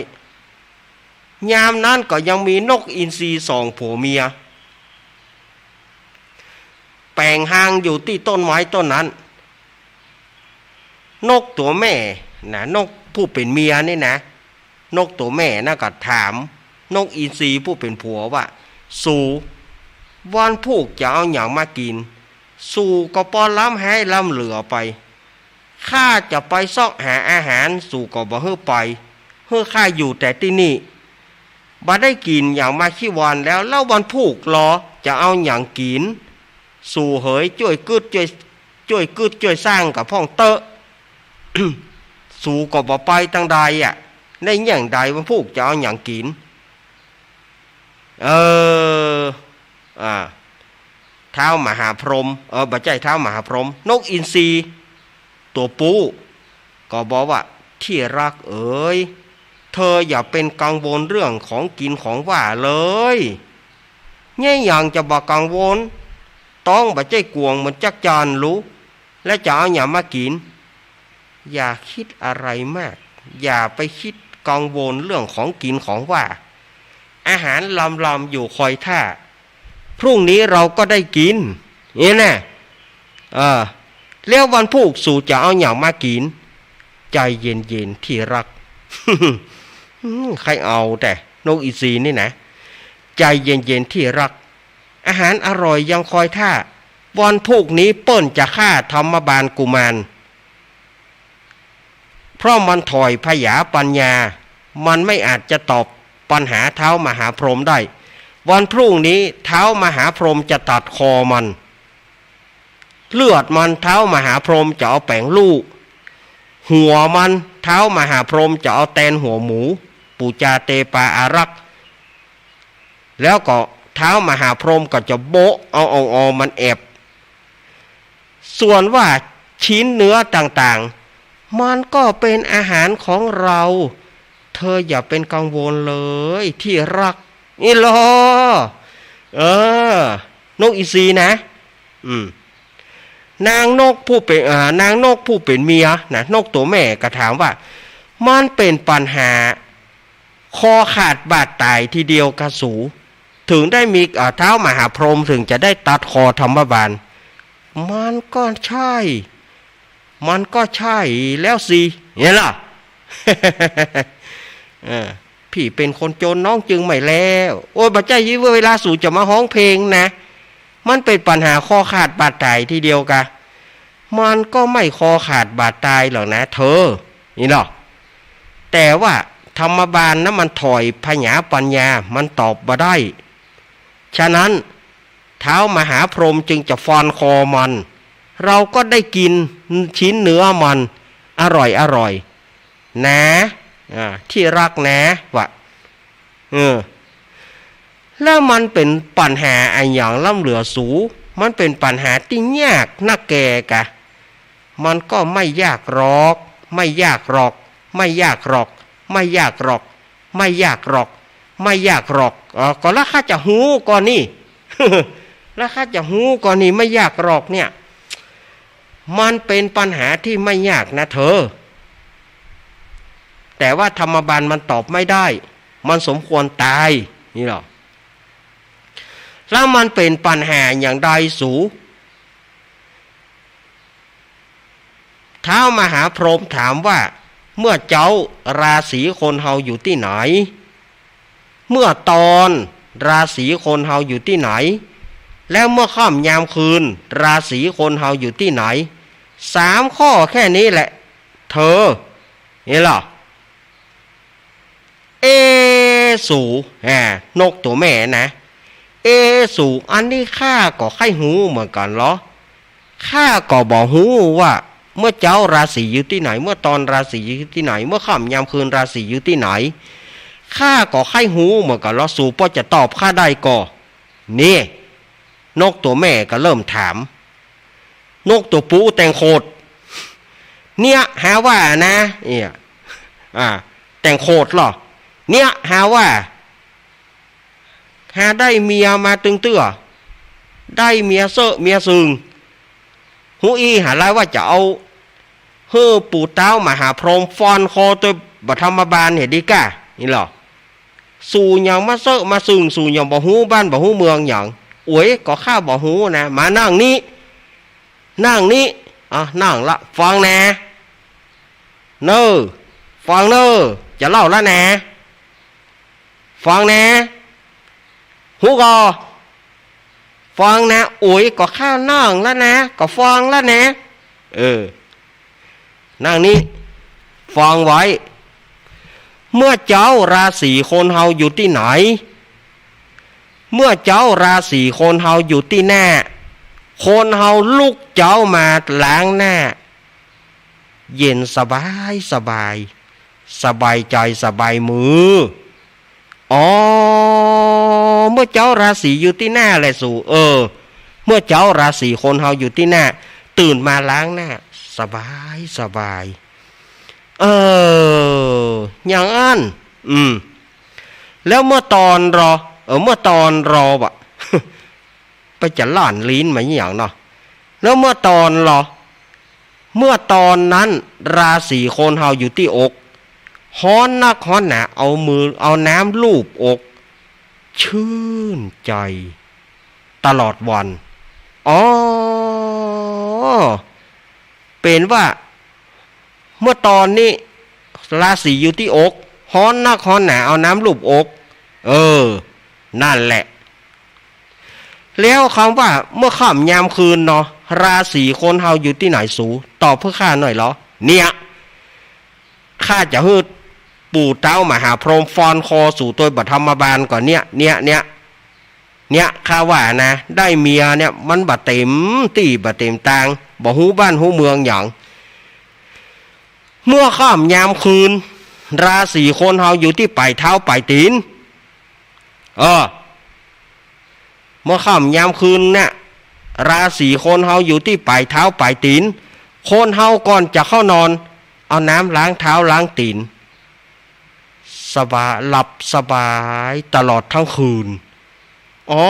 ยามนั้นก็ยังมีนกอินทรีสองผัวเมีย แป๋งฮางอยู่ตี้ต้นไม้ต้นนั้น นกตั๋วแม่นะ นกผู้เป๋นเมียนี่นะ นกตั๋วแม่นะก็ถามนกอินทรีผู้เป๋นผัวว่า สู วันพูกจะเอาหยังมากิ๋น สูก็ปอล้ำไฮ้ล้ำเหลือไป ข้าจะไปเซาะหาอาหาร สูก็บ่หื้อไป หื้อข้าอยู่แต่ตี้นี่ บ่ได้กิ๋นหยังมาขี้วันแล้ว แล้ววันพูกลอจะเอาหยังกิ๋น สูเหยจ้วยกึ๊ดจ้วย จ้วยกึ๊ดจ้วยสร้างกับพ่องเต๊อะ สูก็บ่ไปตังใดอะ ได้เยียะใดวันพูกจะเอาหยังกิ๋น เออ อ่า ท้าวมหาพรหม เออ บ่ใจ้ท้าวมหาพรหม นกอินทรีตั๋วปู๊ก็บอกว่า ตี้ฮักเอ๋ย เธออย่าเป๋นกังวลเรื่องของกิ๋นของหว้าเลย เยียะหยังจะบ่กังวล ต๊องบ่ใจ้ก๋วงเหมือนจั๊กจั่นลู แล้วจะเอาหยังมากิ๋น อย่าคิดอะไรมาก อย่าไปคิดกังวลเรื่องของกิ๋นของหว้า อาหารลำๆ อยู่คอยท่า พรุ่งนี้เราก็ได้กิ๋น นี่นะ เออ แล้ววันพูกสูจะเอาหยังมากิ๋น ใจ๋เย็นๆ ตี้ฮัก อืม ใค่เอาแต่ นกอินทรีนี่นะ ใจ๋เย็นๆ ตี้ฮัก อาหารอร่อยยังคอยท่า วันพูกนี้เปิ้นจะฆ่าธรรมบาลกุมาร เพราะมันถ่อยผยาปัญญา มันไม่อาจจะตอบปัญหาท้าวมหาพรหมได้ วันพรุ่งนี้ท้าวมหาพรหมจะตัดคอมัน เลือดมันท้าวมหาพรหมจะเอาแป๋งลู่ หัวมันท้าวมหาพรหมจะเอาแตนหัวหมู ปู๋จาเตปาอารักษ์ แล้วก็ท้าวมหาพรหมก็จะโบะเอาอ่องออมันแอบ ส่วนว่าชิ้นเนื้อต่างๆ มันก็เป๋นอาหารของเรา เธออย่าเป๋นกังวลเลยตี้ฮัก นี่ลอ เออ นกอินทรีนะ อืม นางนกผู้เป๋น อ่า นางนกผู้เป๋นเมียนะ นกตั๋วแม่ก็ถามว่า มันเป๋นปัญหา คอขาดบาดต๋ายทีเดียวกาสู เถิงได้มี อ่า ท้าวมหาพรหมเถิงจะได้ตัดคอธรรมบาล มันก็ใจ้ มันก็ใจ้แล้วสิ เนี่ยล่ะ เออ พี่เป๋นคนจนน้องจึงไม่แล โอ้ย บ่ใจ้เวลาสูจะมาฮ้องเพลงนะ มันเป๋นปัญหาคอขาดบาดต๋ายทีเดียวกา มันก็ไม่คอขาดบาดต๋ายหรอกนะเธอ นี่เนาะ แต่ว่าธรรมบาลนะมันถ่อยผยาปัญญา มันตอบบ่ได้ ฉะนั้นท้าวมหาพรหมจึงจะฟันคอมัน เราก็ได้กิ๋นชิ้นเนื้อมัน อร่อยอร่อยนะ อ่า ตี้ฮักนะ ว่า เออ แล้วมันเป๋นปัญหาอะหยังล้ำเหลือสู มันเป๋นปัญหาตี้ยากนักแก่กา มันก็ไม่ยากหรอก ไม่ยากหรอก ไม่ยากหรอก ไม่ยากหรอก ไม่ยากหรอก ไม่ยากหรอก เออ ก็แล้วข้าจะฮู้ก่อนี่ แล้วข้าจะฮู้ก่อนี่ ไม่ยากหรอกเนี่ย มันเป๋นปัญหาตี้ไม่ยากนะเธอ แต่ว่าธรรมบาลมันตอบไม่ได้ มันสมควรต๋าย นี่เนาะ แล้วมันเป๋นปัญหาอย่างใดสู ท้าวมหาพรหมถามว่า เมื่อเจ๊าราศีคนเฮาอยู่ตี้ไหน เมื่อตอนราศีคนเฮาอยู่ตี้ไหน แล้วเมื่อค่ำยามคืนราศีคนเฮาอยู่ตี้ไหน สามข้อแค่นี้แหละ เธอ นี่เนาะ เอ สู อ่า นกตั๋วแม่นะ เอ สู อันนี้ข้าก็ใค่ฮู้เหมือนกั๋นลอ ข้าก็บ่ฮู้ว่า เมื่อเจ๊าราศีอยู่ตี้ไหน เมื่อตอนราศีอยู่ตี้ไหน เมื่อค่ำยามคืนราศีอยู่ตี้ไหน ข้าก็ใค่ฮู้เหมือนกั๋นลอ สูปอจะตอบข้าได้ก่อ นี่ นกตั๋วแม่ก็เริ่มถาม นกตั๋วปู๊แต่งโขด เนี่ยหาว่านะ เนี่ย อ่า แต่งโขดลอ เนี่ยหาว่า หาได้เมียมาตึงเตื้อ ได้เมียเซ้อเมียซึ่ง ฮู้อี้หาลายว่าจะเอา หื้อปู่ต๊าวมหาพรหมฟันคอตวยบ่ธรรมบาลเหียดีก้า นี่เนาะ สูหยังมาเซ้อมาซึ่ง สูหยังบ่ฮู้บ้านบ่ฮู้เมืองหยัง โอ๊ย ก็ข้าบ่ฮู้นะ มานั่งนี้ นั่งนี้ อ่ะ นั่งละ ฟังแหน่ เน่อ ฟังเน่อ จะเล่าละแหน่ ฟังแหน่ ฮู้ก่อ ฟังนะ อุ๋ย ก็ข้าน้องแล้วนะ ก็ฟังแล้วนะ เออ นั่งนี้ ฟังไว้ เมื่อเจ๊าราศีคนเฮาอยู่ตี้ไหน เมื่อเจ๊าราศีคนเฮาอยู่ตี้หน้า คนเฮาลุกเจ๊ามาล้างหน้า เย็นสบายสบาย สบายใจ๋สบายมือ อ๋อ เมื่อเจ๊าราศีอยู่ตี้หน้าแหละสู เออ เมื่อเจ๊าราศีคนเฮาอยู่ตี้หน้า ตื่นมาล้างหน้า สบายสบาย เออ อย่างอั้น อืม แล้วเมื่อตอนรอ เออ เมื่อตอนรอวะ ไปจะล่านลิ้นมาอหย่างเนาะ แล้วเมื่อตอนรอ เมื่อตอนนั้นราศีคนเฮาอยู่ตี้อก ฮ้อนนักฮ้อนหนา เอามือเอาน้ำลูบอก ชื่นใจ๋ตลอดวัน อ๋อ เป๋นว่า เมื่อตอนนี้ราศีอยู่ตี้อก ฮ้อนนักฮ้อนหนา เอาน้ำลูบอก เออ นั่นแหละ แล้วกำว่าเมื่อค่ำยามคืนเนาะ ราศีคนเฮาอยู่ตี้ไหนสู ตอบเปื้อข้าหน่อยเหรอ เนี่ย ข้าจะหื้อปู่เต๊ามหาพรหมฟ้อนคอสูตวยบ่าธรรมบาลก่อนเนี่ย เนี่ย เนี่ย เนี่ย ข้าว่านะ ได้เมียเนี่ยมันบ่เต็มตี้บ่เต็มตาง บ่ฮู้บ้านฮู้เมืองหยัง เมื่อค่ำยามคืน ราศีคนเฮาอยู่ตี้ป๋ายเท้าป๋ายตี๋น เออ เมื่อค่ำยามคืนเนี่ย ราศีคนเฮาอยู่ตี้ป๋ายเท้าป๋ายตี๋น คนเฮาก่อนจะเข้านอน เอาน้ำล้างเท้าล้างตี๋น สบาย หลับสบายตลอดทั้งคืน อ๋อ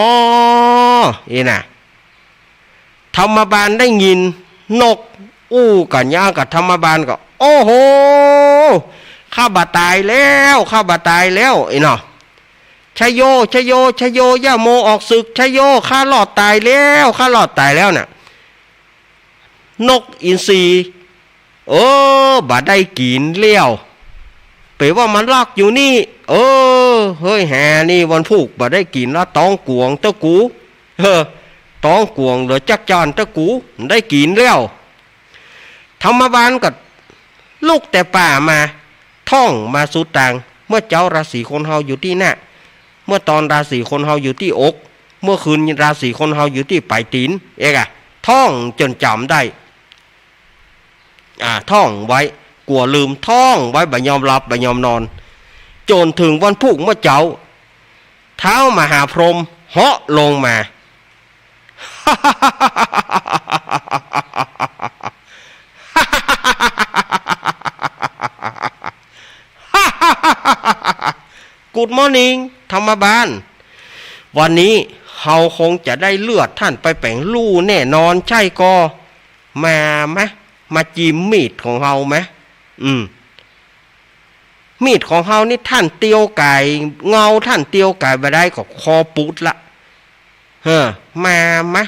นี่นะ ธรรมบาลได้ยินนกอู้กั๋นอย่างกับธรรมบาลก็ โอ้โห ข้าบ่ต๋ายแล้ว ข้าบ่ต๋ายแล้ว ไอ้เนาะ ชโย ชโย ชโย ย่าโมออกศึก ชโย ข้ารอดต๋ายแล้ว ข้ารอดต๋ายแล้วน่ะ นกอินทรี เออ บ่ได้กิ๋นแล้ว เป๋นว่ามันลักอยู่นี่ เออ เฮ้ย แหนี่วันพูกบ่ได้กิ๋นละ ต๊องก๋วงเต๊อะกู เออ ต๊องก๋วงเหลือจักจานเต๊อะกู ได้กิ๋นแล้ว ธรรมบาลก็ลุกแต่ป่ามา ท่องมาสุดตาง เมื่อเจ๊าราศีคนเฮาอยู่ตี้หน้า เมื่อตอนราศีคนเฮาอยู่ตี้อก เมื่อคืนราศีคนเฮาอยู่ตี้ป๋ายตี๋น เอกอะ ท่องจ๋นจ๋ำได้ อ่า ท่องไว้ กั๋วลืม ท่องไว้ บ่ยอมหลับ บ่ยอมนอน จ๋นเถิงวันพูกเมื่อเจ๊า ท้าวมหาพรหมเหาะลงมา Good morning ธรรมบาล วันนี้เฮาคงจะได้เลือดท่านไปแป๋งลู่แน่นอน ใจ้ก่อ มามะ มาจิมมีดของเฮามะ อืม มีดของเฮานี่ท่านเตียวก๋าย เงาท่านเตียวก๋ายบ่ได้ก็คอปุดละ เฮ้อ มามะ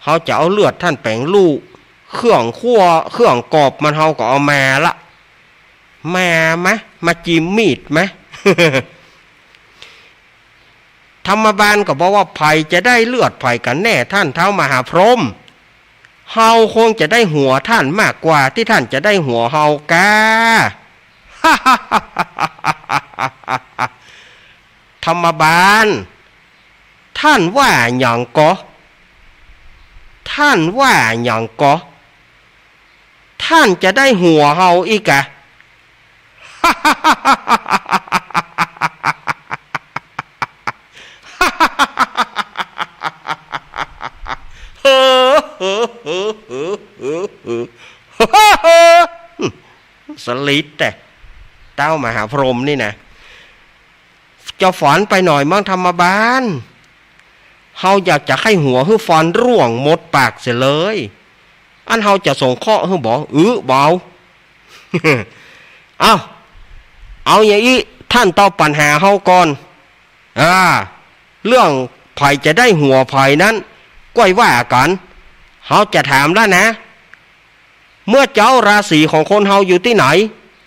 เฮาจะเอาเลือดท่านแป๋งลู่ เครื่องคั่ว เครื่องกอบมันเฮาก็เอามาละ มามะ มาจิมมีดมะ ธรรมบาลก็บอกว่า ใผจะได้เลือดใผกั๋นแน่ ท่านท้าวมหาพรหม เฮาคงจะได้หัวท่านมากกว่าตี้ท่านจะได้หัวเฮากา ธรรมบาล ท่านว่าหยังก่อ ท่านว่าหยังก่อ ท่านจะได้หัวเฮาอี้กา สลิดแต่ ท้าวมหาพรหมนี่นะ จะฝันไปหน่อยมั้งธรรมบาล เฮาอยากจะใค่หัวหื้อฟันร่วงหมดปากเสียเลย อันเฮาจะสงเคราะห์หื้อบ่ อื้อ บ่เอา เอ้า เอาอย่างอี้ ท่านตอบปัญหาเฮาก่อน อ่า เรื่องใผจะได้หัวใผนั้น ก้อยว่ากั๋น เฮาจะถามแล้วนะ เมื่อเจ๊าราศีของคนเฮาอยู่ตี้ไหน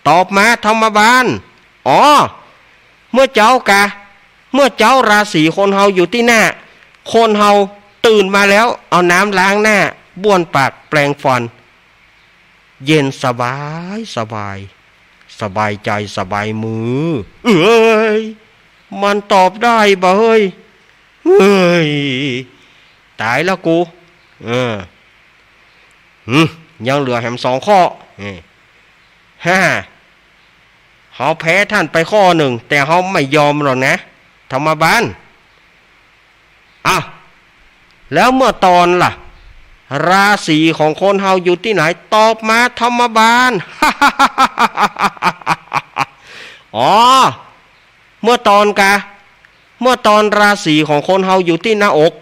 ตอบมาธรรมบาล อ๋อ เมื่อเจ๊ากา เมื่อเจ๊าราศีคนเฮาอยู่ตี้หน้า คนเฮา ตื่นมาแล้ว เอาน้ำล้างหน้า บ้วนปาก แปรงฟัน เย็นสบายสบาย สบายใจ๋ สบายมือ เอ้ย มันตอบได้บ่เฮ้ย เฮ้ย ต๋ายละกู เออ หึ ยังเหลือแหมสองข้อ นี่ ฮ่า เฮาแพ้ต้านไปข้อนึ่ง แต่เฮาไม่ยอมหรอกนะ ธรรมบาล อ้าว แล้วเมื่อตอนล่ะ ราศีของคนเฮาอยู่ตี้ไหน ตอบมาธรรมบาล อ๋อ เมื่อตอนกา เมื่อตอนราศีของคนเฮาอยู่ตี้หน้าอก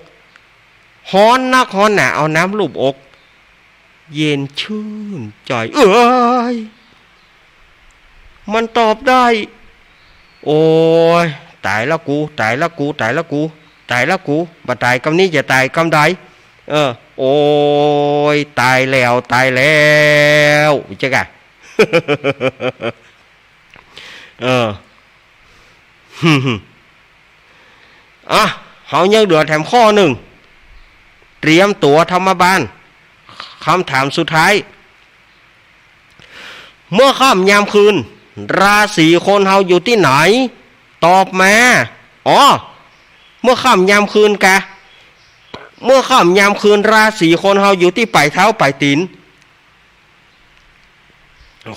ฮ้อนนักฮ้อนหนา เอาน้ำลูบอก เย็นชื่นใจ๋ เอ้ย มันตอบได้ โอ้ย ต๋ายละกู ต๋ายละกู ต๋ายละกู ต๋ายละกู บ่ต๋ายกำนี้จะต๋ายกำใด เออ โอ้ย ต๋ายแล้ว ต๋ายแล้ว เจ้ากะ เออ อ่ะ เฮายังเหลือแถมข้อนึ่ง เตรียมตั๋วธรรมบาล กำถามสุดท้าย เมื่อค่ำยามคืน ราศีคนเฮาอยู่ตี้ไหน ตอบมา อ๋อ เมื่อค่ำยามคืนกา เมื่อค่ำยามคืน ราศีคนเฮาอยู่ตี้ป๋ายเท้าป๋ายตี๋น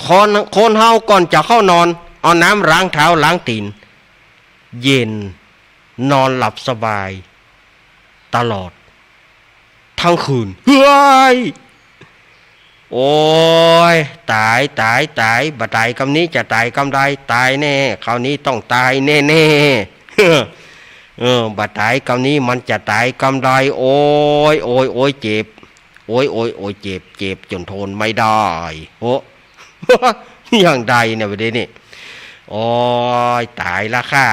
คน คนเฮาก่อนจะเข้านอน เอาน้ำล้างเท้าล้างตี๋น เย็น นอนหลับสบาย ตลอด ตึงคืน เฮ้ย โอ้ย ต๋าย ต๋าย ต๋าย บ่ต๋ายกำนี้จะต๋ายกำใด ต๋ายแน่ คราวนี้ต้องต๋ายแน่ๆ เออ บ่ต๋ายกำนี้มันจะต๋ายกำใด โอ้ย โอ้ย โอ้ย เจ็บ โอ้ย โอ้ย โอ้ย เจ็บ เจ็บจ๋นทนไม่ได้ โอ้ อย่างใดเนี่ย บ่าเดี่ยวนี้ โอ้ย ต๋ายละข้า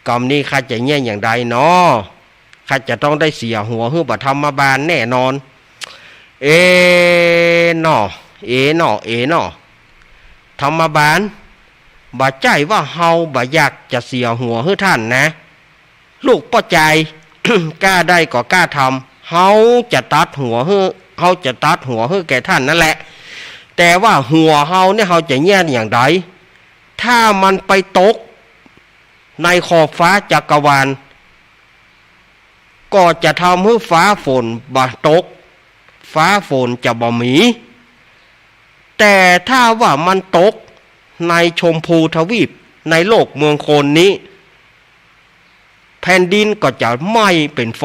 กำนี้ข้าจะเยียะอย่างใดน้อ ข้าจะต้องได้เสียหัวหื้อบ่าธรรมบาลแน่นอน เอหนอ เอหนอ เอหนอ ธรรมบาล บ่ใจ้ว่าเฮาบ่อยากจะเสียหัวหื้อต้านนะ ลูกป้อจาย ก้าได้ก็ก้าทำ เฮาจะตัดหัวหื้อ เฮาจะตัดหัวหื้อแก่ต้านนั้นแหละ แต่ว่าหัวเฮาเนี่ย เฮาจะเยียะอย่างใด ถ้ามันไปตกในขอบฟ้าจักรวาล ก็จะทำหื้อฟ้าฝนบ่ตก ฟ้าฝนจะบ่มี แต่ถ้าว่ามันตกในชมพูทวีป ในโลกเมืองคนนี้ แผ่นดินก็จะไหม้เป๋นไฟ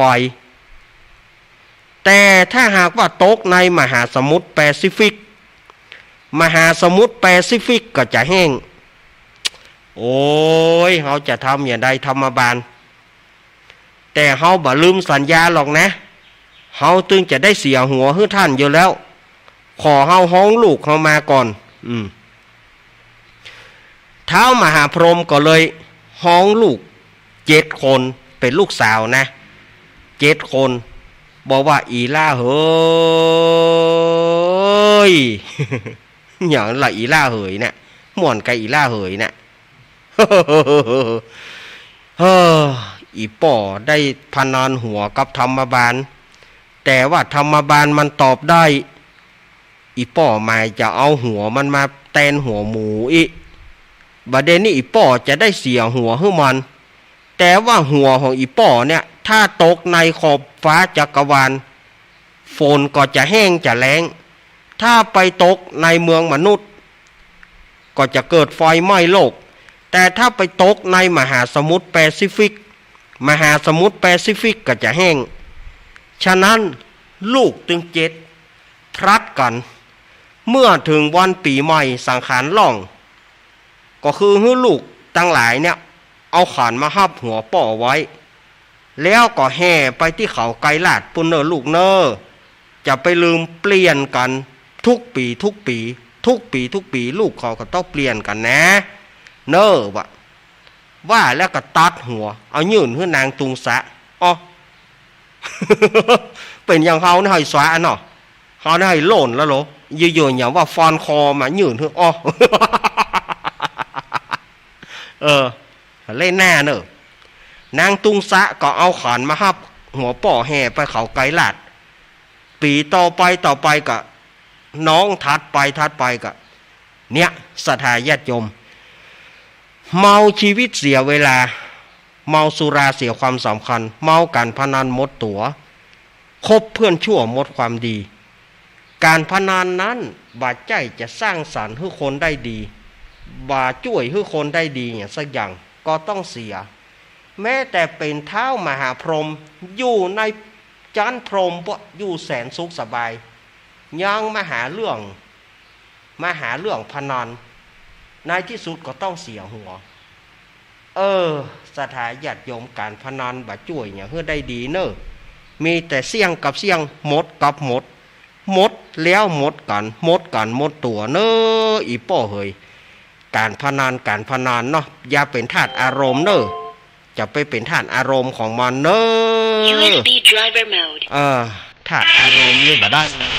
แต่ถ้าหากว่าตกในมหาสมุทรแปซิฟิก มหาสมุทรแปซิฟิกก็จะแห้ง โอ้ย เฮาจะทำอย่างใดธรรมบาล แต่เฮาบ่ลืมสัญญาหรอกนะ เฮาตึงจะได้เสียหัวหื้อต้านอยู่แล้ว ขอเฮาฮ้องลูกเฮามาก่อน อืม ท้าวมหาพรหมก็เลยฮ้องลูกเจ็ดคน เป๋นลูกสาวนะ เจ็ดคน บอกว่า อีหล้าเหย อย่างละ อีหล้าเหยเนี่ย ม่วนกะอีหล้าเหยเนี่ย เฮ้อ อีป้อได้ผนานหัวกับธรรมบาล แต่ว่าธรรมบาลมันตอบได้ อีป้อหมายจะเอาหัวมันมาแตนหัวหมูอี้ บ่าเดี่ยวนี้อีป้อจะได้เสียหัวหื้อมัน แต่ว่าหัวของอีป้อเนี่ย ถ้าตกในขอบฟ้าจักรวาล ฝนก็จะแห้งจะแล้ง ถ้าไปตกในเมืองมนุษย์ ก็จะเกิดไฟไหม้โลก แต่ถ้าไปตกในมหาสมุทรแปซิฟิก มหาสมุทรแปซิฟิกก็จะแห้ง ฉะนั้นลูกตึงเจ็ดพลัดกั๋น เมื่อเถิงวันปี๋ใหม่สังขารล่อง ก็คือหื้อลูกตังหลายเนี่ย เอาขันมาฮับหัวป้อไว้ แล้วก็แห่ไปตี้เขาไกรลาดปู้นเน่อลูกเน่อ จะไปลืมเปลี่ยนกั๋นทุกปี๋ทุกปี๋ ทุกปี๋ทุกปี๋ ลูกเขาก็ต้องเปลี่ยนกั๋นนะ เน่อ ว่า ว่าแล้วก็ตัดหัว เอายื่นหื้อนางตุงสะ อ้อ เป๋นอย่างเฮาเนี่ยไห้สาเนาะ เฮาเนี่ยไห้โล่นแล้วโหล เยอะๆ อย่างว่าฟันคอมายื่นหื้อ อ้อ เออ เล่นหน้าเน่อ นางตุงสะก็เอาขันมาฮับ หัวป้อแห่ไปเขาไกรลาด ปี๋ต่อไปต่อไปก็ น้องถัดไปถัดไปก็ เนี่ย ศรัทธาญาติโยม เมาชีวิตเสียเวลา เมาสุราเสียความสำคัญ เมาก๋านพนันหมดตั๋ว คบเพื่อนชั่วหมดความดี ก๋านพนันนั้นบ่ใจ้จะสร้างสรรค์หื้อคนได้ดี บ่จ้วยหื้อคนได้ดีหยังสักอย่าง ก็ต้องเสีย แม้แต่เป๋นท้าวมหาพรหม อยู่ในจั๊นพรหม อยู่แสนสุขสบาย ยังมาหาเรื่อง มาหาเรื่องพนัน ในที่สุดก็ต้องเสียหัว เออ ศรัทธาญาติโยม ก๋านพนันบ่จ้วยหยังหื้อได้ดีเน่อ มีแต่เสี้ยงกับเสี้ยง หมดกับหมด หมดแล้วหมดกั๋น หมดกั๋นหมดตั๋วเน่อ อี่ป้อเหย ก๋านพนัน ก๋านพนันเนาะ อย่าเป๋นทาสอารมณ์เน่อ จะไปเป๋นทาสอารมณ์ของมันเน่อ ยูเอสบี driver mode เออ ทาสอารมณ์นี่บ่ได้นะ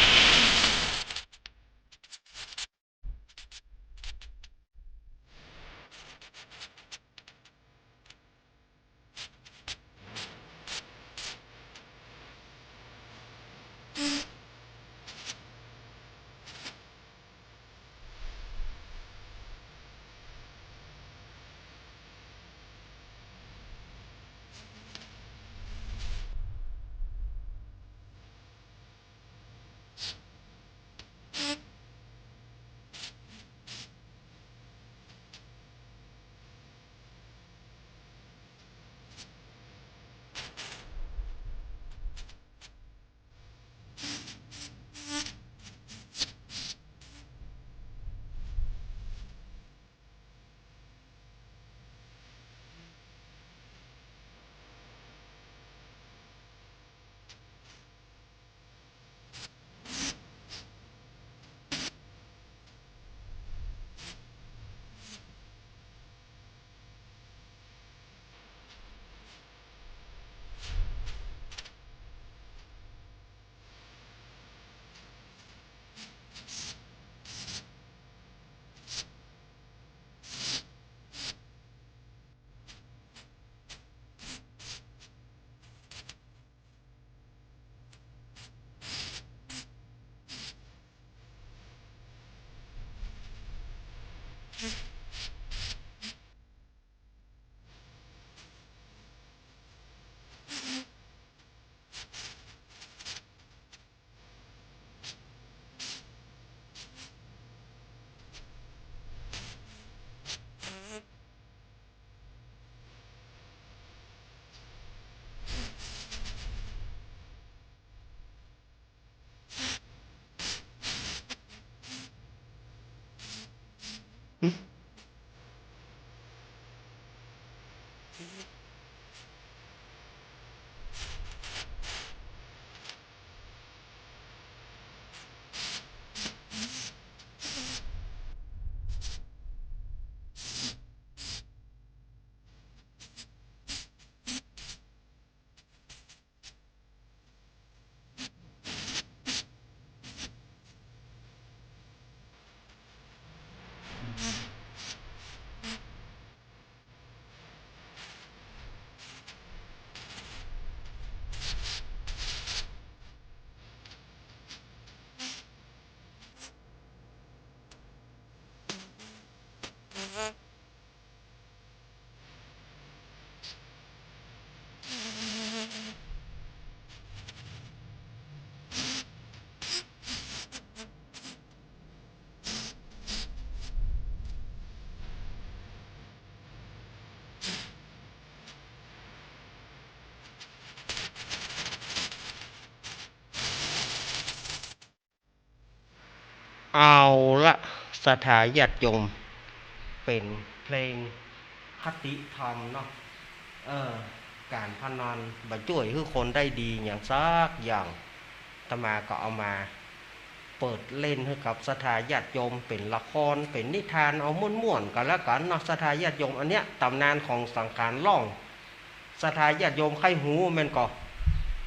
เอาละ ศรัทธาญาติโยม เป๋นเพลงคติธรรมเนาะ เออ ก๋านพนันบ่จ้วยหื้อคนได้ดีหยังสักอย่าง อาตมาก็เอามาเปิดเล่นหื้อกับศรัทธาญาติโยม เป๋นละคร เป๋นนิทาน เอาม่วนๆ กั๋นแล้วกั๋นเนาะ ศรัทธาญาติโยม อันเนี้ย ต๋ำนานของสังขารล่อง ศรัทธาญาติโยมใค่ฮู้แม่นก่อ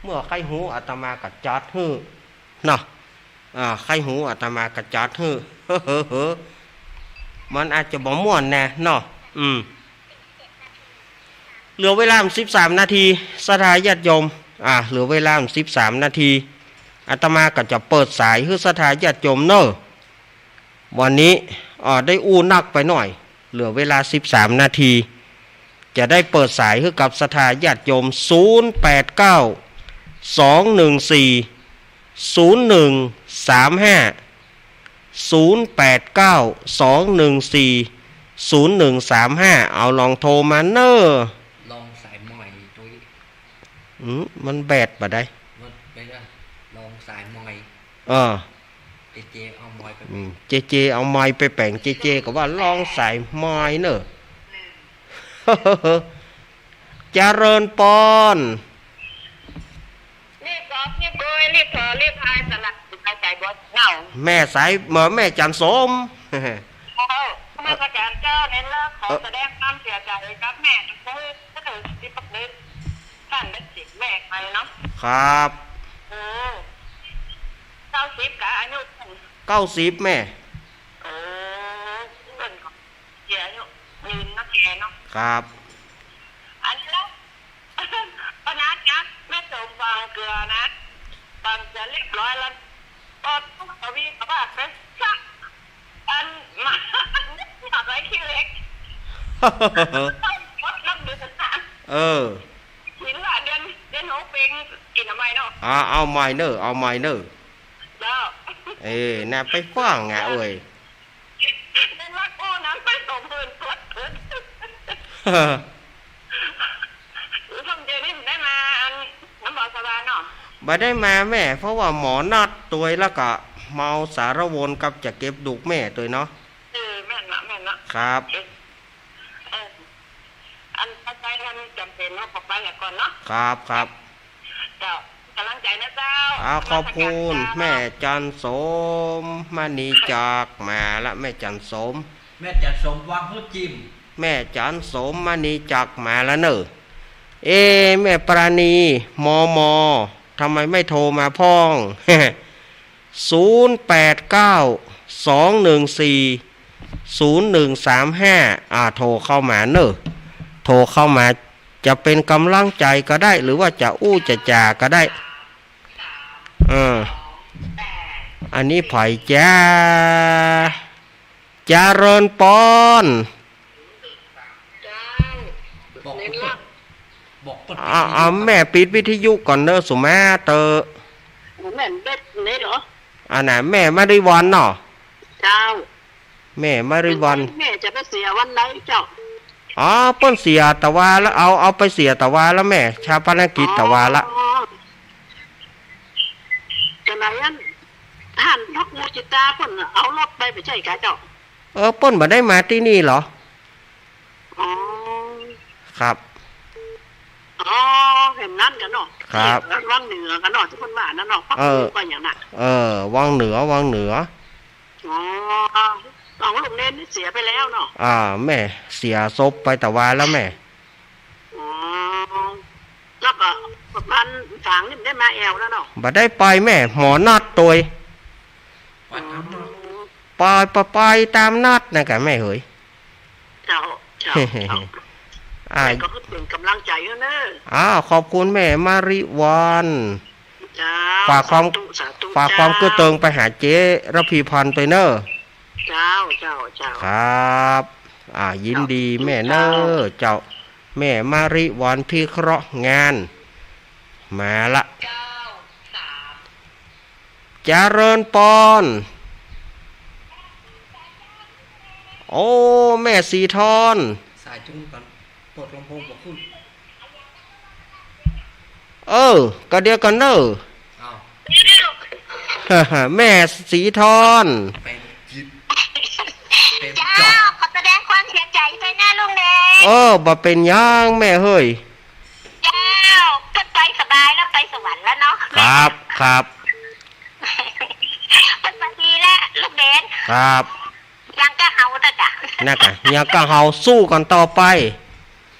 เมื่อใค่ฮู้อาตมาก็จัดหื้อเนาะ อ่า ใค่ฮู้อาตมาก็จัดหื้อ มันอาจจะบ่ม่วนแน่เนาะ อืม เหลือเวลาสิบสามนาที ศรัทธาญาติโยม อ่ะ เหลือเวลาสิบสามนาที อาตมาก็จะเปิดสายหื้อศรัทธาญาติโยมเน่อ วันนี้ อ่า ได้อู้นักไปหน่อย เหลือเวลาสิบสามนาที จะได้เปิดสายหื้อกับศรัทธาญาติโยม ศูนย์แปดเก้า สองหนึ่งสี่ ศูนย์หนึ่งสามห้า ศูนย์แปดเก้า สองหนึ่งสี่ ศูนย์หนึ่งสามห้า เอาลองโทรมาเน่อ ลองสายใหม่ตัวนี้ อืม มันแบตบ่ได้ มันไปละ ลองสายใหม่ เออ เจเจเอาไมค์ไป อืม เจเจเอาไมค์ไปแป๋ง เจเจก็ว่าลองสายใหม่เน่อ เจริญปอน รีบบอก รีบโกย รีบถอ รีบพาย สลัด สาย สายบอสเหงา แม่สาย แม่จันทร์สม เออ นมัสการเจ้า ในเลิกขอ เออ แสดงความเสียใจกับแม่ ที่ปักนึก ท่านได้เสียแม่ไปเนาะ ครับ เออ เก้าสิบกะอายุ เก้าสิบแม่ เออ เปิ้นก็เสียอายุยืนนะแกเนาะ ครับ อันนี้ละ เพราะนั้นนะ แม่สมวางเกลือนะ วางเกลือเรียบร้อยแล้ว ก็ต้องทวีตว่าไปสัก อัน มา หาไว้ขี้เหล็ก ต้องลดน้ำเดือดนะ เออ หินละเดือน เดือนหกเพ็งกินเอาใหม่เนาะ อ่า เอาใหม่เน่อ เอาใหม่เน่อ เจ้า เอ้ น่าไปฟังอ่ะ เอ้ย เป็นวัดโอ้น้ำไปสองหมื่นกว่า ผมเจอนี่ได้มาอันน้ำบ่อสวรรค์เนาะ บ่ได้มาแม่ เพราะว่าหมอนัดตวย แล้วก็เมาสารวนกับจะเก็บดูกแม่ตวยเนาะ เออ แม่นละ แม่นละ ครับ เออ อันไปไปมันจำเป็นเนาะ ขอไปก่อนเนาะ ครับ ครับ เจ้า กำลังใจนะเจ้า อ่า ขอบคุณ นมัสการเจ้า แม่จันทร์สม มณีจักรมาละ แม่จันทร์สม แม่จันทร์สม วางหัวจิม แม่จันทร์สม มณีจักรมาละเน่อ เอ แม่ปราณี มม ทำไมไม่โทรมาพ่อง ศูนย์แปดเก้า สองหนึ่งสี่ ศูนย์หนึ่งสามห้า อ่า โทรเข้ามาเน่อ โทรเข้ามา จะเป็นกำลังใจก็ได้ หรือว่าจะอู้จะจ๋าก็ได้ เออ อันนี้ไผจ๊ะ เจริญปอน เจ้า บอก เน้นละ บอกเปิ้น อ่า อ่า แม่ปิดวิทยุก่อนเน่อ สุมาเตอ แม่เบ็ดนี่เหรอ อันน่ะ แม่มะริวันเนาะ เจ้า แม่มะริวัน แม่จะไปเสียวันไหนเจ้า อ๋อ เปิ้นเสียตะวาแล้ว เอา เอาไปเสียตะวาแล้วแม่ ฌาปนกิจตะวาละ อ๋อ จะไหนอัน หันพระครูจิตตาเปิ้นเอารถไป บ่ใจ้กาเจ้า เออ เปิ้นบ่ได้มาตี้นี่เหรอ อ๋อ ครับ อ๋อ แห่งนั้นกาเนาะ ครับ วังเหนือกาเนาะ ตี้เปิ้นว่านั่นเนาะ เออ พระครูว่าอย่างนั้น เออ วังเหนือ วังเหนือ อ๋อ ของลูกเณรนี่เสียไปแล้วเนาะ อ่า แม่เสียศพไปตะวาแล้วแม่ อ๋อ แล้วก็บ้านฝางนี่ได้มาแอ่วแล้วเนาะ บ่ได้ไปแม่ หมอนัดตวย ไปตามนัด ไป ไป ไปตามนัดนะกะแม่เหย เจ้า เจ้า เจ้า อ่า แต่ก็เป็นกำลังใจให้เนอะ อ้าว ขอบคุณแม่มะริวัน เจ้า ฝากความ สาธุ สาธุ ฝากความ เจ้า กึ๊ดเติงไปหาเจ๊ระพีพันธ์ตวยเน่อ เจ้า เจ้า เจ้า ครับ อ่า ยินดี เจ้า แม่เน่อ เจ้า เจ้า แม่มะริวันพิเคราะห์งาน มาละ เจ้า สาม เจริญปอน โอ้ แม่สีทอน สายจุงกัน เปิดลำโพงบ่ขึ้น เออ กะเดียวกั๋นเน่อ อ้าว แม่สีทอน เป็นจิต เป็น เจ้า จ๊อก ขอแสดงความเสียใจด้วยนะลูกเณร เออ บ่เป๋นหยังแม่เหย เจ้า เปิ้นไปสบายแล้ว ไปสวรรค์แล้วเนาะ ครับ ครับ เปิ้นไปดีแล้วลูกเณร ครับ ยังก้าเฮาเน่อจ๊ะ นะกะ ยังก้าเฮา สู้กั๋นต่อไป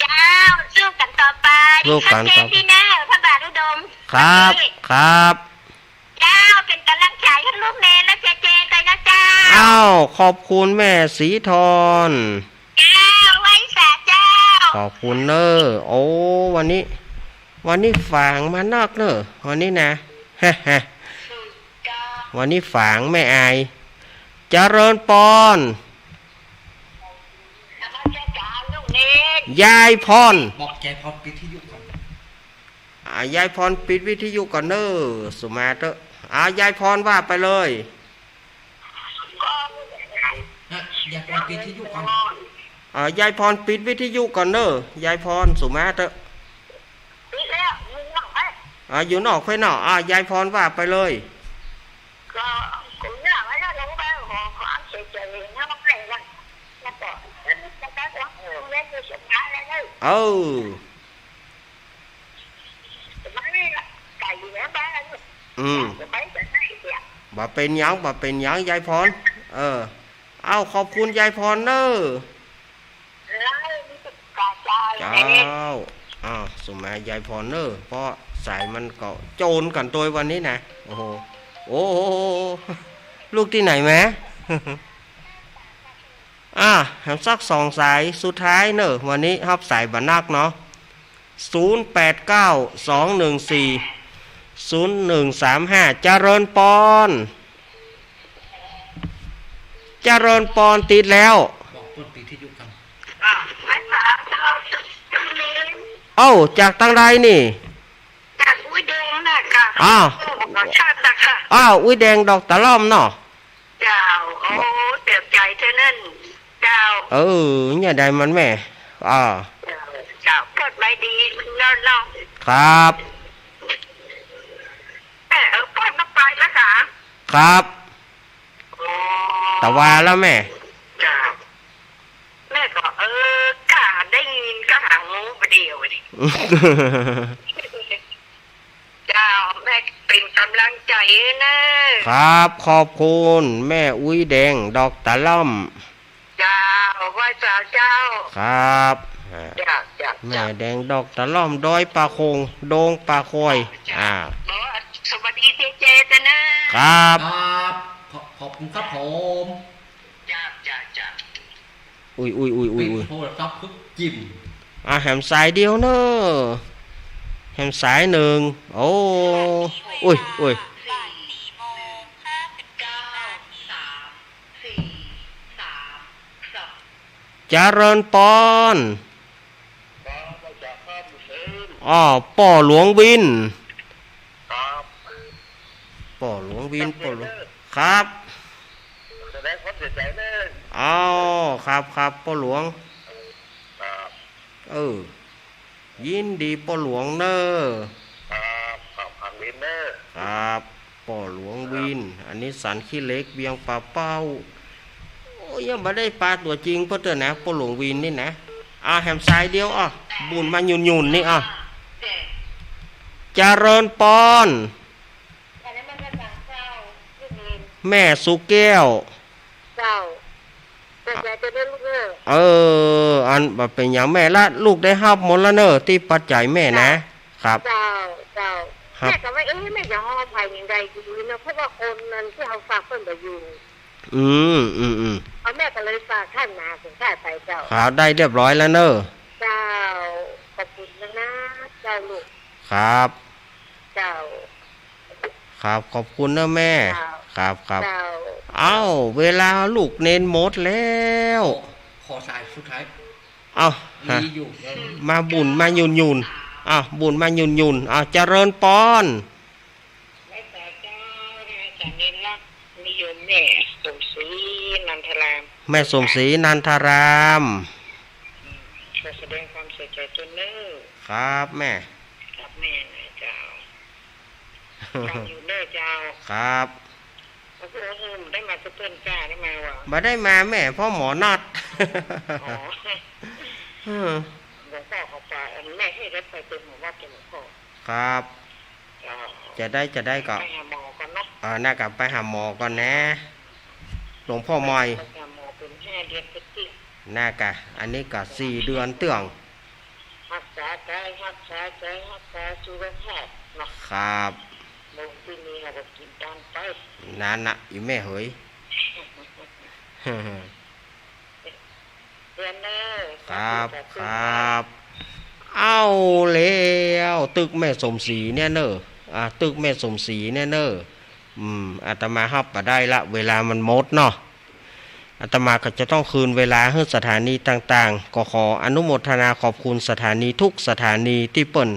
เจ้า สู้กั๋นต่อไป สู้กั๋นต่อไป เจเจตี้เน่อ พระบาทอุดม ครับ นี่ ครับ เจ้า เป๋นก๋ำลังใจ๋หื้อลูกเณรและเจเจตวยนะเจ้า อ้าว ขอบคุณแม่สีทอน เจ้า ไหว้สาเจ้า ขอบคุณเน่อ โอ้ วันนี้ วันนี้ฝางมานอกเน่อ วันนี้นะ วันนี้ฝางแม่อาย เจริญปอน ยายพร บอกยายพรปิดวิทยุก่อน อ่า ยายพรปิดวิทยุก่อนเน่อ สุมาเต๊อะ อ่า ยายพรว่าไปเลย ฮะ ยายพรปิดวิทยุก่อน อ่า ยายพรปิดวิทยุก่อนเน่อ ยายพร สุมาเต๊อะ ปิดแล้ว อยู่นอกไป อ่า อยู่นอกไปเนาะ อ่า ยายพรว่าไปเลย ก็ ก็เนี่ย ไม่ได้ลงไป ขอความเสียใจ ไม่ได้ละ แล้วก็ เออ เออ อืม บ่เป๋นหยัง บ่เป๋นหยัง ยายพร เออ เอ้า ขอบคุณยายพรเน่อ เจ้า อ้าว สุมายายพรเน่อ เพราะสายมันก็โจรกั๋นตวยวันนี้นะ โอ้โห โอ้โห ลูกตี้ไหนแหม อ่ะ แหมสักสองสายสุดท้ายเน่อ วันนี้ฮับสายบ่นักเนาะ ศูนย์แปดเก้า สองหนึ่งสี่ ศูนย์หนึ่งสามห้า เจริญปอน เจริญปอนติดแล้ว บอกเปิ้นปิดวิทยุก่อน เอ้า จากตางใดนี่ จากอุ๊ยแดงน่ะค่ะ อ้าว บอกว่าชาติน่ะค่ะ อ้าว อุ๊ยแดงดอกตะล่อมเนาะ เจ้า โอ้ เสียใจเท่านั้น เจ้า เออ เนี่ยได้มันแม่ อ่า เจ้า เจ้า เปิดไมค์ดีเนาะ เนาะ ครับ แม่ เออ เปิดมาไปแล้วค่ะ ครับ อ๋อ ตะวาแล้วแม่ เจ้า แม่ก็ เออ ก้าได้ยินก้าหาหูบ่าเดี่ยวนี่ เจ้า แม่เป๋นก๋ำลังใจ๋เน่อ ครับ ขอบคุณ แม่อุ๊ยแดง ดอกตะล่อม เจ้า ไหว้เจ้า เจ้า ครับ อ่า เจ้า เจ้า แม่แดง ดอกตะล่อม ดอยป่าโข่ง ดงป่าคอย เจ้า อ่า บอกว่าสวัสดีเจเจเน่อ ครับ ครับ ขอบ ขอบคุณครับผม เจ้า เจ้า เจ้า อุ๊ย อุ๊ย อุ๊ย อุ๊ย อุ๊ย เป๋นโทรศัพท์คือจิ๋ม อ่ะ แหมสายเดียวเน่อ แหมสายนึ่ง โอ้ อุ๊ย อุ๊ย เจริญปอน อ้อ ป้อหลวงวิน ครับ ป้อหลวงวิน ป้อหลวง ครับ แสดงความเสียใจ๋เน่อ อ้าว ครับ ครับ ป้อหลวง ครับ เออ ยินดีป้อหลวงเน่อ ครับ ครับ ครับ วินเน่อ ครับ ป้อหลวงวิน อันนี้สันขี้เหล็ก เวียงป่าเป้า โอ้ย ยังบ่ได้ปะตั๋วจริงเปิ้นเต๊อะนะ ป้อหลวงวินนี่นะ อ่ะ แหมสายเดียว อ่ะ บุญมาหยุ่นๆ นี่ อ่ะ เจริญปอน แม่สุแก้ว เจ้า เสียใจ๋เน่อลูกเน่อ เออ อันบ่เป๋นหยังแม่ละ ลูกได้ฮับหมดแล้วเน่อ ตี้ปัจจัยแม่นะ ครับ เจ้า เจ้า ครับ แม่ก็ว่า เอ๊ะ แม่จะฮ้องใผอย่างใดดีเนาะ เพราะว่าคนนั้นตี้เฮาฝากเปิ้นบ่อยู่ อืม อืม อืม เอาแม่ก็เลยฝากต้านมา เถิงต้านไปเจ้า ครับ ได้เรียบร้อยแล้วเน่อ เจ้า ขอบคุณนะ เจ้าลูก ครับ เจ้า ครับ ขอบคุณเน่อแม่ เจ้า ครับ ครับ เจ้า เอ้า เวลาลูกเณรหมดแล้ว ขอสายสุดท้าย เอ้า ฮะ มีอยู่ มาบุญมาหยุ่นๆ เอ้า บุญมาหยุ่นๆ เอ้า เจริญปอน ไหว้เจ้า เจ้า อาจารย์เณรรัก มีโยมแม่สมศรีนันทาราม แม่สมศรีนันทาราม อืม ขอแสดงความเสียใจ๋ตวยเน่อ ครับแม่ ครับแม่นะเจ้า ฟังอยู่เน่อเจ้า ครับ โอ้โห บ่ได้มาเปิ้นก้า ได้มาหว่า บ่ได้มาแม่ พ่อหมอนัด อ๋อ เออ หลวงพ่อเขาไป อันแม่ให้ได้ไปเป๋นหมอวัดเป๋นหลวงพ่อ ครับ เจ้า จะได้ จะได้ก็ ไปหาหมอก่อนเนาะ เออ น่าก็ไปหาหมอก่อนนะ หลวงพ่อมอย ไปหาหมอเป๋นห้าเดือนเป๋นติด น่าก็ อันนี้ก็สี่เดือนเตื้อง ฮักษาก๋าย ฮักษาใจ๋ ฮักษาสุขภาพเนาะ ครับ ลงตี้นี่เฮาก็กิ๋นต๋ามไป นั่นนะ อี่แม่เหย เดือนเน่อ ครับ สาธุ สาธุ ครับ เอาแล้ว ตึกแม่สมศรีเนี่ยเน่อ อ่า ตึกแม่สมศรีเนี่ยเน่อ อืม อาตมาฮับบ่ได้ละ เวลามันหมดเนาะ อาตมาก็จะต้องคืนเวลาหื้อสถานีต่างๆ ก็ขออนุโมทนาขอบคุณสถานีทุกสถานีตี้เปิ้น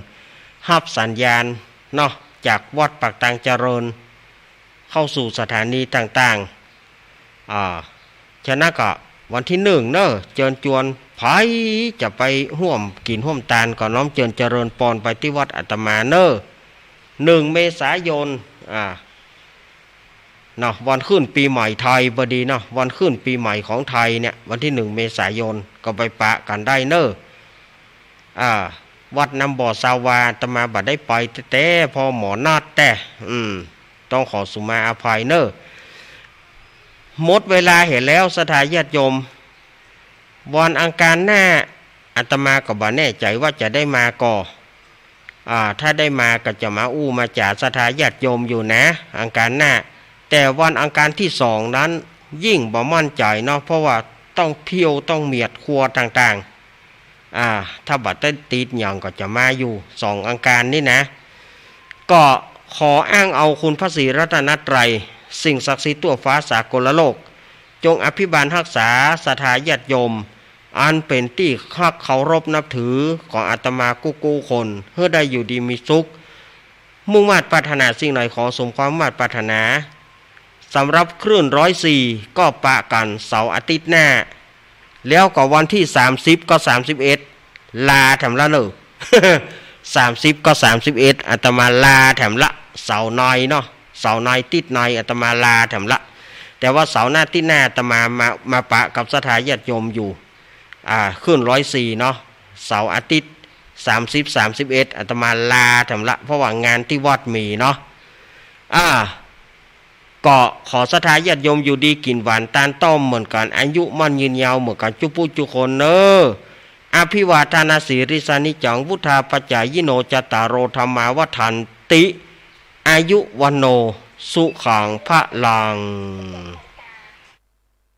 ฮับสัญญาณเนาะ จากวัดปากตางเจริญ เข้าสู่สถานีต่างๆ อ่า ฉะนั้นก็วันตี้นึ่งเน่อ เจิญจวน ใผจะไปฮ่วมกิ๋นฮ่วมตานก็น้อมเจิญเจริญปอนไปตี้วัดอาตมาเน่อ นึ่งเมษายน อ่า เนาะ วันขึ้นปี๋ใหม่ไทยพอดีเนาะ วันขึ้นปี๋ใหม่ของไทยเนี่ย วันตี้นึ่งเมษายน ก็ไปปะกั๋นได้เน่อ อ่า วัดน้ำบ่อซาวา อาตมาบ่ได้ไปแต๊ๆ เพราะหมอนัดแต๊ อืม ต้องขอสุมาอภัยเน่อ หมดเวลาเหียแล้วศรัทธาญาติโยม วันอังคารหน้า อาตมาก็บ่แน่ใจ๋ว่าจะได้มาก่อ อ่า ถ้าได้มาก็จะมาอู้มาจ๋าศรัทธาญาติโยมอยู่นะ อังคารหน้า แต่วันอังคารตี้สองนั้นยิ่งบ่มั่นใจ๋เนาะ เพราะว่าต้องเที่ยวต้องเมียดครัวต่างๆ อ่า ถ้าบ่ได้ติดหยังก็จะมาอยู่สองอังคารนี่นะ ก็ขออ้างเอาคุณพระศรีรัตนตรัย สิ่งศักดิ์สิทธิ์ทั่วฟ้าสากลโลก จงอภิบาลฮักษาศรัทธาญาติโยม อันเป๋นตี้ฮักเคารพนับถือของอาตมากู้ๆ คน หื้อได้อยู่ดีมีสุข มุ่งมาดปรารถนาสิ่งใดขอสมความมุ่งมาดปรารถนา สำหรับคลื่นร้อยสี่ก็ปะกั๋นเสาร์อาทิตย์หน้า แล้วก็วันตี้สามสิบก็สามสิบเอ็ด ลาแถมละเน่อ สามสิบก็สามสิบเอ็ด อาตมาลาแถมละ เสาร์ในเนาะ เสาร์ในติ๊ดในอาตมาลาแถมละ แต่ว่าเสาร์หน้าติ๊ดหน้าอาตมามา มาปะกับศรัทธาญาติโยมอยู่ อ่า คลื่นร้อยสี่เนาะ เสาร์อาทิตย์ สามสิบ สามสิบเอ็ด อาตมาลาแถมละ เพราะว่างานตี้วัดมีเนาะ อ่า ก็ขอศรัทธาญาติโยมอยู่ดีกิ๋นหวานตานต้อมเหมือนกั๋น อายุมั่นยืนยาวเหมือนกั๋นจุ๊ผู้จุ๊คนเน่อ อภิวาทนสีลิสสะนิจจัง วุฑฒาปจายิโน จัตตาโร ธัมมา วัฑฒันติ อายุ วัณโณ สุขัง พลัง